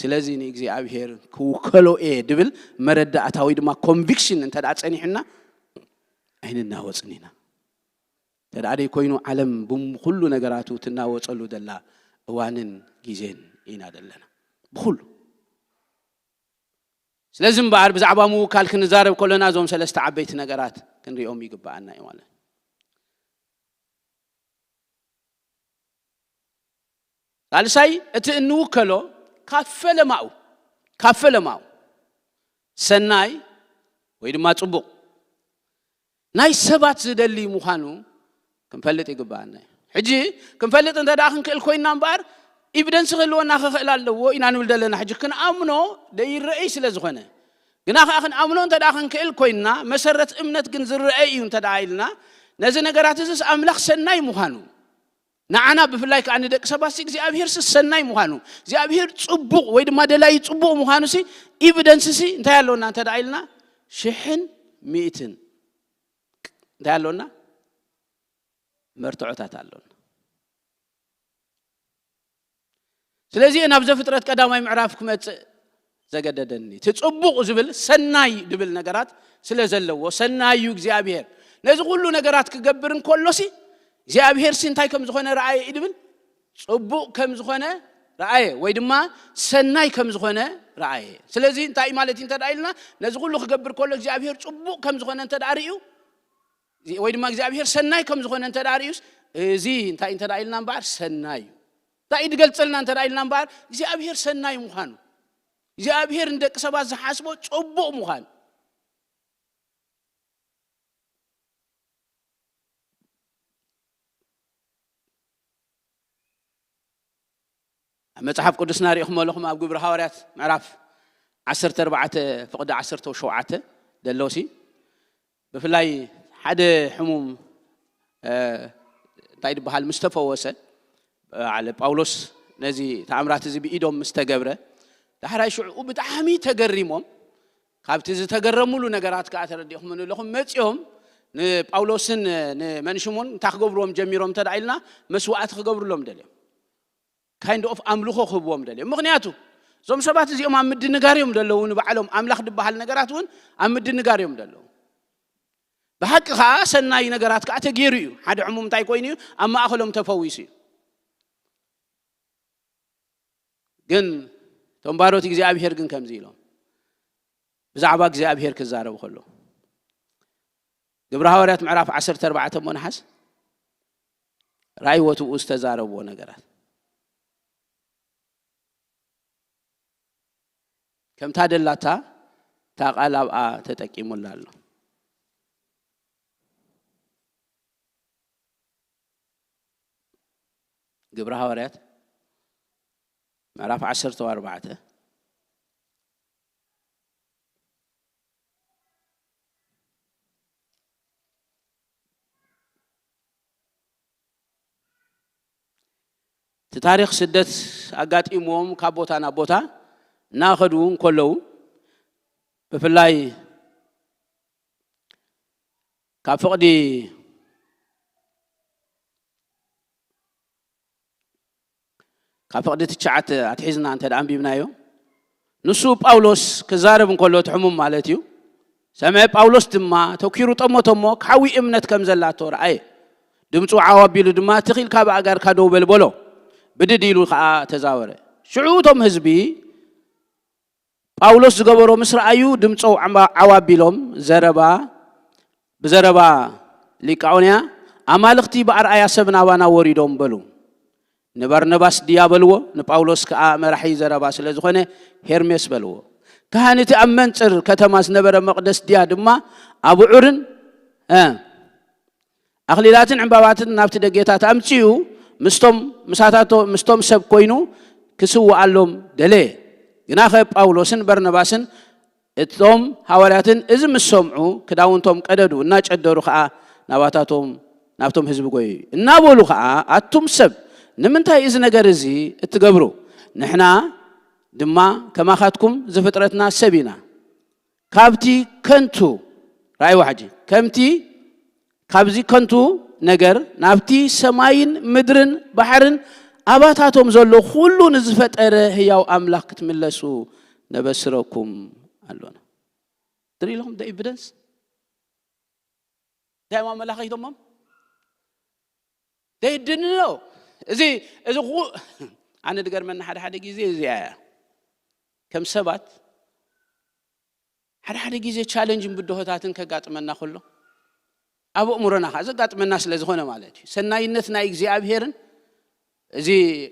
ስለዚ ንእግዚኣብሔር ክውከሎ እየ ድብል መረዳእታ ወይ ድማ ኮንቪክሽን እንተ ደኣ ጸኒሑና ኣይንናወጽን ኢና። እንተ ደኣ ደይ ኮይኑ ዓለም ብኩሉ ነገራቱ ትናወጸሉ ዘላ እዋንን ግዜን ኢና ዘለና ብኩሉ። ስለዚ እምበኣር ብዛዕባ ምውካል ክንዛረብ ከሎና እዞም ሰለስተ ዓበይቲ ነገራት ክንሪኦም ይግብኣና እዩ ማለት እዩ። ሳልሳይ እቲ እንውከሎ ካብ ፈለማኡ ካብ ፈለማኡ ሰናይ ወይ ድማ ጽቡቕ ናይ ሰባት ዝደሊ ምዃኑ ክንፈልጥ ይግብኣና እዩ። ሕጂ ክንፈልጥ እንተ ደኣ ክንክእል ኮይንና እምበኣር ኢቪደንስ ክህልወና ክኽእል ኣለዎ ኢና ንብል ዘለና። ሕጂ ክንኣምኖ ደይረእይ ስለ ዝኾነ ግና ከኣ ክንኣምኖ እንተ ደኣ ክንክእል ኮይንና መሰረት እምነት ግን ዝረአ እዩ እንተ ደኣ ኢልና ነዚ ነገራት እዚስ ኣምላኽ ሰናይ ምዃኑ ንዓና ብፍላይ ከዓ ንደቂ ሰባት እግዚኣብሔር ሲ ሰናይ ምዃኑ እግዚኣብሔር ፅቡቕ ወይ ድማ ደላይ ፅቡቕ ምዃኑ ሲ ኢቪደንስ ሲ እንታይ ኣለና እንተ ደኣ ኢልና ሽሕን ሚእትን እንታይ ኣለና መርትዖታት ኣለና። ስለዚ ናብ ዘፍጥረት ቀዳማይ ምዕራፍ ክመፅእ ዘገደደኒ እቲ ፅቡቕ ዝብል ሰናይ ድብል ነገራት ስለ ዘለዎ ሰናይ እዩ እግዚኣብሔር። ነዚ ኩሉ ነገራት ክገብር እንከሎሲ እግዚኣብሔር ሲ እንታይ ከም ዝኾነ ረኣየ እዩ ድብል ፅቡቕ ከም ዝኾነ ረኣየ ወይ ድማ ሰናይ ከም ዝኾነ ረኣየ። ስለዚ እንታይ ማለት እዩ እንተ ደኣ ኢልና ነዚ ኩሉ ክገብር ከሎ እግዚኣብሔር ፅቡቕ ከም ዝኾነ እንተ ደኣ ርእዩ ወይ ድማ እግዚኣብሔር ሰናይ ከም ዝኾነ እንተ ደኣ ርእዩስ እዚ እንታይ እንተ ደኣ ኢልና እምበኣር ሰናይ እዩ። እንታይ እዩ ዝገልጸልና እንተ ደኣ ኢልና እምበኣር እግዚኣብሔር ሰናይ ምዃኑ እግዚኣብሔር ንደቂ ሰባት ዝሓስቦ ጽቡቕ ምዃኑ ኣብ መጽሓፍ ቅዱስና ሪኢኹም ኣለኹም ኣብ ግብሪ ሃዋርያት ምዕራፍ ዓሰርተ ኣርባዕተ ፍቕዲ ዓሰርተ ሸውዓተ ደሎሲ ብፍላይ ሓደ ሕሙም እንታይ ዝበሃል ምስ ተፈወሰ በዓል ጳውሎስ ነዚ ተኣምራት እዚ ብኢዶም ምስ ተገብረ ዳሕራይ ሽዑ ብጣዕሚ ተገሪሞም፣ ካብቲ ዝተገረሙሉ ነገራት ከዓ ተረዲእኹም ኣለኹም፣ መፂኦም ንጳውሎስን ንመንሽሞን እንታይ ክገብርዎም ጀሚሮም እንተ ደኣ ኢልና፣ መስዋዕቲ ክገብርሎም ደልዮም፣ kind of ኣምልኾ ክህብዎም ደልዮም። ምኽንያቱ እዞም ሰባት እዚኦም ኣብ ምድንጋር እዮም ዘለዉ፣ ንባዕሎም ኣምላኽ ዝበሃል ነገራት እውን ኣብ ምድንጋር እዮም ዘለዉ። ብሓቂ ከዓ ሰናይ ነገራት ከዓ ተገይሩ እዩ። ሓደ ሕሙም እንታይ ኮይኑ እዩ? ኣብ ማእኸሎም ተፈዊሱ እዩ። ግን እቶም ባሮት እግዚኣብሔር ግን ከምዚ ኢሎም ብዛዕባ እግዚኣብሔር ክዛረቡ ከለዉ፣ ግብረ ሃዋርያት ምዕራፍ ዓሰርተ ኣርባዕተ እሞ ንሓስ ራእይ ወትኡ ዝተዛረብዎ ነገራት ከምታ ደላታ እታ ቃል ኣብኣ ተጠቂሙላ ኣሎ። ግብረ ሃዋርያት ምዕራፍ ዓሰርተ ኣርባዕተ እቲ ታሪኽ ስደት ኣጋጢምዎም ካብ ቦታ ናብ ቦታ እናኸዱ እንከለዉ፣ ብፍላይ ካብ ፍቕዲ ካብ ፍቕዲ ትሽዓተ ኣትሒዝና እንተ ደኣ ኣንቢብናዮ፣ ንሱ ጳውሎስ ክዛረብ እንከሎ፣ እቲ ሕሙም ማለት እዩ፣ ሰምዐ። ጳውሎስ ድማ ተኲሩ ጠመቶ እሞ፣ ክሓዊ እምነት ከም ዘላቶ ረኣየ። ድምፁ ዓው ኣቢሉ ድማ፣ "ትኽ ኢልካ ብኣእጋርካ ደው በል" በሎ። ብድድ ኢሉ ኸዓ ተዛወረ። ሽዑ እቶም ህዝቢ ጳውሎስ ዝገበሮ ምስ ረኣዩ፣ ድምፆም ዓው ኣቢሎም፣ ዘረባ ብዘረባ ሊቃኦንያ፣ "ኣማልኽቲ ብኣርኣያ ሰብ ናባና ወሪዶም" በሉ። ንባርነባስ ድያ በልዎ፣ ንጳውሎስ ከኣ መራሒ ዘረባ ስለ ዝኾነ ሄርሜስ በልዎ። ካህን እቲ ኣብ መንጽር ከተማ ዝነበረ መቕደስ ድያ ድማ ኣብዑርን፣ እ፣ ኣኽሊላትን ዕምባባትን ናብቲ ደጌታት ኣምጺኡ፣ ምስቶም፣ ምሳታቶ-፣ ምስቶም ሰብ ኮይኑ ክስውኣሎም ደለየ። ግናኸ ጳውሎስን በርነባስን እቶም ሃዋርያትን እዚ ምስ ሰምዑ፣ ክዳውንቶም ቀደዱ፣ እናጨደሩ ኸኣ ናባታቶም፣ ናብቶም ህዝቢ ጐየዩ። እናበሉ ኸኣ፣ "ኣቱም ሰብ፣ ንምንታይ እዚ ነገር እዚ እትገብሩ? ንሕና ድማ ከማኻትኩም ዝፍጥረትና ሰብ ኢና። ካብቲ ከንቱ"፣ ራእይዋ ሕጂ፣ "ከምቲ፣ ካብዚ ከንቱ ነገር ናብቲ ሰማይን ምድርን ባሕርን ኣባታቶም ዘሎ ኹሉ ንዝፈጠረ ህያው ኣምላኽ ክትምለሱ ነበስረኩም ኣሎና።" ትርኢ ኣለኹም the evidence? እንታይ እዮም ኣመላኺቶሞም? They didn't know። እዚ፣ እዚ ኹ-፣ ኣነ ዝገርመኒ ሓደ ሓደ ግዜ እዚኣ እያ። ከም ሰባት ሓደ ሓደ ግዜ ቻለንጅን ብድሆታትን ከጋጥመና ከሎ፣ ኣብ ኣእምሮና ኸዓ ዘጋጥመና ስለ ዝኾነ ማለት እዩ። ሰናይነት ናይ እግዚኣብሄርን፣ እዚ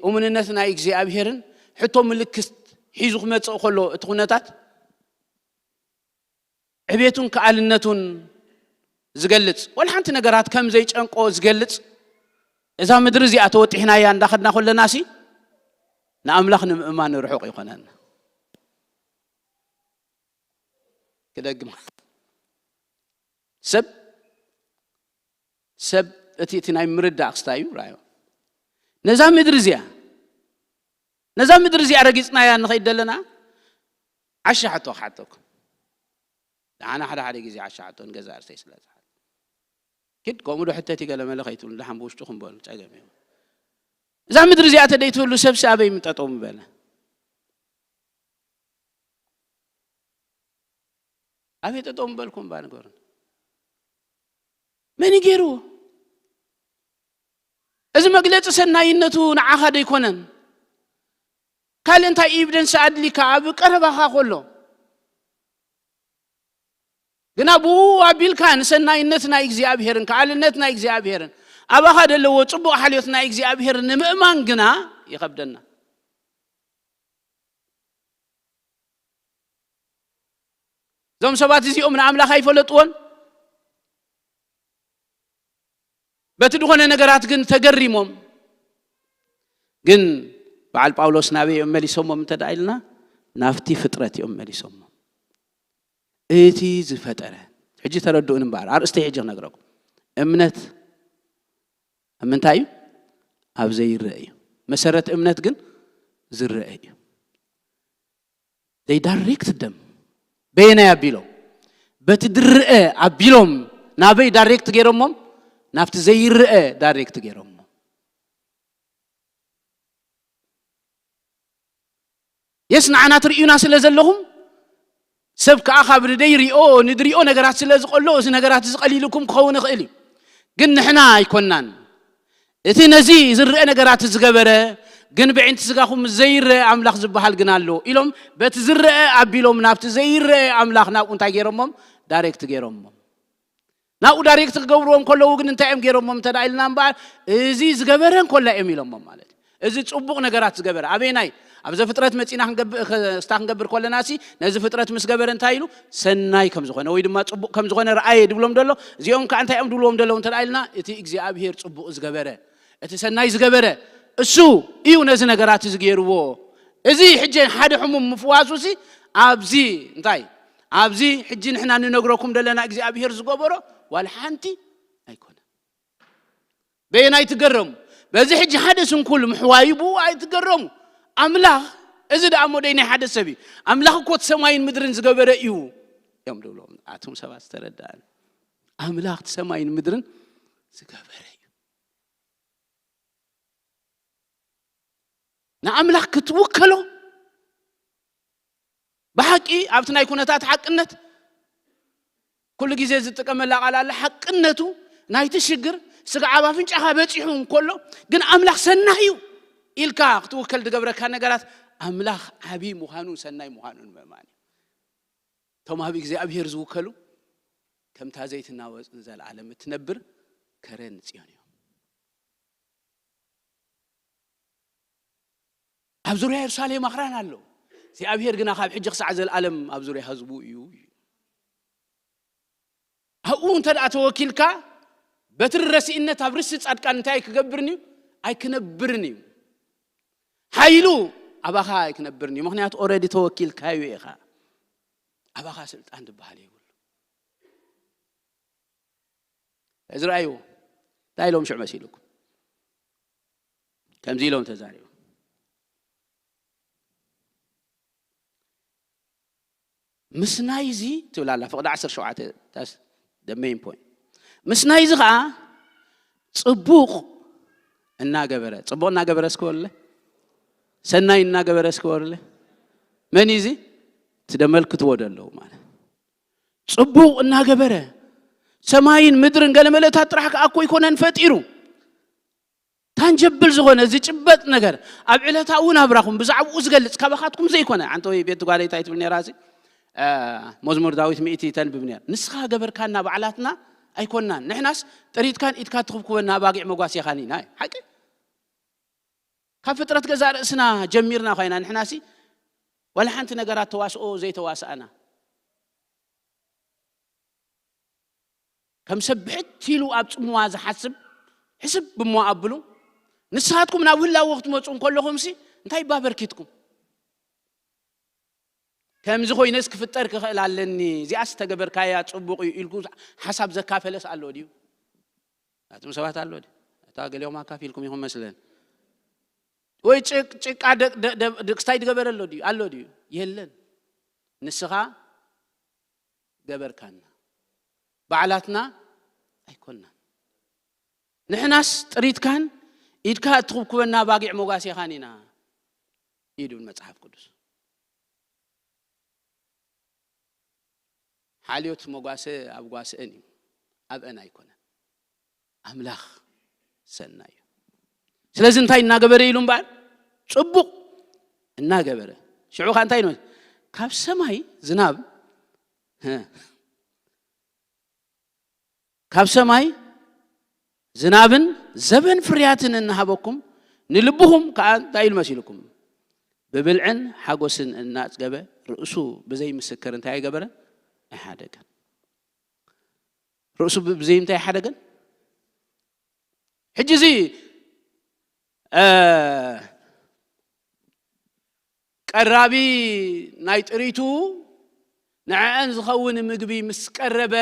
እሙንነት ናይ እግዚኣብሄርን ሕቶ ምልክት ሒዙ ክመጽእ ከሎ፣ እቲ ኩነታት ዕቤቱን ከኣልነቱን ዝገልጽ፣ ወላ ሓንቲ ነገራት ከም ዘይጨንቆ ዝገልጽ፣ እዛ ምድሪ እዚኣ ተወጢሕናያ እንዳኸድና ከለናሲ፣ ንኣምላኽ ንምእማን ርሑቕ ይኾነና። ክደግማ። ሰብ፣ ሰብ እቲ፣ እቲ ናይ ምርዳእ ክስታይ እዩ፣ ራዮ። ነዛ ምድሪ እዚኣ፣ ነዛ ምድሪ እዚኣ ረጊጽናያ ንኸይድ ደለና፣ ዓሻ ሕቶ ክሓተኩም። ንዓና ሓደ ሓደ ግዜ ዓሻ ሕቶ ንገዛ ርእሰይ ስለ ዝሓት። ኪድ፣ ከምኡ ዶ ሕተቲ ገለ መለ ከይትብሉ፣ ደሓን ብውሽጥኹም በሉ፣ ጸገም የብሉን። እዛ ምድሪ እዚኣ ተደይትህሉ ሰብሲ ኣበይ ምጠጠው ምበለ? ኣበይ ጠጠው ምበልኩም እባ ንገሩኒ። መን እዩ ገይርዎ? እዚ መግለጺ ሰናይነቱ ንዓኻ ዶ ኣይኮነን? ካልእ እንታይ ኤቪደንስ ኣድሊካ ኣብ ቀረባኻ ከሎ? ግና ብኡ ኣቢልካ ንሰናይነት ናይ እግዚኣብሄርን ከኣልነት ናይ እግዚኣብሄርን ኣባኻ ዘለዎ ጽቡቕ ሓልዮት ናይ እግዚኣብሄርን ንምእማን ግና ይኸብደና። እዞም ሰባት እዚኦም ንኣምላኽ ኣይፈለጥዎን። በቲ ዝኾነ ነገራት ግን ተገሪሞም። ግን በዓል ጳውሎስ ናበይ እዮም መሊሶሞም እንተ ደኣ ኢልና፣ ናብቲ ፍጥረት እዮም መሊሶሞም። እቲ ዝፈጠረ። ሕጂ ተረድኡኒ እምበኣር፣ ኣርእስተይ ሕጂ ክነግረኩም። እምነት ኣብ ምንታይ እዩ? ኣብ ዘይረአ እዩ። መሰረት እምነት ግን ዝረአ እዩ። they direct them በየናይ ኣቢሎም? በቲ ድርአ ኣቢሎም ናበይ ዳይሬክት ገይሮሞም? ናብቲ ዘይርአ ዳይሬክት ገይሮሞም። የስ ንዓና ትርእዩና ስለ ዘለኹም ሰብ ከዓ ካብ ንደይሪኦ ንድሪኦ ነገራት ስለ ዝቐሎ እዚ ነገራት እዚ ቀሊልኩም ክኸውን ይኽእል እዩ። ግን ንሕና ኣይኮናን። እቲ ነዚ ዝረአ ነገራት ዝገበረ ግን ብዒንቲ ስጋኹም ዘይረአ ኣምላኽ ዝበሃል ግን ኣሎ ኢሎም በቲ ዝረአ ኣቢሎም ናብቲ ዘይረአ ኣምላኽ ናብኡ እንታይ ገይሮሞም? ዳይሬክት ገይሮሞም። ናብኡ ዳይሬክት ክገብርዎም ከለዉ ግን እንታይ እዮም ገይሮሞም እንተ ኢልና እምበኣር እዚ ዝገበረ እንኮላ እዮም ኢሎሞም ማለት እዩ። እዚ ጽቡቕ ነገራት ዝገበረ ኣበየናይ? ኣብ ዘፍጥረት መጺና ክንገብእ- ክስታ ክንገብር ከለና ሲ ነዚ ፍጥረት ምስ ገበረ እንታይ ኢሉ ሰናይ ከም ዝኾነ ወይ ድማ ጽቡቕ ከም ዝኾነ ረኣየ ድብሎም ደሎ። እዚኦም ከዓ እንታይ እዮም ድብልዎም ደለዉ እንተ ኢልና እቲ እግዚኣብሄር ጽቡቕ ዝገበረ እቲ ሰናይ ዝገበረ እሱ እዩ ነዚ ነገራት እዚ ገይርዎ። እዚ ሕጂ ሓደ ሕሙም ምፍዋሱ ሲ ኣብዚ እንታይ ኣብዚ ሕጂ ንሕና ንነግረኩም ዘለና እግዚኣብሄር ዝገበሮ ዋላ ሓንቲ ኣይኮነ። በየናይ ትገረሙ? በዚ ሕጂ ሓደ ስንኩል ምሕዋዩ ብኡ ኣይትገረሙ። ኣምላኽ እዚ ደኣ እሞ ደይ ናይ ሓደ ሰብ እዩ። ኣምላኽ እኮ እቲ ሰማይን ምድርን ዝገበረ እዩ እዮም ድብሎም። ኣቱም ሰባት ዝተረዳእን ኣምላኽ እቲ ሰማይን ምድርን ዝገበረ እዩ። ንኣምላኽ ክትውከሎ ብሓቂ ኣብቲ ናይ ኩነታት ሓቅነት ኩሉ ግዜ ዝጥቀመላ ቃል ኣለ ሓቅነቱ ናይቲ ሽግር ስጋዕ ኣብ ኣፍንጫኻ በፂሑ እንከሎ ግን ኣምላኽ ሰናይ እዩ ኢልካ ክትውከል ዝገብረካ ነገራት ኣምላኽ ዓብዪ ምዃኑን ሰናይ ምዃኑን ምእማን እዩ። እቶም ኣብ እግዚኣብሄር ዝውከሉ ከምታ ዘይትናወጽ ንዘለኣለም እትነብር ከረን ጽዮን እዮም። ኣብ ዙርያ የሩሳሌም ኣኽራን ኣሎ። እግዚኣብሄር ግና ካብ ሕጂ ክሳዕ ዘለኣለም ኣብ ዙርያ ህዝቡ እዩ። ኣብኡ እንተ ደኣ ተወኪልካ በትሪ ረሲእነት ኣብ ርስቲ ጻድቃን እንታይ ኣይክገብርን እዩ? ኣይክነብርን እዩ። ሓይሉ ኣባኻ ኣይክነብርን እዩ። ምኽንያቱ ኦረዲ ተወኪልካዩ ኢኻ። ኣባኻ ስልጣን ዝበሃል የብሉ። እዚ ረኣይዎ እንታይ ኢሎም ሽዑ መሲልኩም ከምዚ ኢሎም ተዛሪቡ ምስ ናይዚ ትብል ኣላ ፍቕዲ ዓሰርተ ሸውዓተ that's the main point። ምስ ናይዚ ከዓ ፅቡቕ እናገበረ ፅቡቕ እናገበረ እስኪ በሉለ ሰናይ እናገበረ እስኪ በሉለ መን እዩ እዚ ትደመልክትዎ ደለዉ ማለት ፅቡቕ እናገበረ ሰማይን ምድርን ገለመለታት ጥራሕ ከዓ እኮ ኣይኮነን ፈጢሩ ታንጀብል ዝኾነ ዝጭበጥ ነገር ኣብ ዕለታዊ ናብራኹም ብዛዕባኡ ዝገልፅ ካባኻትኩም ዘይኮነ ኣንተ ወይ ቤት ጓደይታይ ትብል ነራ እዚ መዝሙር ዳዊት ሚእቲ ተንብብ ነር ንስኻ ገበርካና ባዕላትና ኣይኮናን ንሕናስ ጥሪትካን ኢድካ ትኽብክበና ኣባጊዕ መጓሲኻን ኢና ሓቂ ካብ ፍጥረት ገዛ ርእስና ጀሚርና ኮይና ንሕናሲ ዋላ ሓንቲ ነገራት ተዋስኦ ዘይተዋስኣና ከም ሰብ ብሕት ኢሉ ኣብ ጽምዋ ዝሓስብ ሕስብ ብሞ ኣብሉ ንስኻትኩም ናብ ህላወ ክትመፁ እንከለኹምሲ እንታይ ባበርኪትኩም ከምዚ ኮይነስ ክፍጠር ክኽእል ኣለኒ እዚኣስ ተገበርካያ ፅቡቕ እዩ ኢልኩ ሓሳብ ዘካፈለስ ኣሎ ድዩ ናትም ሰባት ኣሎ ድዩ እታ ገሊኦም ኣካፊልኩም ኢኹም መስለን ወይ ጭቃ ድክስታይ ድገበረ ኣሎ ድዩ ኣሎ ድዩ የለን ንስኻ ገበርካና ባዕላትና ኣይኮንናን ንሕናስ ጥሪትካን ኢድካ እትኽብክበና ባጊዕ ሞጋሴኻን ኢና ይብል መጽሓፍ ቅዱስ ሓልዮት መጓሰ ኣብ ጓስአን እዩ ኣብአን ኣይኮነን ኣምላኽ ሰናይ እዩ ስለዚ እንታይ እናገበረ ኢሉ እምበኣር ፅቡቕ እናገበረ ሽዑ ከዓ እንታይ ይንመስ ካብ ሰማይ ዝናብ ካብ ሰማይ ዝናብን ዘበን ፍርያትን እናሃበኩም ንልብኹም ከዓ እንታይ ኢሉ መሲልኩም ብብልዕን ሓጎስን እናፅገበ ርእሱ ብዘይ ምስክር እንታይ ኣይገበረን ኣይሓደገን ርእሱ ብዘይ እንታይ ኣይሓደገን ሕጂ እዚ ቀራቢ ናይ ጥሪቱ ንዐአን ዝኸውን ምግቢ ምስ ቀረበ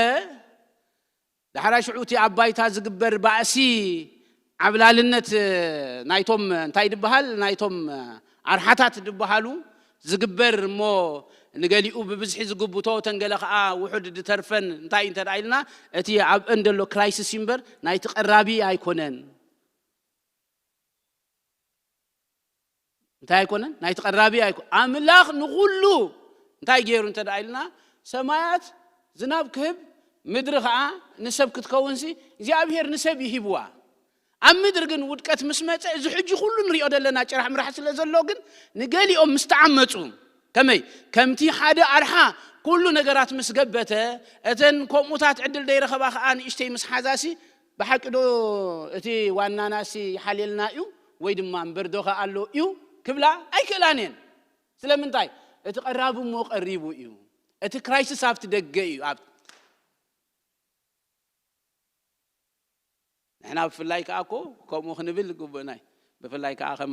ዳሕራይ ሽዑ እቲ ኣብ ባይታ ዝግበር ባእሲ ዓብላልነት ናይቶም እንታይ ድበሃል ናይቶም ኣርሓታት ድበሃሉ ዝግበር እሞ ንገሊኡ ብብዝሒ ዝግብቶ፣ ተንገለ ከዓ ውሑድ ድተርፈን እንታይ እንተ ደኣ ኢልና፣ እቲ ኣብ እን ዘሎ ክራይሲስ እምበር ናይቲ ቀራቢ ኣይኮነን። እንታይ ኣይኮነን? ናይቲ ቀራቢ ኣይኮ-፣ ኣምላኽ ንኹሉ እንታይ ገይሩ እንተ ደኣ ኢልና፣ ሰማያት ዝናብ ክህብ፣ ምድሪ ኸዓ ንሰብ ክትከውንሲ እግዚኣብሔር ንሰብ ይሂብዋ። ኣብ ምድሪ ግን ውድቀት ምስ መጸ፣ እዚ ሕጂ ኩሉ ንሪኦ ዘለና ጭራሕ ምራሕ ስለ ዘሎ ግን፣ ንገሊኦም ምስ ተዓመጹ፣ ከመይ? ከምቲ ሓደ ኣርሓ ኩሉ ነገራት ምስ ገበተ፣ እተን ከምኡታት ዕድል ደይረኸባ ኸዓ ንእሽተይ ምስ ሓዛሲ፣ ብሓቂ ዶ እቲ ዋናናሲ ይሓልየልና እዩ ወይ ድማ እምበር ዶ ኸኣ ኣሎ እዩ ክብላ ኣይክእላን እየን። ስለምንታይ? እቲ ቀራቢ እሞ ቀሪቡ እዩ። እቲ ክራይሲስ ኣብቲ ደገ እዩ። ኣብ ንሕና ብፍላይ ከኣ እኮ ከምኡ ክንብል ግቡእና እዩ። ብፍላይ ከኣ ከም፣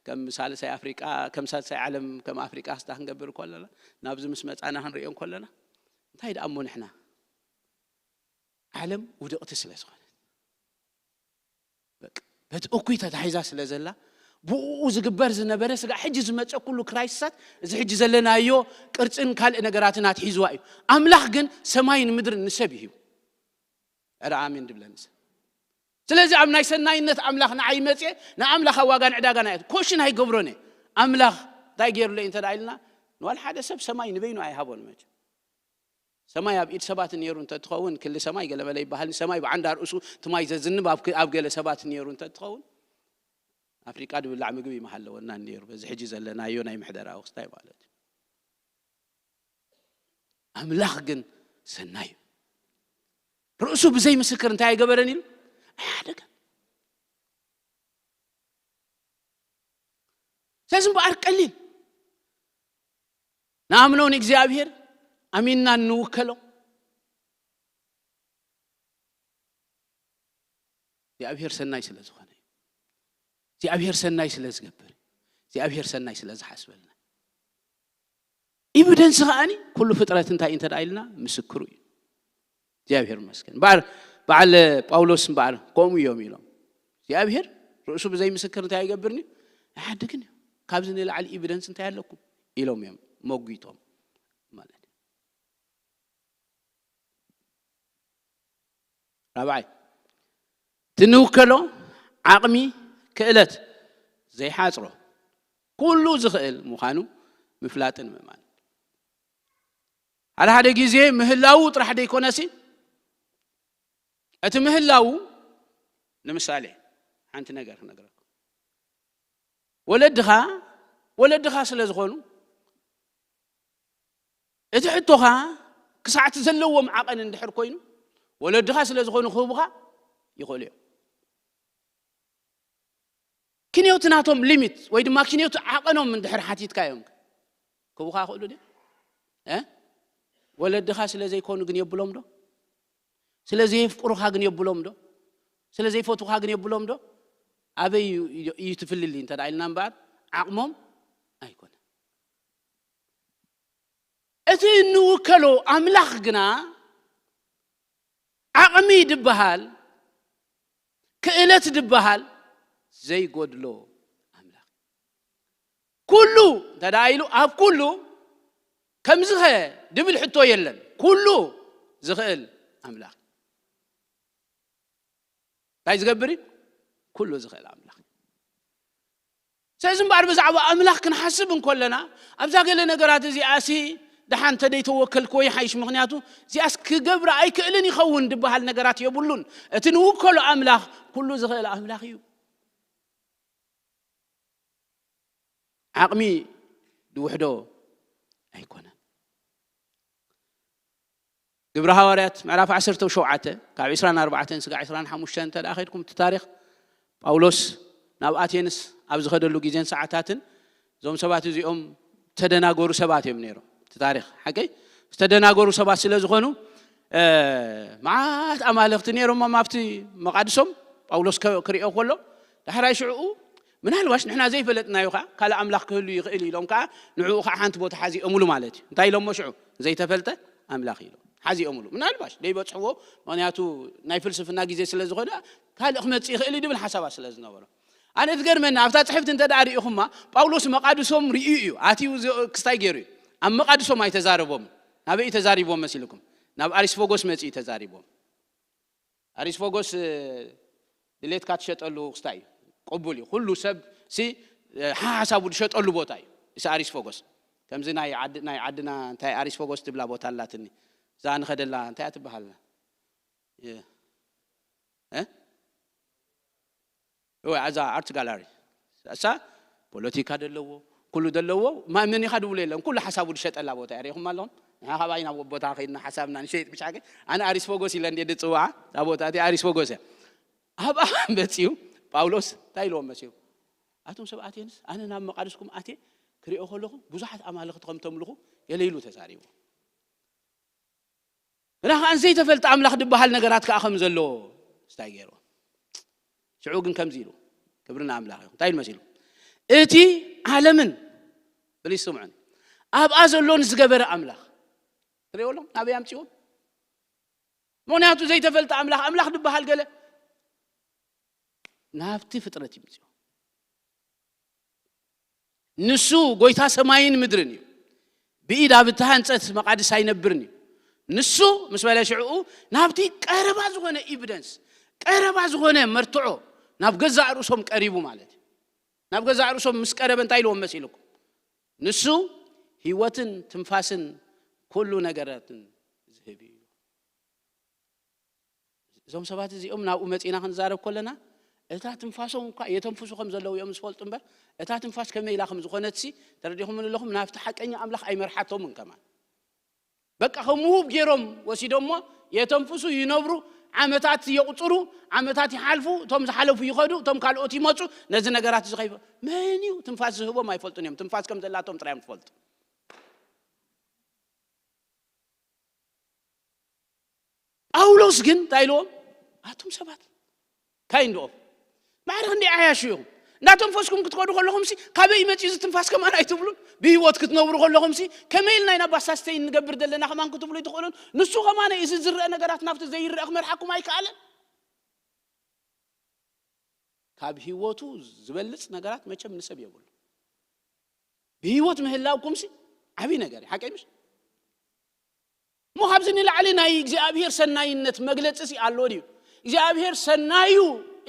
ከም ሳልሳይ ኣፍሪቃ፣ ከም ሳልሳይ ዓለም፣ ከም ኣፍሪቃ ስታ ክንገብር ከለና፣ ናብዚ ምስ መጻና ክንርእዮ ከለና፣ እንታይ ደኣ እሞ ንሕና? ዓለም ውድቕቲ ስለ ዝኾነት፣ በቃ፣ በቲ እኩይ ተታሒዛ ስለ ዘላ፣ ብኡ ዝግበር ዝነበረ ስጋዕ ሕጂ ዝመጸ ኩሉ ክራይሲሳት፣ እዚ ሕጂ ዘለናዮ ቅርጽን ካልእ ነገራትን ኣትሒዝዋ እዩ። ኣምላኽ ግን ሰማይን ምድርን ንሰብ እዩ ሂቡ። ዕረ ኣሜን ድብለኒ ሰብ። ስለዚ ኣብ ናይ ሰናይነት ኣምላኽ ንዓይ መጽየ፣ ንኣምላኽ ኣብ ዋጋን ዕዳጋን ኣየ-፣ ኮሽን ኣይገብሮን እየ። ኣምላኽ እንታይ ገይሩለይ እንተ ደኣ ኢልና፣ ንዋላ ሓደ ሰብ ሰማይ ንበይኑ ኣይሃቦን መቸም። ሰማይ ኣብ ኢድ ሰባት ነይሩ እንተትኸውን፣ ክሊ ሰማይ ገለመለ ይበሃል። ሰማይ ብዓንዳ ርእሱ እቲ ማይ ዘዝንብ ኣብ ክ-፣ ኣብ ገለ ሰባት ነይሩ እንተትኸውን፣ ኣፍሪቃ ድብላዕ ምግቢ ምሃለወና ነይሩ። በዚ ሕጂ ዘለናዮ ናይ ምሕደራ ክስታይ ማለት እዩ። ኣምላኽ ግን ሰናይ እዩ። ርእሱ ብዘይ ምስክር እንታይ ኣይገበረን ኢሉ? ኣይሓደገን። ስለዚ እምበኣር ቀሊል ንኣምኖ ንእግዚኣብሔር ኣሚንና እንውከሎ እግዚኣብሔር ሰናይ ስለ ዝኾነ እዩ። እግዚኣብሔር ሰናይ ስለ ዝገብር እዩ። እግዚኣብሔር ሰናይ ስለ ዝሓስበልና። ኤቪደንስ ከኣኒ ኩሉ ፍጥረት እንታይ እንተ ደኣ ኢልና ምስክሩ እዩ። እግዚኣብሔር ይመስገን። እምበኣር በዓል ጳውሎስ እምበኣር ከምኡ እዮም ኢሎም። እግዚኣብሔር ርእሱ ብዘይ ምስክር እንታይ ኣይገብርን እዩ? ኣይሓድግን እዩ። ካብዚ ንላዕሊ ኤቪደንስ እንታይ ኣለኩም? ኢሎም እዮም መጒቶም ማለት እዩ። ራብዓይ፣ እቲ ንውከሎ ዓቕሚ፣ ክእለት ዘይሓጽሮ፣ ኩሉ ዝኽእል ምዃኑ ምፍላጥን ምእማን። ሓደ ሓደ ግዜ ምህላዉ ጥራሕ ደይኮነሲ፣ እቲ ምህላዉ፣ ንምሳሌ፣ ሓንቲ ነገር ክነግረኩም። ወለድኻ፣ ወለድኻ ስለ ዝኾኑ፣ እቲ ሕቶኻ ክሳዕ እቲ ዘለዎም ዓቐን እንድሕር ኮይኑ፣ ወለድኻ ስለ ዝኾኑ ክህቡኻ ይኽእሉ እዮም። ክንዮቲ ናቶም ሊሚት ወይ ድማ ክንዮቲ ዓቐኖም እንድሕር ሓቲትካዮም፣ ክህቡኻ ይኽእሉ ድዮም? እ? ወለድኻ ስለ ዘይኮኑ ግን የብሎም ዶ? ስለ ዘየፍቅሩኻ ግን የብሎም ዶ? ስለ ዘይፈትዉኻ ግን የብሎም ዶ? ኣበይ እዩ፣ እዩ፣ እዩ እቲ ፍልልይ እንተ ደኣ ኢልና እምበኣር፣ ዓቕሞም ኣይኮነን። እቲ እንውከሎ ኣምላኽ ግና ዓቕሚ ድበሃል፣ ክእለት ድበሃል ዘይጎድሎ ኣምላኽ። ኩሉ እንተ ደኣ ኢሉ፣ ኣብ ኩሉ ከምዚ ኸ ድብል ሕቶ የለን። ኩሉ ዝኽእል ኣምላኽ። እንታይ ዝገብር እዩ? ኩሉ ዝኽእል ኣምላኽ። ስለዚ እምበኣር ብዛዕባ ኣምላኽ ክንሓስብ እንከለና፣ ኣብዛ ገለ ነገራት እዚኣሲ ደሓን እንተ ደይተወከልክዎ ይሓይሽ፣ ምኽንያቱ እዚኣስ ክገብራ ኣይክእልን ይኸውን ድበሃል ነገራት የብሉን። እቲ ንውከሎ ኣምላኽ ኩሉ ዝኽእል ኣምላኽ እዩ። ዓቕሚ ዝውሕዶ ኣይኮነን። ግብሪ ሃዋርያት ምዕራፍ ዓሰርተ ሸውዓተ ካብ ዕስራን ኣርባዕተን ስጋዕ ዕስራን ሓሙሽተን እንተ ደኣ ኸድኩም፣ እቲ ታሪኽ ጳውሎስ ናብ ኣቴንስ ኣብ ዝኸደሉ ግዜን ሰዓታትን፣ እዞም ሰባት እዚኦም ዝተደናገሩ ሰባት እዮም ነይሮም። እቲ ታሪኽ ሓቀይ፣ ዝተደናገሩ ሰባት ስለ ዝኾኑ፣ እ፣ መዓት ኣማልኽቲ ነይሮሞም ኣብቲ መቓድሶም። ጳውሎስ ከ-፣ ክሪኦ ከሎ፣ ዳሕራይ ሽዕኡ ምናልባሽ ንሕና ዘይፈለጥናዮ ኸዓ ካልእ ኣምላኽ ክህሉ ይኽእል ኢሎም ከኣ ንዕኡ ኸዓ ሓንቲ ቦታ ሓዚኦምሉ ማለት እዩ። እንታይ ኢሎሞ ሽዑ? ዘይተፈልጠ ኣምላኽ ኢሎም ሓዚኦምሉ። ምናልባሽ ደይበጽሕዎ፣ ምኽንያቱ ናይ ፍልስፍና ግዜ ስለ ዝኾነ፣ ካልእ ክመጽእ ይኽእል እዩ ድብል ሓሳባት ስለ ዝነበሮ። ኣነ ትገርመኒ ኣብታ ጽሕፍቲ እንተ ደኣ ርኢኹማ ጳውሎስ መቓድሶም ርእዩ እዩ ኣትዩ። ክስታይ ገይሩ እዩ። ኣብ መቓድሶም ኣይተዛረቦም። ናበይ እዩ ተዛሪቦም መሲልኩም? ናብ ኣሪስፎጎስ መጺኡ ተዛሪቦም። ኣሪስፎጎስ ድሌትካ ትሸጠሉ ክስታይ እዩ። ቅቡል እዩ። ኩሉ ሰብ ሲ ሓሳቡ ዝሸጠሉ ቦታ እዩ። እሲ ኣሪስፎጎስ ከምዚ ናይ ዓድና እንታይ ኣሪስፎጎስ ትብላ ቦታ ኣላትኒ። እዛ ንኸደላ እንታይ ትበሃል? እዛ ኣርት ጋላሪ እሳ ፖለቲካ ደለዎ ኩሉ ደለዎ። መን ኢኻ ድብሉ የለን። ኩሉ ሓሳቡ ዝሸጠላ ቦታ እያ። ሪኢኹም ኣለኹም። ንሓ ካብ ኣይና ቦታ ከይድና ሓሳብና ንሸይጥ ብሻገ ኣነ ኣሪስፎጎስ ኢለ እንደ ድፅዋዓ እዛ ቦታ እቲ ኣሪስፎጎስ እያ። ኣብኣ መፅዩ ጳውሎስ እንታይ ኢልዎም መሲሉ? ኣቱም ሰብ ኣቴንስ ኣነ ናብ መቓድስኩም ኣቴ ክሪኦ ከለኹ ብዙሓት ኣማልኽቲ ከም ተምልኹ ገለ ኢሉ ተዛሪቡ። ግና ከኣ ዘይተፈልጠ ኣምላኽ ዝበሃል ነገራት ከኣ ከም ዘሎ ስታይ ገይርዎ። ሽዑ ግን ከምዚ ኢሉ ክብሪ ንኣምላኽ ይኹን እንታይ ኢሉ መሲሉ? እቲ ዓለምን ብሊ ስምዑን ኣብኣ ዘሎን ዝገበረ ኣምላኽ ትሪኦ ኣለኹም ናበይ ኣምፅዎም? ምክንያቱ ዘይተፈልጠ ኣምላኽ ኣምላኽ ዝበሃል ገለ ናብቲ ፍጥረት ይምፅዎ። ንሱ ጎይታ ሰማይን ምድርን እዩ። ብኢድ ኣብ እተሃንጸት መቓድስ ኣይነብርን እዩ። ንሱ ምስ በለ ሽዕኡ ናብቲ ቀረባ ዝኾነ ኤቪደንስ ቀረባ ዝኾነ መርትዖ ናብ ገዛእ ርእሶም ቀሪቡ ማለት እዩ። ናብ ገዛእ ርእሶም ምስ ቀረበ እንታይ ኢልዎም መሲልኩም? ንሱ ህይወትን ትንፋስን ኩሉ ነገራትን ዝህብ እዩ። እዞም ሰባት እዚኦም ናብኡ መጺና ክንዛረብ ከለና እታ ትንፋሶም እኳ የተንፍሱ ከም ዘለዉ እዮም ዝፈልጡ እምበር እታ ትንፋስ ከመይ ኢላ ከም ዝኾነትሲ ተረዲኹም ኣለኹም ናብቲ ሓቀኛ ኣምላኽ ኣይመርሓቶምን ከማን በቃ ከም ውሁብ ገይሮም ወሲዶሞ የተንፍሱ ይነብሩ ዓመታት የቑፅሩ ዓመታት ይሓልፉ እቶም ዝሓለፉ ይኸዱ እቶም ካልኦት ይመፁ ነዚ ነገራት እዚ ከይፈ መን እዩ ትንፋስ ዝህቦም ኣይፈልጡን እዮም ትንፋስ ከም ዘላቶም ጥራዮም ትፈልጡ ጳውሎስ ግን እንታይ ኢልዎም ኣቱም ሰባት ካይንድኦም ማዕረ ክንደይ ዓያሹ ኢኹም እናተንፈስኩም ክትከዱ ከለኹምሲ ካበይ መፅኡ እዚ ትንፋስ ከማን ኣይትብሉን ብህይወት ክትነብሩ ከለኹምሲ ከመይ ኢልና ኢና ባሳስተይ እንገብር ዘለና ከማን ክትብሉ ኣይትኽእሉን ንሱ ከማነ እዚ ዝረአ ነገራት ናብቲ ዘይረአ ክመርሓኩም ኣይከኣለን ካብ ህይወቱ ዝበልፅ ነገራት መቸም ንሰብ የብሉ ብህይወት ምህላውኩምሲ ዓብይ ነገር እዩ ሓቀይ ምሽ እሞ ካብዚ ንላዕሊ ናይ እግዚኣብሔር ሰናይነት መግለፂ ሲ ኣሎ ድዩ እግዚኣብሔር ሰናዩ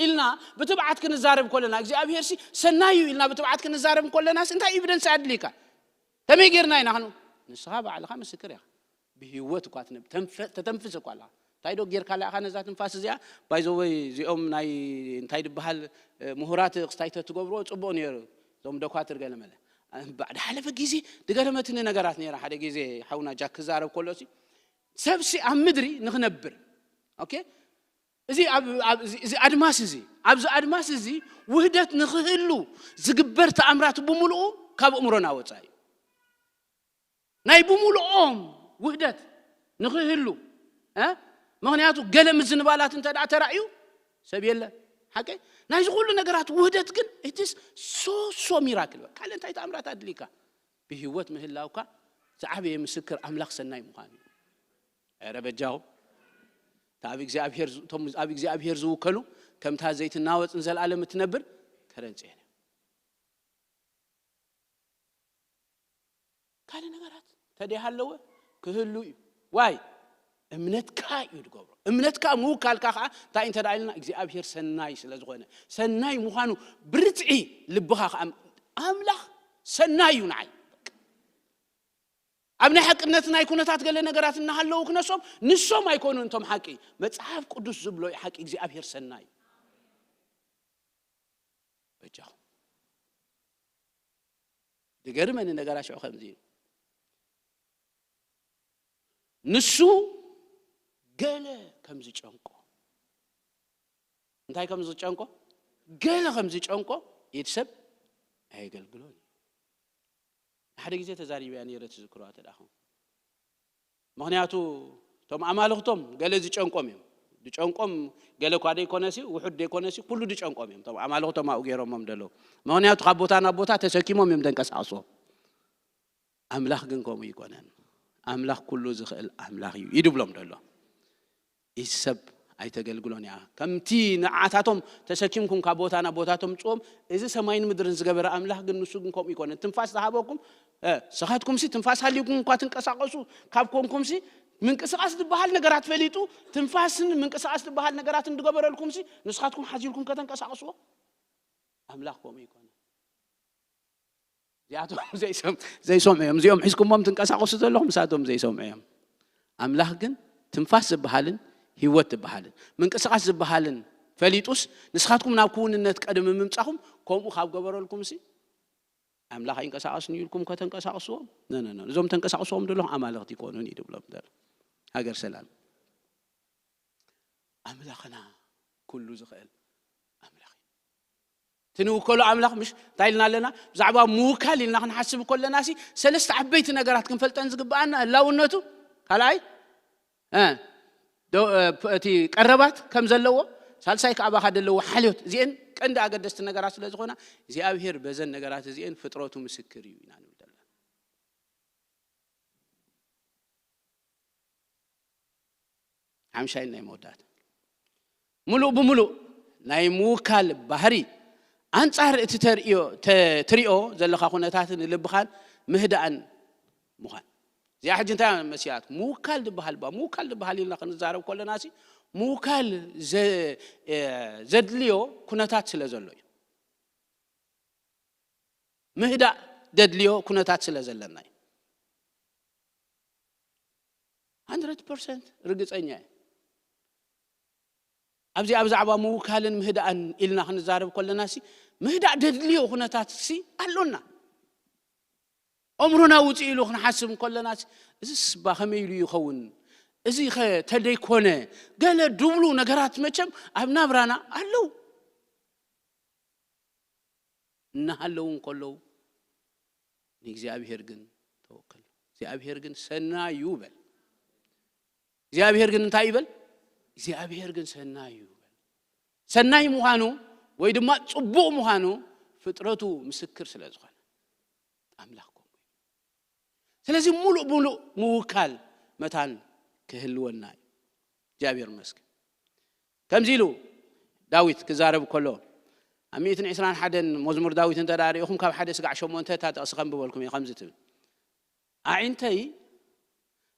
ኢልና ብትብዓት ክንዛረብ ከለና እግዚኣብሔር ሲ ሰናዩ ኢልና ብትብዓት ክንዛረብ ከለና እንታይ ኤቪደንስ ኣድልካ ከመይ ጌርና ኢና ክኑ ንስኻ ባዕልኻ ምስክር ኢኻ ብህይወት እኳ ተተንፍስ እኳ ኣለኻ እንታይ ዶ ጌርካ ለኣኻ ነዛ ትንፋስ እዚኣ ባይዘወይ እዚኦም ናይ እንታይ ድበሃል ምሁራት ክስታይ ተትገብርዎ ፅቡቅ ነይሩ እዞም ደኳትር ገለመለ ባዕዲ ሓለፈ ግዜ ድገረመትኒ ነገራት ነይራ ሓደ ግዜ ሓውና ጃክ ክዛረብ ከሎ ሲ ሰብሲ ኣብ ምድሪ ንክነብር ኦኬ እዚ ኣብ- ኣብ- እዚ- እዚ ኣድማስ እዚ ኣብዚ ኣድማስ እዚ ውህደት ንክህሉ ዝግበር ተኣምራት ብምልኡ ካብ እምሮና ወፃ እዩ ናይ ብምልኦም ውህደት ንክህሉ እ? ምክንያቱ ገለ ምዝንባላት እንተ ደኣ ተራእዩ ሰብ የለ ሓቀይ ናይዚ ኩሉ ነገራት ውህደት ግን ኢትስ ሶሶ ሚራክል ካልእ እንታይ ተኣምራት ኣድሊካ ብህይወት ምህላውካ ዝዓበየ ምስክር ኣምላኽ ሰናይ ምዃኑ እዩ ረ በጃው ኣብ እግዚኣብሔር ዝውከሉ ከምታ ዘይትናወፅ ንዘለኣለም እትነብር ከረንፅየን ካልእ ነገራት ተደይሃለወ ክህሉ እዩ ዋይ እምነትካ እዩ ዝገብሮ እምነትካ ምውካልካ ከዓ እንታይ እንተ ኢልና እግዚኣብሔር ሰናይ ስለ ዝኾነ ሰናይ ምዃኑ ብርትዒ ልብኻ ከዓ ኣምላኽ ሰናይ እዩ ንዓይ ኣብ ናይ ሓቅነት ናይ ኩነታት ገለ ነገራት እናሃለዉ ክነሶም ንሶም ኣይኮኑን እቶም ሓቂ መፅሓፍ ቅዱስ ዝብሎ እዩ ሓቂ እግዚኣብሔር ሰናይ እዩ በጃኹም ድገርመኒ ነገራ ሽዑ ከምዚ እዩ ንሱ ገለ ከም ዝጨንቆ እንታይ ከም ዝጨንቆ ገለ ከም ዝጨንቆ ኢድ ሰብ ኣየገልግሎን እዩ ሓደ ግዜ ተዛሪበያ ነይረ ትዝክሮ ተዳኹም ምክንያቱ እቶም ኣማልኽቶም ገለ ዝጨንቆም እዮም ዝጨንቆም ገለ እኳ ደይኮነሲ ውሑድ ደይኮነሲ ኩሉ ዝጨንቆም እዮም እቶም ኣማልኽቶም ኣብኡ ገይሮሞም ዘለዉ ምክንያቱ ካብ ቦታ ናብ ቦታ ተሰኪሞም እዮም ተንቀሳቀስዎም ኣምላኽ ግን ከምኡ ይኮነን ኣምላኽ ኩሉ ዝኽእል ኣምላኽ እዩ ይድብሎም ዘሎ ኢድ ሰብ ኣይተገልግሎን እያ። ከምቲ ንዓታቶም ተሰኪምኩም ካብ ቦታ ናብ ቦታ ተምጽዎም፣ እዚ ሰማይን ምድርን ዝገበረ ኣምላኽ ግን፣ ንሱ ግን ከምኡ ይኮነን። ትንፋስ ዝሃበኩም፣ እ፣ ንስኻትኩምሲ ትንፋስ ሃልዩኩም እኳ ትንቀሳቐሱ ካብ ኮንኩምሲ፣ ምንቅስቓስ ዝበሃል ነገራት ፈሊጡ፣ ትንፋስን ምንቅስቓስ ዝበሃል ነገራትን ዝገበረልኩምሲ፣ ንስኻትኩም ሓዚልኩም ከተንቀሳቕስዎ? ኣምላኽ ከምኡ ይኮነን። እዚኣቶም ዘይሰም-፣ ዘይሰምዑ እዮም። እዚኦም ሒዝኩሞም ትንቀሳቐሱ ዘለኹም፣ ንሳቶም ዘይሰምዑ እዮም። ኣምላኽ ግን ትንፋስ ዝበሃልን ህይወት ዝበሃልን ምንቅስቓስ ዝበሃልን ፈሊጡስ፣ ንስኻትኩም ናብ ክውንነት ቀደም ምምጻኹም ከምኡ ካብ ገበረልኩምሲ፣ ኣምላኽ ኣይንቀሳቐስን እዩ ኢልኩም ከተንቀሳቕስዎም? ነ፣ ነ፣ ነ። እዞም ተንቀሳቕስዎም ዘለኹም ኣማልኽቲ ይኮኑን እዩ ዝብሎም ዘሎ። ሃገር ሰላም። ኣምላኽና ኩሉ ዝኽእል ኣምላኽ እዩ። እቲ ንውከሎ ኣምላኽ ምሽ እንታይ ኢልና ኣለና? ብዛዕባ ምውካል ኢልና ክንሓስብ ከለና ሲ ሰለስተ ዓበይቲ ነገራት ክንፈልጠን ዝግብኣና፣ ህላውነቱ፣ ካልኣይ፣ እ፣ ዶ-፣ እ፣ ፕ-፣ እቲ ቀረባት ከም ዘለዎ፣ ሳልሳይ ከኣ ባኻ ዘለዎ ሓልዮት። እዚኤን ቀንዲ ኣገደስቲ ነገራት ስለ ዝኾና፣ እግዚኣብሔር በዘን ነገራት እዚኤን ፍጥረቱ ምስክር እዩ ኢና ንብል ዘለና። ሓምሻይን ናይ መወዳእታ፣ ምሉእ ብምሉእ ናይ ምውካል ባህሪ ኣንጻር እቲ ተርእዮ፣ ተ-፣ ትሪኦ ዘለኻ ኩነታትን ልብኻን ምህዳእን ምዃን። እዚኣ ሕጂ እንታይ መሲላት? ምውካል ዝበሃል ባ፣ ምውካል ዝበሃል ኢልና ክንዛረብ ከለና ሲ፣ ምውካል ዘ-፣ እ፣ ዘድልዮ ኩነታት ስለ ዘሎ እዩ። ምህዳእ ደድልዮ ኩነታት ስለ ዘለና እዩ። ሃንድረድ ፐርሰንት ርግጸኛ እየ። ኣብዚ ኣብ ዛዕባ ምውካልን ምህዳእን ኢልና ክንዛረብ ከለና ሲ፣ ምህዳእ ደድልዮ ኩነታት ሲ ኣሎና። ኣእምሮና ውጽእ ኢሉ ክንሓስብ ከለና ሲ፣ እዚስ ባ ከመይ ኢሉ ይኸውን? እዚ ኸ ተደይኮነ? ገለ ድብሉ ነገራት መቸም ኣብ ናብራና ኣለዉ። እናሃለዉ እንከለዉ፣ ንእግዚኣብሔር ግን ተወከል። እግዚኣብሔር ግን ሰናይ እዩ በል። እግዚኣብሔር ግን እንታይ ይበል? እግዚኣብሔር ግን ሰናይ እዩ በል። ሰናይ ምዃኑ ወይ ድማ ጽቡቕ ምዃኑ ፍጥረቱ ምስክር ስለ ዝኾነ፣ ኣምላኽ ከምኡ እዩ። ስለዚ ምሉእ ብምሉእ ምውካል መታን ክህልወና እዩ። እግዚኣብሔር ይመስገን። ከምዚ ኢሉ ዳዊት ክዛረብ ከሎ፣ ኣብ ሚእትን ዕስራን ሓደን መዝሙር ዳዊት እንተ ደኣ ርኢኹም፣ ካብ ሓደ ስጋዕ ሸሞንተ እታ ጥቕሲ ከንብበልኩም እየ። ከምዚ ትብል፣ ኣዒንተይ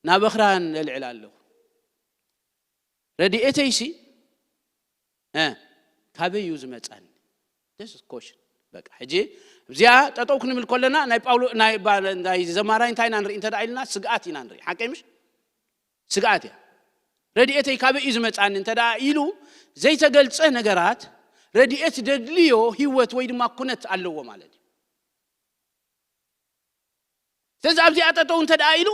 ናብ ኣኽራን እልዕል ኣለኹ፣ ረድኤተይሲ፣ እ፣ ካበይ እዩ ዝመጻኒ? This is question። በቃ፣ ሕጂ እዚኣ ጠጠው ክንብል ከለና፣ ናይ ጳውሎ-፣ ናይ ባ-፣ ናይ ዘማራይ እንታይ ኢና ንርኢ እንተ ደኣ ኢልና፣ ስግኣት ኢና ንርኢ። ሓቀይ ምሽ? ስግኣት እያ። ረድኤተይ ካበይ እዩ ዝመጻኒ እንተ ደኣ ኢሉ፣ ዘይተገልጸ ነገራት፣ ረድኤት ደድልዮ ህይወት ወይ ድማ ኩነት ኣለዎ ማለት እዩ። ስለዚ ኣብዚኣ ጠጠው እንተ ደኣ ኢሉ፣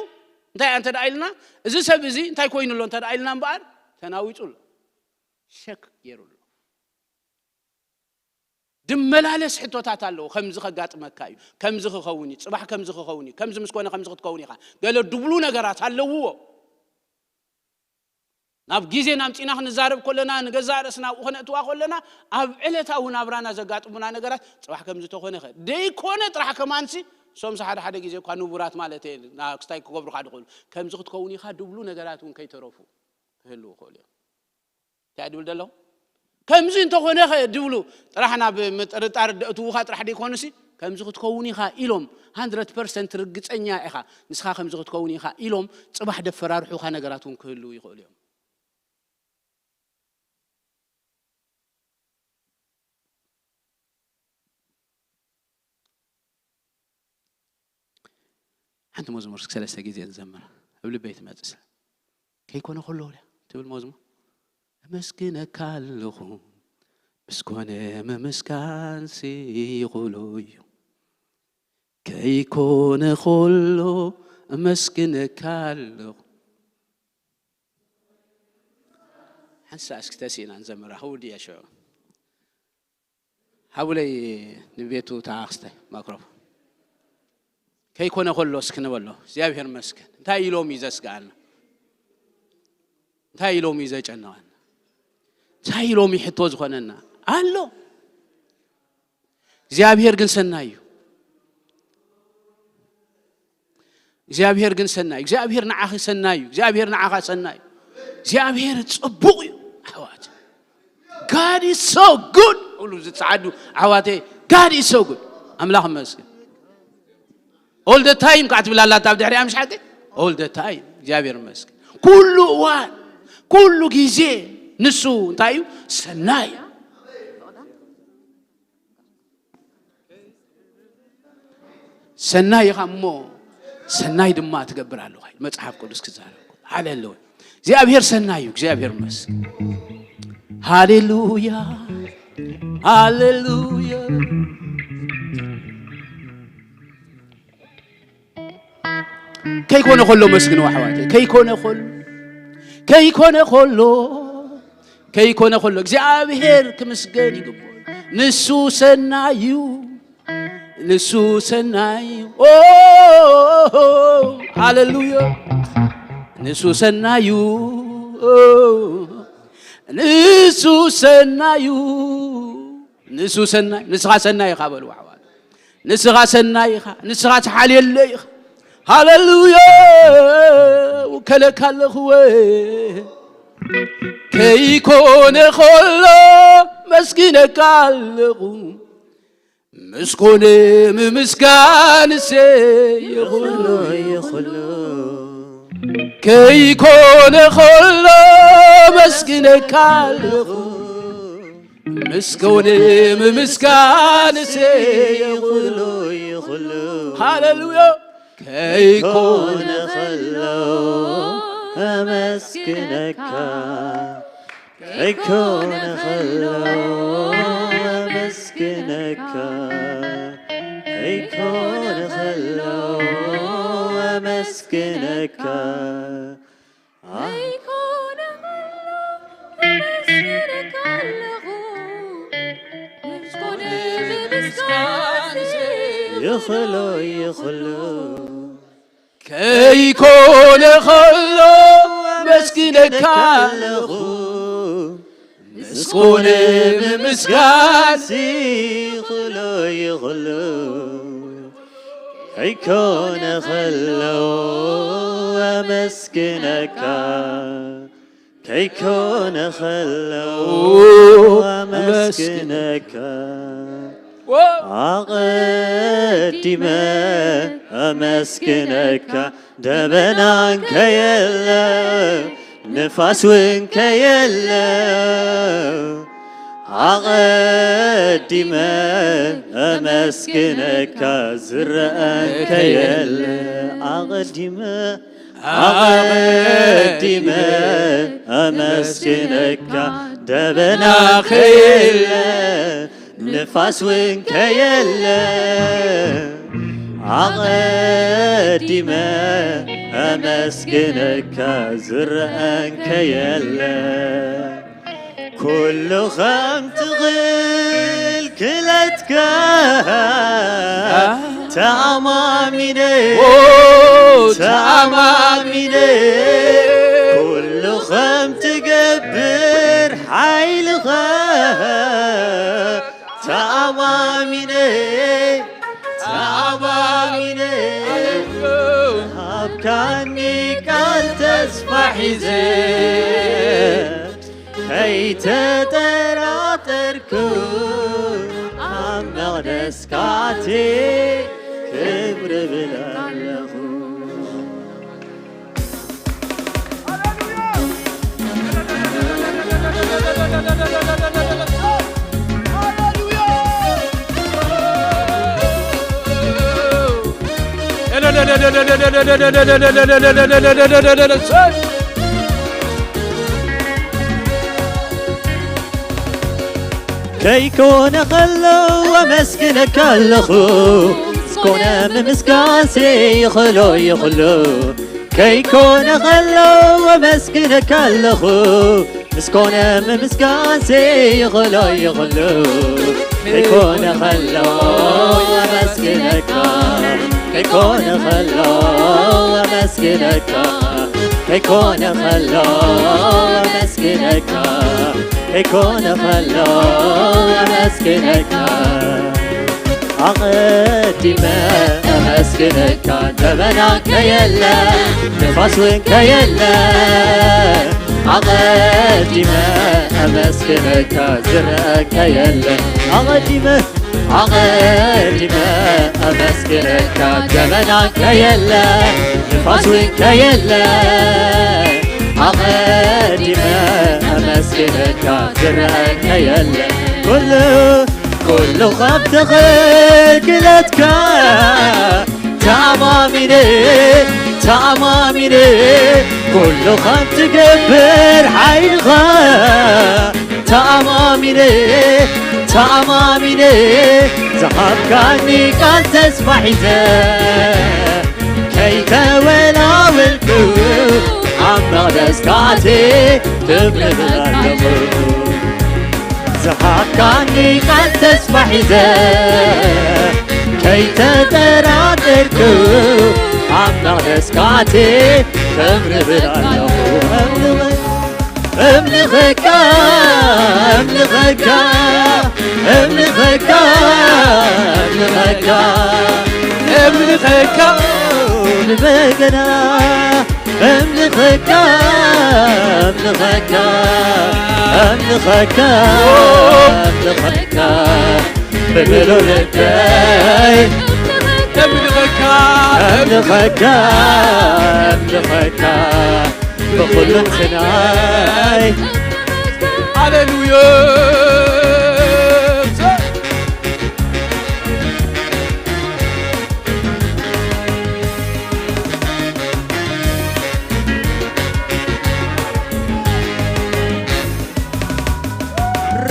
እንታይ እንተ ደኣ ኢልና፣ እዚ ሰብ እዚ እንታይ ኮይኑ ኣሎ እንተ ደኣ ኢልና እምበኣር፣ ተናዊጹ ኣሎ። ሸክ ገይሩ ኣሎ። ድመላለስ ሕቶታት ኣለዎ። ከምዚ ከጋጥመካ እዩ፣ ከምዚ ክኸውን እዩ፣ ጽባሕ ከምዚ ክኸውን እዩ፣ ከምዚ ምስ ኮነ ከምዚ ክትከውን ኢኻ። ገለ ድብሉ ነገራት ኣለውዎ። ናብ ግዜና ኣምጺእና ክንዛረብ ከለና፣ ንገዛእ ርእስና ኣብኡ ከነእትዋ ከለና፣ ኣብ ዕለታዊ ናብራና ዘጋጥሙና ነገራት፣ ጽባሕ ከምዚ ተኾነ ኸ? ደይኮነ ጥራሕ ከማንሲ፣ እሶምሲ ሓደ ሓደ ግዜ እኳ ንቡራት ማለት እየ፣ ና-፣ ክስታይ ክገብሩኻ ድኽእሉ። ከምዚ ክትከውን ኢኻ ድብሉ ነገራት እውን ከይተረፉ ክህልዉ ይኽእሉ እዮም። እንታይ ድብል ዘለኹ? ከምዚ እንተኾነ ኸ ድብሉ ጥራሕ ናብ ምጥርጣር ደእትዉኻ ጥራሕ ደይኮኑሲ፣ ከምዚ ክትከውን ኢኻ ኢሎም፣ ሃንድረድ ፐርሰንት ርግጸኛ ኢኻ፣ ንስኻ ከምዚ ክትከውን ኢኻ ኢሎም፣ ጽባሕ ደፈራርሑኻ ነገራት እውን ክህልዉ ይኽእሉ እዮም። ሓንቲ መዝሙር እስኪ ሰለስተ ግዜ ንዘምር። ኣብ ልበይ ትመጽእ ስለ። ከይኮነ ከሎ ድያ ትብል መዝሙር? "ኣመስግነካ ኣለኹ፣ ምስ ኮነ ምምስጋንሲ ይኹሉ እዩ። ከይኮነ ከሎ ኣመስግነካ ኣለኹ።" ሓንሳ እስኪ ተሲእና ንዘምራ። ክውዲ እያ ሽዑ። ሃቡለይ ንቤቱ ተዓኽስተ ማይክሮፎን። ከይኮነ ከሎ እስኪ ንበሎ፣ እግዚኣብሔር መስገን። እንታይ ኢሎም እዩ ዘስግኣና? እንታይ ኢሎም እዩ ዘጨንቐና? እንታይ ኢሎም እዩ ሕቶ ዝኾነና? ኣሎ። እግዚኣብሔር ግን ሰናይ እዩ። እግዚኣብሔር ግን ሰናይ እዩ። እግዚኣብሔር ንዓኺ ሰናይ እዩ። እግዚኣብሔር ንዓኻ ሰናይ እዩ። እግዚኣብሔር ጽቡቕ እዩ። ኣሕዋ፣ God is so good ክብሉ ዝጸዓዱ ኣሕዋተይ፣ God is so good። ኣምላኽ ይመስገን። All the time ከዓ ትብል ኣላ ኣብ ድሕሪኣ፣ ምሽ ሓቂ? All the time እግዚኣብሔር ይመስገን። ኩሉ እዋን፣ ኩሉ ግዜ ንሱ እንታይ እዩ? ሰናይ። ሰናይ ኢኻ እሞ ሰናይ ድማ ትገብር ኣለኻ ኢሉ መጽሓፍ ቅዱስ ክዛረብ። ሃሌሉያ። እግዚኣብሔር ሰናይ እዩ። እግዚኣብሔር ይመስገን። ሃሌሉያ፣ ሃሌሉያ። ከይኮነ ከሎ መስግንዎ ኣሕዋተይ፣ ከይኮነ ከሎ፣ ከይኮነ ከሎ፣ ከይኮነ ከሎ እግዚኣብሔር ክምስገን ይግብኦ። ንሱ ሰናይ እዩ፣ ንሱ ሰናይ እዩ። ኦ፣ ሃሌሉያ። ንሱ ሰናይ እዩ፣ ንሱ ሰናይ እዩ፣ ንሱ ሰናይ። ንስኻ ሰናይ ኢኻ በልዎ ኣሕዋት። ንስኻ ሰናይ ኢኻ፣ ንስኻ ትሓልየለይ ኢኻ። ሃሌሉያ። ውከለካ ኣለኹ ወ-፣ ከይኮነ ኸሎ መስግነካ ኣለኹ። ምስ ኮነ ምምስጋንሰ ይኹን። ይኹን። ከይኮነ ኸሎ መስግነካ ኣለኹ። ምስ ኮነ ምምስጋንሰ ይኹን። ይኹን። ሃሌሉያ። ከይኮነ ከሎ ኣመስግነካ። ከይኮነ ከሎ ኣመስግነካ። ከይኮነ ከሎ ኣመስግነካ። ከይኮነ ከሎ ኣመስግነካ ኣለኹ። ምስ ኮነ ምምስጋንሲ ይኽሎ ይኽሎ። ከይኮነ ኸሎ መስግነካ ኣለኹ። ምስ ኮነ ምምስጋንሲ ይኽሎ ይኽሎ። ከይኮነ ኸሎ ኣመስግነካ። ከይኮነ ኸሎ ኣመስግነካ። ኣቐዲመ ኣመስግነካ። ደበና እንከየለ ንፋስ እውን ከየለ። ኣቐዲመ ኣመስግነካ። ዝረአ እንከየለ ኣቐዲመ ኣቐዲመ ኣመስግነካ። ደበና ከየለ ንፋስ እውን ከየለ። ኣቐዲመ ኣመስግነካ። ዝረአ እንከየለ። ኩሉ ከም ትኽእል ክለትካ ተኣማሚነ። ኦ፣ ተኣማሚነ። ኩሉ ከም ትገብር ሓይልኻ ተኣማሚነ። ተኣማሚነ። ሃብካኒ ቃል ተስፋ ሒዘ። ከይተጠራጠርኩ ኣብ መቕደስካ ኣትየ ክብሪ እብል ኣለኹ። ከይኮነ ከሎ ኣመስግነካ ኣለኹ። ምስ ኮነ ምምስጋንሲ ይኽሎ ይኽሎ። ከይኮነ ከሎ ኣመስግነካ ኣለኹ። ምስ ኮነ ምምስጋንሲ ይኽሎ ይኽሎ። ከይኮነ ከሎ ኣመስግነካ። ከይኮነ ከሎ ኣመስግነካ። ከይኮነ ከሎ ኣመስግነካ። ከይኮነ ከሎ ኣመስግነካ። ኣቐዲመ ኣመስግነካ። ደበና ከየለ ንፋስ እውን ከየለ። ኣቐዲመ ኣመስግነካ ዝረኣካ የለ ኣቐዲመ ኣቐዲመ ኣመስግነካ ደመና ከየለ ንፋስ እውን ከየለ ኣቐዲመ ኣመስግነካ ዝረኣካ የለ ኩሉ ኩሉ ካብ ተኸግለትካ ተኣማሚነ ተኣማሚነ ኩሉ ካብ ትገብር ሓይልኻ ተኣማሚነ ተኣማሚነ ዝሃብካኒ ቃል ተስፋ ሒዘ ከይተወላወልኩ ኣብ መቕደስካ ኣትየ ክብሪ ኣለኹ ዝሃብካኒ ቃል ተስፋ ሒዘ ከይተጠራጠርኩ ኣብ መቕደስካ ኣትየ ክብሪ እብል ኣለኹ እምልኸካ እምልኸካ እምልኸካ እምልኸካ እምልኸካ እምልኸካ ንበገና እምልኸካ እምልኸካ እምልኸካ እምልኸካ ብምሉእ ልበይ እምልኸካ እምልኸካ እምልኸካ ብኹሉ ትናይ ሃሌሉያ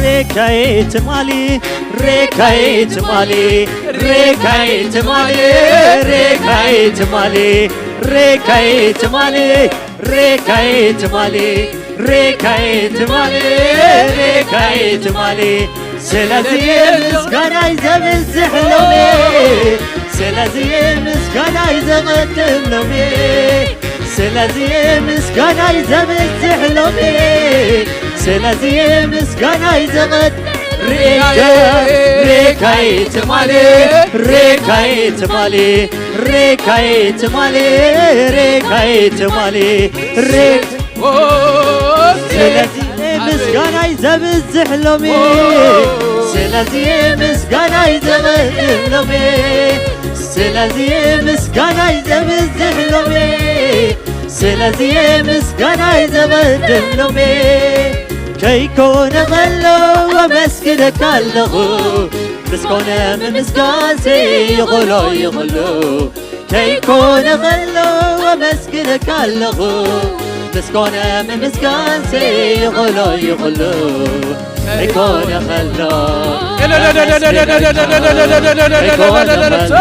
ሬካዬ ትማሊ ሬካዬ ትማሊ ሬካዬ ትማሊ ሬካዬ ትማሊ ሬካዬ ትማሊ ሬካዬ ትማሊ ሬካዬ ትማሊ ሬካዬ ትማሊ ስለዚ ምስጋናይ ዘብዝሕ ሎሚ ስለዚ ምስጋናይ ዘቐድም ሎሚ ስለዚ ምስጋናይ ዘብዝሕ ሎሚ ስለዚ ምስጋናይ ዘቐድም ሬካዬ ሬካዬ ትማሊ ሬካዬ ትማሊ ሬካዬ ትማሊ ሬካዬ ትማሊ ሬ ስለዚ ምስጋናይ ዘብዝሕ ሎሚ ስለዚ ምስጋናይ ዘብዝሕ ሎሚ ስለዚ ምስጋናይ ዘብዝሕ ሎሚ ስለዚ ምስጋናይ ዘቐድም ሎሚ ከይኮነ ከሎ ኣመስግነካ ኣለኹ ምስ ኮነ ምምስጋንሲ ይኽእሎ ይኽእሉ ከይኮነ ከሎ ኣመስግነካ ኣለኹ ምስ ኮነ ምምስጋንሲ ይኽእሎ ይኽእሉ ከይኮነ ከሎ ከይኮነ ከሎ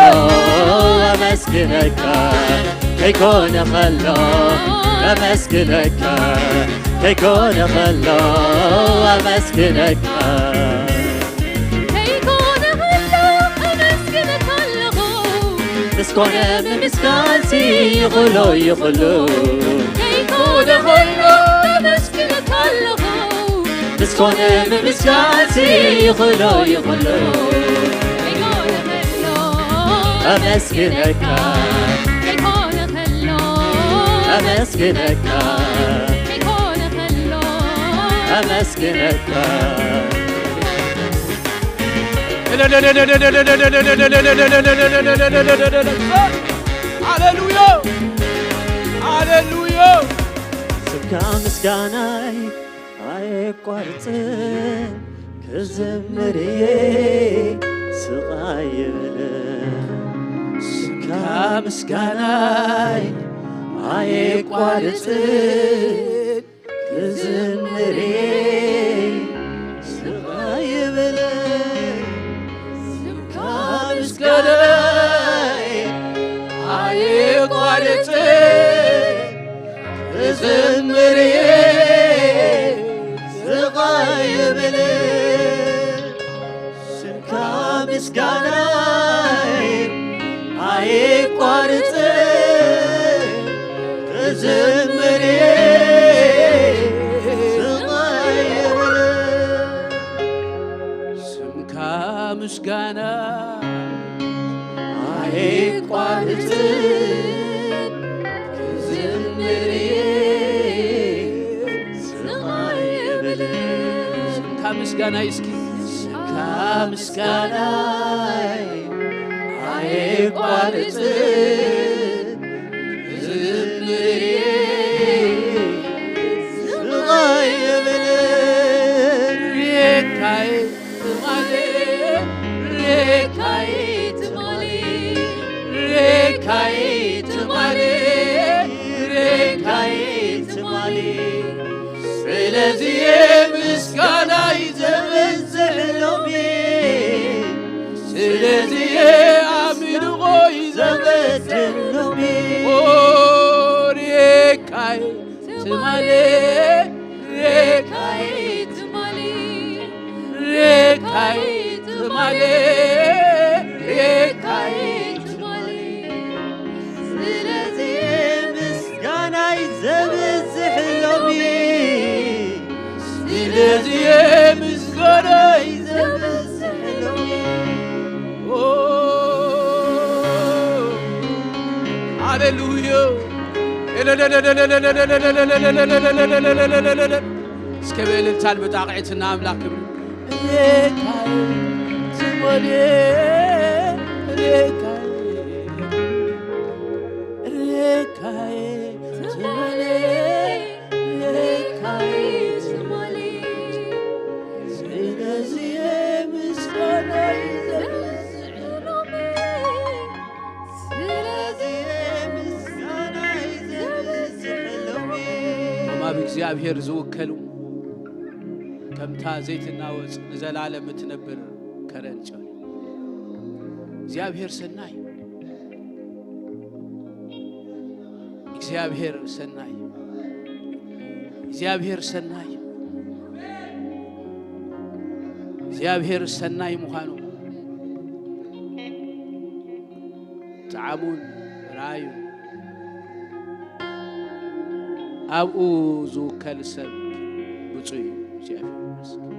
ኣመስግነካ ከይኮነ ከሎ ኣመስግነካ ከይኮነ ከሎ ኣመስግነካ ከይኮነ ከሎ ኣመስግነካ ኣለኹ ምስ ኮነ ምምስጋንሲ ይኽእሎ ይኽእሉ ከይኮነ ከሎ ኣመስግነካ ኣለኹ ምስ ኮነ ምምስጋንሲ ይኽእሎ ይኽእሉ ከይኮነ ከሎ ኣመስግነካ ከይኮነ ከሎ ኣመስግነካ ከይኮነ ከሎ ኣመስግነካ ሃሌሉያ ሃሌሉያ ስምካ ምስጋናይ ኣይቋርጽን ክዝምር እየ ስቕ ኣይብልን ስምካ ምስጋናይ ኣይቋርጽን ክዝምር እየ ስቕ ኣይብልን ስምካ ምስጋናይ ኣይቋርጽን ክዝምር እየ ስቕ ኣይብልን ስምካ ምስጋናይ ኣይቋርጽን ክዝምር እየ ስቕ ኣይብልን ስምካ ምስጋና ኣይቋርጽን ክዝምር እየ ስቕ ኣይብልን ምስጋናይ እስኪ፣ እስካ ምስጋናይ ኣየቋርጽን ዝምርዬ ስቓይ የብልን። ሬካይ ትማሌ፣ ሬካይ ትማሌ፣ ሬካይ ትማሌ፣ ሬካይ ትማሌ። ስለዚህ ምስጋናይ ዘብዝሕ ሎሚ፣ ስለዚህ ኣምልኾይ ዘብዝሕ ሎሚ። ኦ ሬካይ ትማሌ፣ ሬካይ ትማሌ፣ ሬካይ ትማሌ፣ ሬካይ ትማሌ። ስለዚ ምስጋናይ ዘብዝሕ ሎሚ፣ ስለዚ ምስጋናይ ዘብዝሕ ሎሚ። ኦ፣ ሃሌሉያ። እስከ ብእልልታን ብጣቕዒትን ንኣምላኽ ክብሪ። ሬካይ ትሞልየ፣ ሬካይ፣ ሬካይ ትሞልየ፣ ሬካይ ትሞልየ። ስለዚ ምስጋናይ ዘብዝሕ ሎሚ፣ ስለዚ ምስጋናይ ዘብዝሕ ሎሚ። እቶም ኣብ እግዚኣብሔር ዝውከሉ፣ ከምታ ዘይትናወጽ ንዘላለም እትነብር ከረን ጽዮን። እግዚኣብሔር ሰናይ፣ እግዚኣብሔር ሰናይ፣ እግዚኣብሔር ሰናይ፣ እግዚኣብሔር ሰናይ ምዃኑ ጸዓሙን ርኣዩን። ኣብኡ ዝውከል ሰብ ብፁዕ እዩ። እግዚኣብሔር ይመስገን።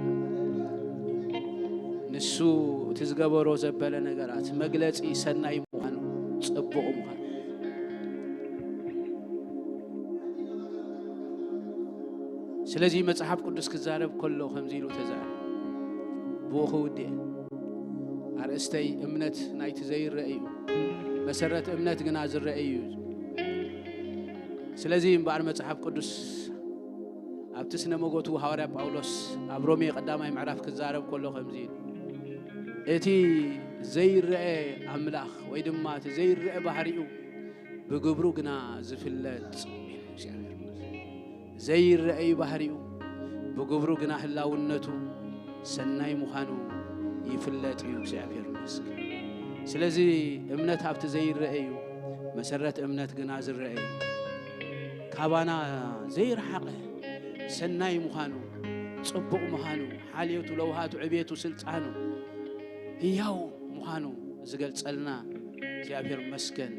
ንሱ እቲ ዝገበሮ ዘበለ ነገራት መግለጺ ሰናይ ምዃኑ፣ ጽቡቕ ምዃኑ። ስለዚ መጽሓፍ ቅዱስ ክዛረብ ከሎ ከምዚ ኢሉ ተዛረበ። ብኡ ክውድእ እየ። ኣርእስተይ እምነት ናይቲ ዘይረአ እዩ፣ መሰረት እምነት ግና ዝረአ እዩ። ስለዚ እምበኣር መጽሓፍ ቅዱስ ኣብቲ ስነ መጎቱ ሃዋርያ ጳውሎስ ኣብ ሮሜ ቀዳማይ ምዕራፍ ክዛረብ ከሎ ከምዚ ኢሉ፣ እቲ ዘይረአ ኣምላኽ ወይ ድማ እቲ ዘይረአ ባህሪኡ ብግብሩ ግና ዝፍለጥ እዩ እግዚኣብሔር። ዘይረኣይ ባህሪኡ ብግብሩ ግና ህላውነቱ ሰናይ ምዃኑ ይፍለጥ እዩ። እግዚኣብሔር ይመስገን። ስለዚ እምነት ኣብቲ ዘይረአ እዩ፣ መሰረት እምነት ግና ዝረአ እዩ። ካባና ዘይረሓቐ ሰናይ ምዃኑ፣ ጽቡቕ ምዃኑ፣ ሓልዮቱ፣ ለውሃቱ፣ ዕቤቱ፣ ስልጣኑ፣ ህያው ምዃኑ ዝገልጸልና እግዚኣብሔር ይመስገን።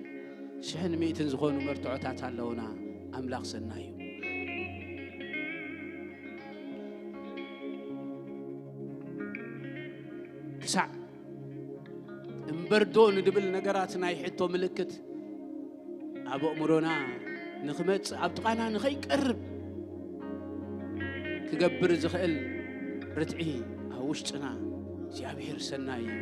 ሽሕን ሚእትን ዝኾኑ መርትዖታት ኣለውና። ኣምላኽ ሰናይ እዩ። ክሳዕ እምበርዶ ንድብል ነገራት ናይ ሕቶ ምልክት ኣብ ኣእምሮና ንኽመጽእ፣ ኣብ ጥቓና ንኸይቀርብ ክገብር ዝኽእል ርትዒ ኣብ ውሽጥና እግዚኣብሔር ሰናይ እዩ።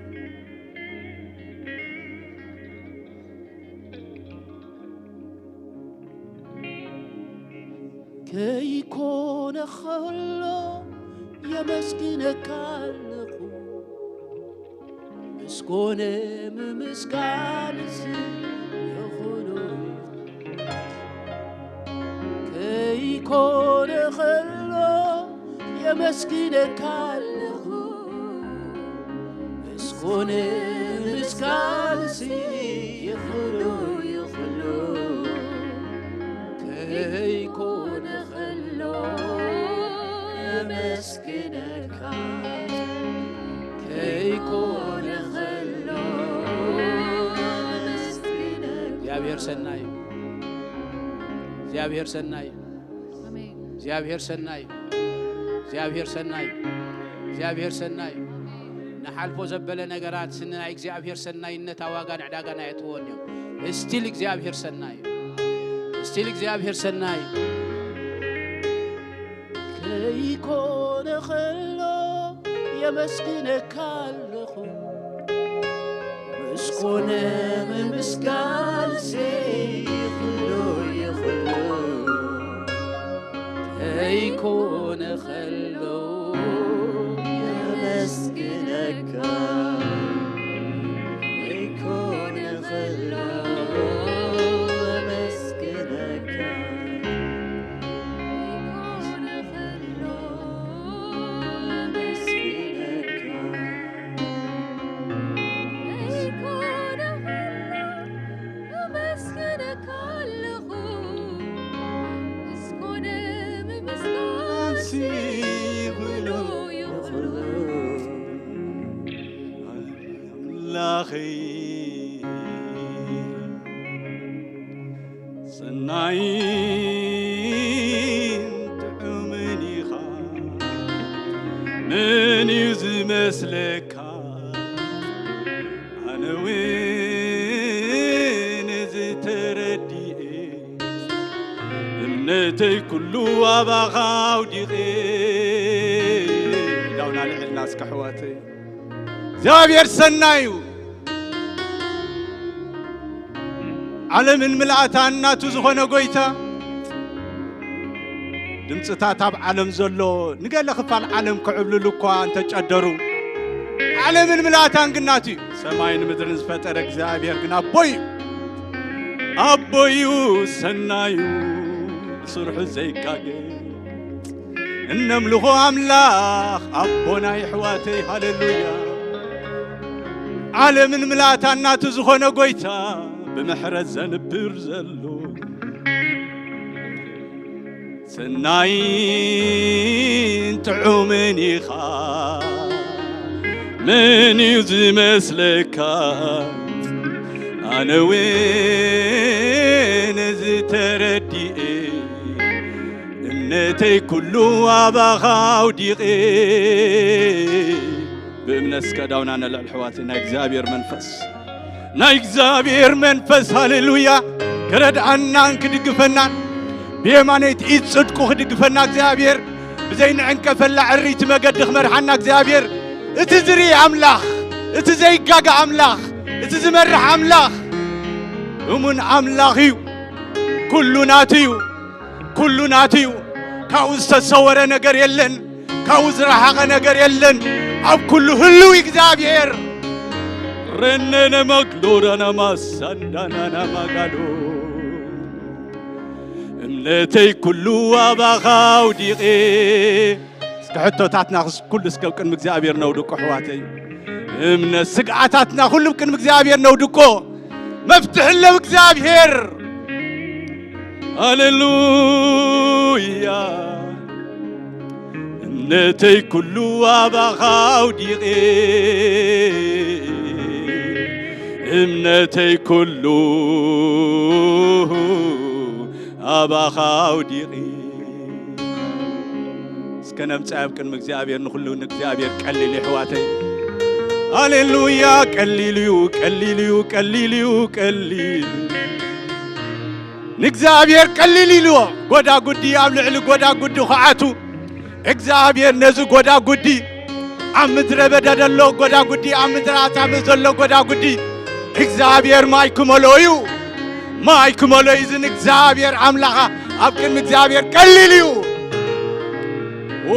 ከይኮነ ኸሎ የመስግነካ ኣለኹ፣ ምስ ኮነ ምምስጋንስ ይኹኖ። ከይኮነ ኸሎ የመስግነካ ኣለኹ፣ ምስ ኮነ ምምስጋንስ ይኹኖ፣ ይኹኖ። ከይኮነ ኸሎ የመስግነካ፣ ከይኮነ ኸሎ የመስግነካ። እግዚኣብሔር ሰናይ እዩ። እግዚኣብሔር ሰናይ እዩ። ኣሜን። እግዚኣብሔር ሰናይ እዩ። እግዚኣብሔር ሰናይ እዩ። እግዚኣብሔር ሰናይ እዩ። ንሓልፎ ዘበለ ነገራት ንናይ እግዚኣብሔር ሰናይነት ኣብ ዋጋ ንዕዳጋ ናይ ኣእትዎን እዮም። እስቲል እግዚኣብሔር ሰናይ እዩ። እስቲል እግዚኣብሔር ሰናይ እዩ። ከይኮነ ኸሎ የመስግነካ ኣለኹ። ምስ ኮነ ምምስጋን ዘይኽሎ ይኽሎ ተይኮነ ኸሎ የመስግነካ። ተይኮነ ኸሎ የመስግነካ። ኣምላኸይ ሰናይን ጥዑምን ኢኻ፣ መን እዩ ዝመስለካ? ኣነ እውን እዚ ተረዲኤ፣ እምነተይ ኩሉ ኣባኻ ኣውዲቐ። ዳውና ልዕልና እስከ ኣሕዋተይ። እግዚኣብሔር ሰናይ እዩ። ዓለምን ምልኣታን ናቱ ዝኾነ ጎይታ፣ ድምፅታት ኣብ ዓለም ዘሎ ንገለ ክፋል ዓለም ክዕብልሉ እኳ እንተጨደሩ፣ ዓለምን ምልኣታን ግን ናቱ እዩ። ሰማይን ምድርን ዝፈጠረ እግዚኣብሔር ግን ኣቦ እዩ። ኣቦ እዩ፣ ሰናዩ፣ ስርሑ ዘይጋገ እነምልኾ ኣምላኽ ኣቦና፣ የሕዋተይ፣ ሃሌሉያ። ዓለምን ምልኣታን ናቱ ዝኾነ ጎይታ፣ ብምሕረት ዘንብር ዘሎ፣ ሰናይን ጥዑምን ኢኻ፣ መን እዩ ዝመስለካ? ኣነ እውን እዚ ተረዲኤ፣ እምነተይ ኩሉ ኣባኻ ኣውዲቐ። ብእምነት እስከ ዳውና ነልዕል፣ ኣሕዋተይ። ናይ እግዚኣብሔር መንፈስ፣ ናይ እግዚኣብሔር መንፈስ፣ ሃሌሉያ፣ ክረድኣናን ክድግፈናን፣ ብየማነይቲ ኢድ ጽድቁ ክድግፈና እግዚኣብሔር፣ ብዘይንዕንቀፈላ ዕርይቲ መገዲ ክመርሓና እግዚኣብሔር፣ እቲ ዝርኢ ኣምላኽ፣ እቲ ዘይጋገ ኣምላኽ፣ እቲ ዝመርሕ ኣምላኽ፣ እሙን ኣምላኽ እዩ። ኩሉ ናቱ እዩ። ኩሉ ናቱ እዩ። ካብኡ ዝተሰወረ ነገር የለን። ካብኡ ዝረሓቐ ነገር የለን። ኣብ ኩሉ ህልው እግዚኣብሔር። ረነነ መግሎራና ማሳንዳናና ማጋሎ፣ እምነተይ ኩሉ ኣባኻ ኣውዲቐ። እስከ ሕቶታትና ኩሉ እስከ ኣብ ቅድሚ እግዚኣብሔር ነውድቆ፣ ኣሕዋተይ። እምነት ስግኣታትና ኩሉ ኣብ ቅድሚ እግዚኣብሔር ነውድቆ። መፍትሒ ኣለዎ እግዚኣብሔር። ሃሌሉያ። እምነተይ ኩሉ ኣባኻ ኣውዲቐ፣ እምነተይ ኩሉ ኣባኻ ኣውዲቐ። እስከ ነምጽእ ኣብ ቅድሚ እግዚኣብሔር፣ ንኹሉ ንእግዚኣብሔር ቀሊል እዩ፣ ኣሕዋተይ። ሃሌሉያ። ቀሊል እዩ፣ ቀሊል እዩ፣ ቀሊል እዩ፣ ቀሊል። ንእግዚኣብሔር ቀሊል ኢልዎ፣ ጎዳጉዲ ኣብ ልዕሊ ጎዳጉዲ ኹዓቱ። እግዚኣብሔር ነዚ ጎዳጉዲ፣ ኣብ ምድረ በዳ ዘሎ ጎዳጉዲ፣ ኣብ ምድረ ኣጻምእ ዘሎ ጎዳጉዲ፣ እግዚኣብሔር ማይ ክመልኦ እዩ። ማይ ክመልኦ እዩ። እዚ ንእግዚኣብሔር ኣምላኻ ኣብ ቅድሚ እግዚኣብሔር ቀሊል እዩ። ዎ፣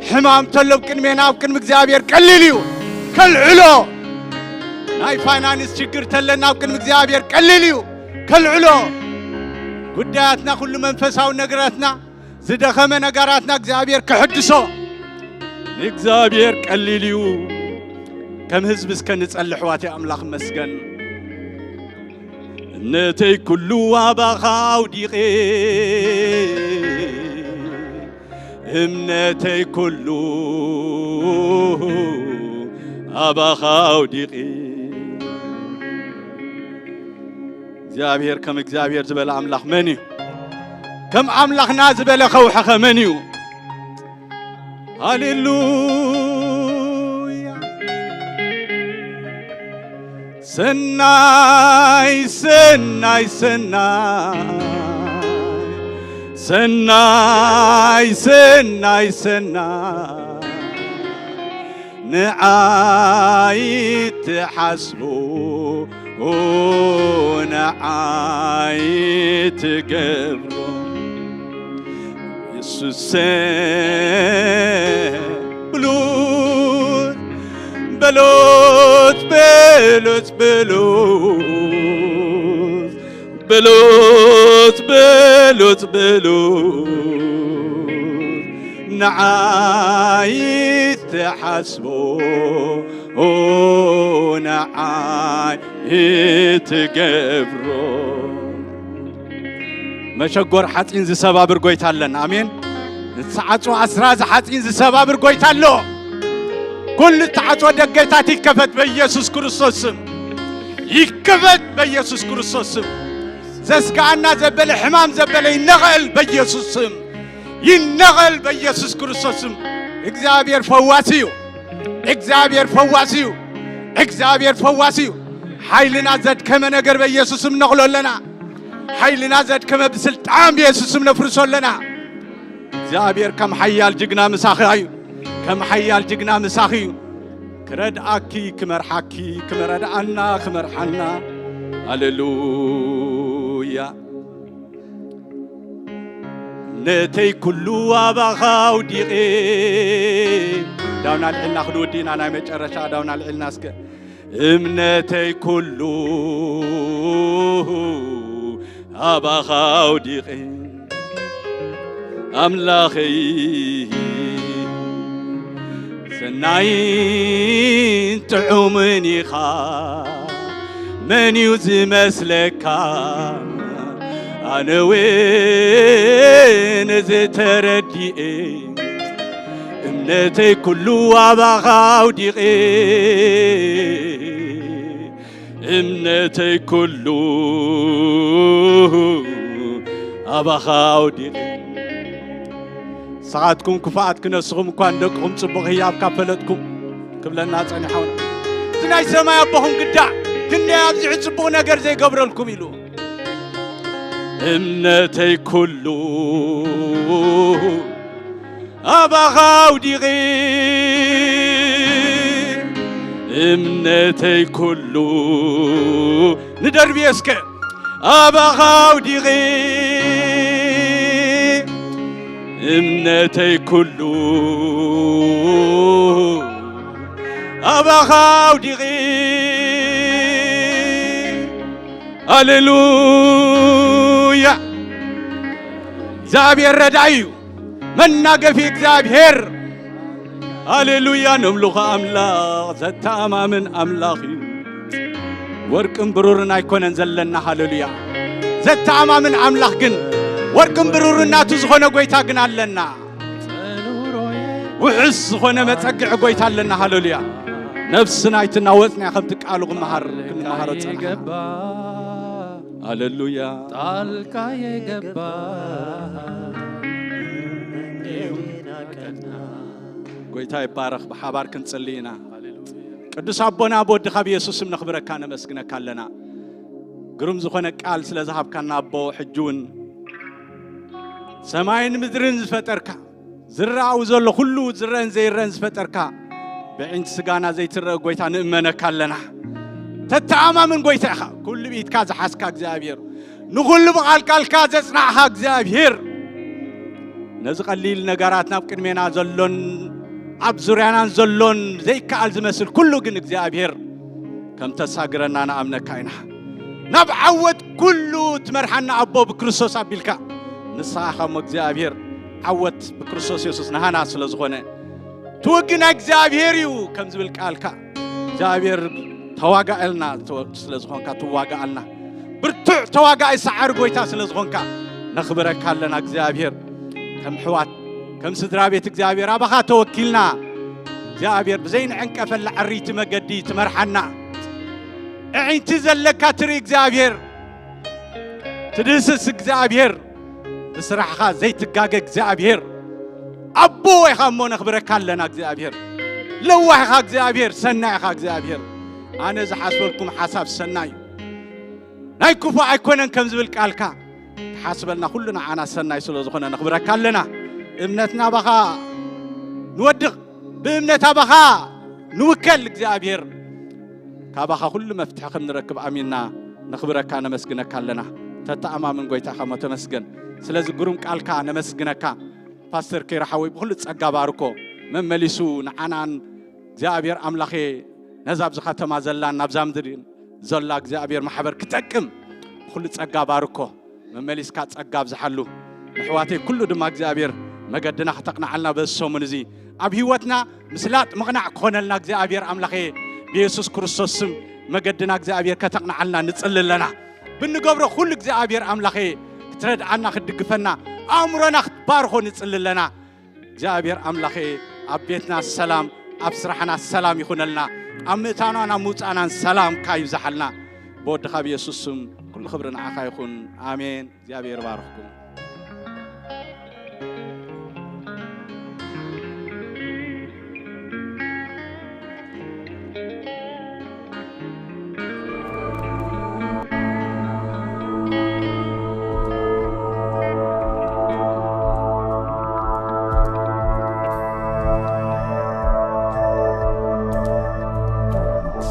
ሕማም ተሎ ኣብ ቅድሜና፣ ኣብ ቅድሚ እግዚኣብሔር ቀሊል እዩ። ከልዕሎ። ናይ ፋይናንስ ችግር ተለና፣ ኣብ ቅድሚ እግዚኣብሔር ቀሊል እዩ። ከልዕሎ። ጉዳያትና፣ ኩሉ መንፈሳዊ ነገራትና፣ ዝደኸመ ነገራትና እግዚኣብሔር ክሕድሶ። ንእግዚኣብሔር ቀሊል እዩ። ከም ህዝቢ እስከ ንጸሊ፣ ኣሕዋተይ። ኣምላኽ መስገን። እምነተይ ኩሉ ኣባኻ ኣውዲቐ፣ እምነተይ ኩሉ ኣባኻ ኣውዲቐ። እግዚኣብሔር ከም እግዚኣብሔር ዝበለ ኣምላኽ መን እዩ? ከም ኣምላኽና ዝበለ ከውሒ ኸ መን እዩ? ሃሌሉያ። ሰናይ፣ ሰናይ፣ ሰናይ፣ ሰናይ ሰናይ ሰናይ ንዓይ ትሓስቦ ንዓይ ትገብሮ የሱሰ ብሉጽ በሉጽ በሉጽ በሉጽ በሉጽ በሉጽ በሉጽ ንዓይ ትሓስቦ ንዓይ ትገብሮ። መሸጎር ሓፂን ዝሰባብር ጎይታ ኣለና። ኣሜን። ዝተዓፅወ ኣስራዚ ሓፂን ዝሰባብር ጎይታ ኣሎ። ኩሉ ዝተዓፅወ ደገታት ይከፈት በኢየሱስ ክርስቶስ ስም። ይከፈት በኢየሱስ ክርስቶስ ስም። ዘስጋኣና ዘበለ ሕማም ዘበለ ይነቐል በኢየሱስ ስም። ይነቐል በኢየሱስ ክርስቶስ ስም። እግዚኣብሔር ፈዋሲ እዩ። እግዚኣብሔር ፈዋሲ እዩ። እግዚኣብሔር ፈዋሲ እዩ። ሓይልና ዘድከመ ነገር በኢየሱስ ስም ነቕሎ ኣለና። ሓይልና ዘድከመ ብስልጣን በኢየሱስ ስም ነፍርሶ ኣለና። እግዚኣብሔር ከም ሓያል ጅግና ምሳኻ እዩ። ከም ሓያል ጅግና ምሳኺ እዩ። ክረድኣኪ፣ ክመርሓኪ፣ ክመረድኣና፣ ክመርሓና። ሃሌሉያ። እምነተይ ኩሉ ኣባኻ ኣውዲቐ። ዳውና ልዕልና ክንወዲ ኢና፣ ናይ መጨረሻ ዳውና ልዕልና እስከ። እምነተይ ኩሉ ኣባኻ ኣውዲቐ ኣምላኸይ፣ ሰናይን ጥዑምን ኢኻ፣ መን እዩ ዝመስለካ? ኣነ እውን እዚ ተረዲኤ፣ እምነተይ ኩሉ ኣባኻ ኣውዲቐ፣ እምነተይ ኩሉ ኣባኻ ኣውዲቐ። ንስኻትኩም ክፉኣት ክነስኹም እኳ ንደቅኹም ጽቡቕ ህያብ ካብ ፈለጥኩም ክብለና ጸኒሖም። እቲ ናይ ሰማይ ኣቦኹም ግዳ ክንደይ ኣብዚሑ ጽቡቕ ነገር ዘይገብረልኩም ኢሉ። እምነተይ ኩሉ ኣባኻ ኣውዲቐ፣ እምነተይ ኩሉ ንደርቢ እስከ። ኣባኻ ኣውዲቐ፣ እምነተይ ኩሉ ኣባኻ ኣውዲቐ። ሃሌሉያ። እግዚኣብሔር ረዳኢ እዩ። መናገፊ እግዚኣብሔር። ሃሌሉያ። ነምልኾ ኣምላኽ ዘተኣማምን ኣምላኽ እዩ። ወርቅን ብሩርን ኣይኮነን ዘለና። ሃሌሉያ። ዘተኣማምን ኣምላኽ ግን፣ ወርቅን ብሩርን ናቱ ዝኾነ ጎይታ ግን ኣለና። ውሑስ ዝኾነ መጸግዒ ጎይታ ኣለና። ሃሌሉያ። ነፍስና ኣይትናወጽን እያ፣ ከምቲ ቃሉ ክመሃር፣ ክንመሃሮ ጸናሕና። ሃሌሉያ። ጣልቃ የገባ ጎይታ ይባረኽ። ብሓባር ክንጽሊ ኢና። ቅዱስ ኣቦና፣ ብወድኻ ብየሱስ ስም ነኽብረካ፣ ነመስግነካ ኣለና። ግሩም ዝኾነ ቃል ስለ ዝሃብካና ኣቦ፣ ሕጂ እውን ሰማይን ምድርን ዝፈጠርካ፣ ዝረኣው ዘሎ ኩሉ ዝረአን ዘይረአን ዝፈጠርካ፣ ብዕንቲ ስጋና ዘይትረአ ጎይታ ንእመነካ ኣለና። ተተኣማምን ጎይታ ኢኻ። ኩሉ ብኢድካ ዝሓዝካ እግዚኣብሔር፣ ንኹሉ ብቓል ቃልካ ዘጽናዕኻ እግዚኣብሔር፣ ነዚ ቀሊል ነገራት ናብ ቅድሜና ዘሎን ኣብ ዙርያናን ዘሎን ዘይከኣል ዝመስል ኩሉ ግን እግዚኣብሔር ከም ተሳግረና ንኣምነካ ኢና። ናብ ዓወት ኩሉ ትመርሓና ኣቦ ብክርስቶስ ኣቢልካ። ንስኻ ኢኻ እሞ እግዚኣብሔር፣ ዓወት ብክርስቶስ የሱስ ናሃና ስለ ዝኾነ፣ እቲ ወግና እግዚኣብሔር እዩ ከም ዝብል ቃልካ እግዚኣብሔር ተዋጋእልና ስለ ዝኾንካ ትዋጋኣልና። ብርቱዕ ተዋጋኢ ሰዓሪ ጎይታ ስለ ዝኾንካ ነኽብረካ ኣለና እግዚኣብሔር። ከም ኣሕዋት ከም ስድራ ቤት እግዚኣብሔር ኣባኻ ተወኪልና እግዚኣብሔር ብዘይንዕንቀፈላ ዕርይቲ መገዲ ትመርሓና። ኣዒንቲ ዘለካ ትርኢ እግዚኣብሔር፣ ትድህስስ እግዚኣብሔር፣ ብስራሕኻ ዘይትጋገ እግዚኣብሔር ኣቦ ኢኻ እሞ ነኽብረካ ኣለና እግዚኣብሔር። ለዋህ ኢኻ እግዚኣብሔር፣ ሰናይ ኢኻ እግዚኣብሔር። ኣነ ዝሓስበልኩም ሓሳብ ሰናይ እዩ፣ ናይ ክፉእ ኣይኮነን ከም ዝብል ቃልካ ትሓስበልና ኩሉ ንዓና ሰናይ ስለ ዝኾነ ነኽብረካ ኣለና። እምነትና ባኻ ንወድቕ፣ ብእምነት ኣባኻ ንውከል። እግዚኣብሔር ካባኻ ኩሉ መፍትሒ ከም ንረክብ ኣሚንና ነኽብረካ ነመስግነካ ኣለና። ተተኣማምን ጎይታኻ እሞ ተመስገን። ስለዚ ግሩም ቃልካ ነመስግነካ። ፓስተር ኬራ ሓወይ ብኹሉ ጸጋ ባርኮ። መመሊሱ ንዓናን እግዚኣብሔር ኣምላኸ ነዛ ኣብዚ ከተማ ዘላን ናብዛ ምድሪ ዘላ እግዚኣብሔር ማሕበር ክጠቅም ብኹሉ ጸጋ ባርኮ። መመሊስካ ጸጋ ኣብዝሓሉ። ንሕዋተይ ኩሉ ድማ እግዚኣብሔር መገድና ከተቕንዓልና በዚ ሰሙን እዚ ኣብ ህይወትና ምስላጥ ምቕናዕ ክኾነልና እግዚኣብሔር ኣምላኸ ብየሱስ ክርስቶስ ስም መገድና እግዚኣብሔር ከተቕንዓልና ንጽሊ ኣለና። ብንገብሮ ኩሉ እግዚኣብሔር ኣምላኸ ክትረድኣና ክትድግፈና ኣእምሮና ክትባርኾ ንጽሊ ኣለና። እግዚኣብሔር ኣምላኸ ኣብ ቤትና ሰላም፣ ኣብ ስራሕና ሰላም ይኹነልና። ኣብ ምእታናን ኣብ ምውፃእናን ሰላምካ ይብዛሓልና። ብወድኻ ብየሱስ ስም ኩሉ ክብሪ ንዓኻ ይኹን። ኣሜን። እግዚኣብሔር ባርኽኩም።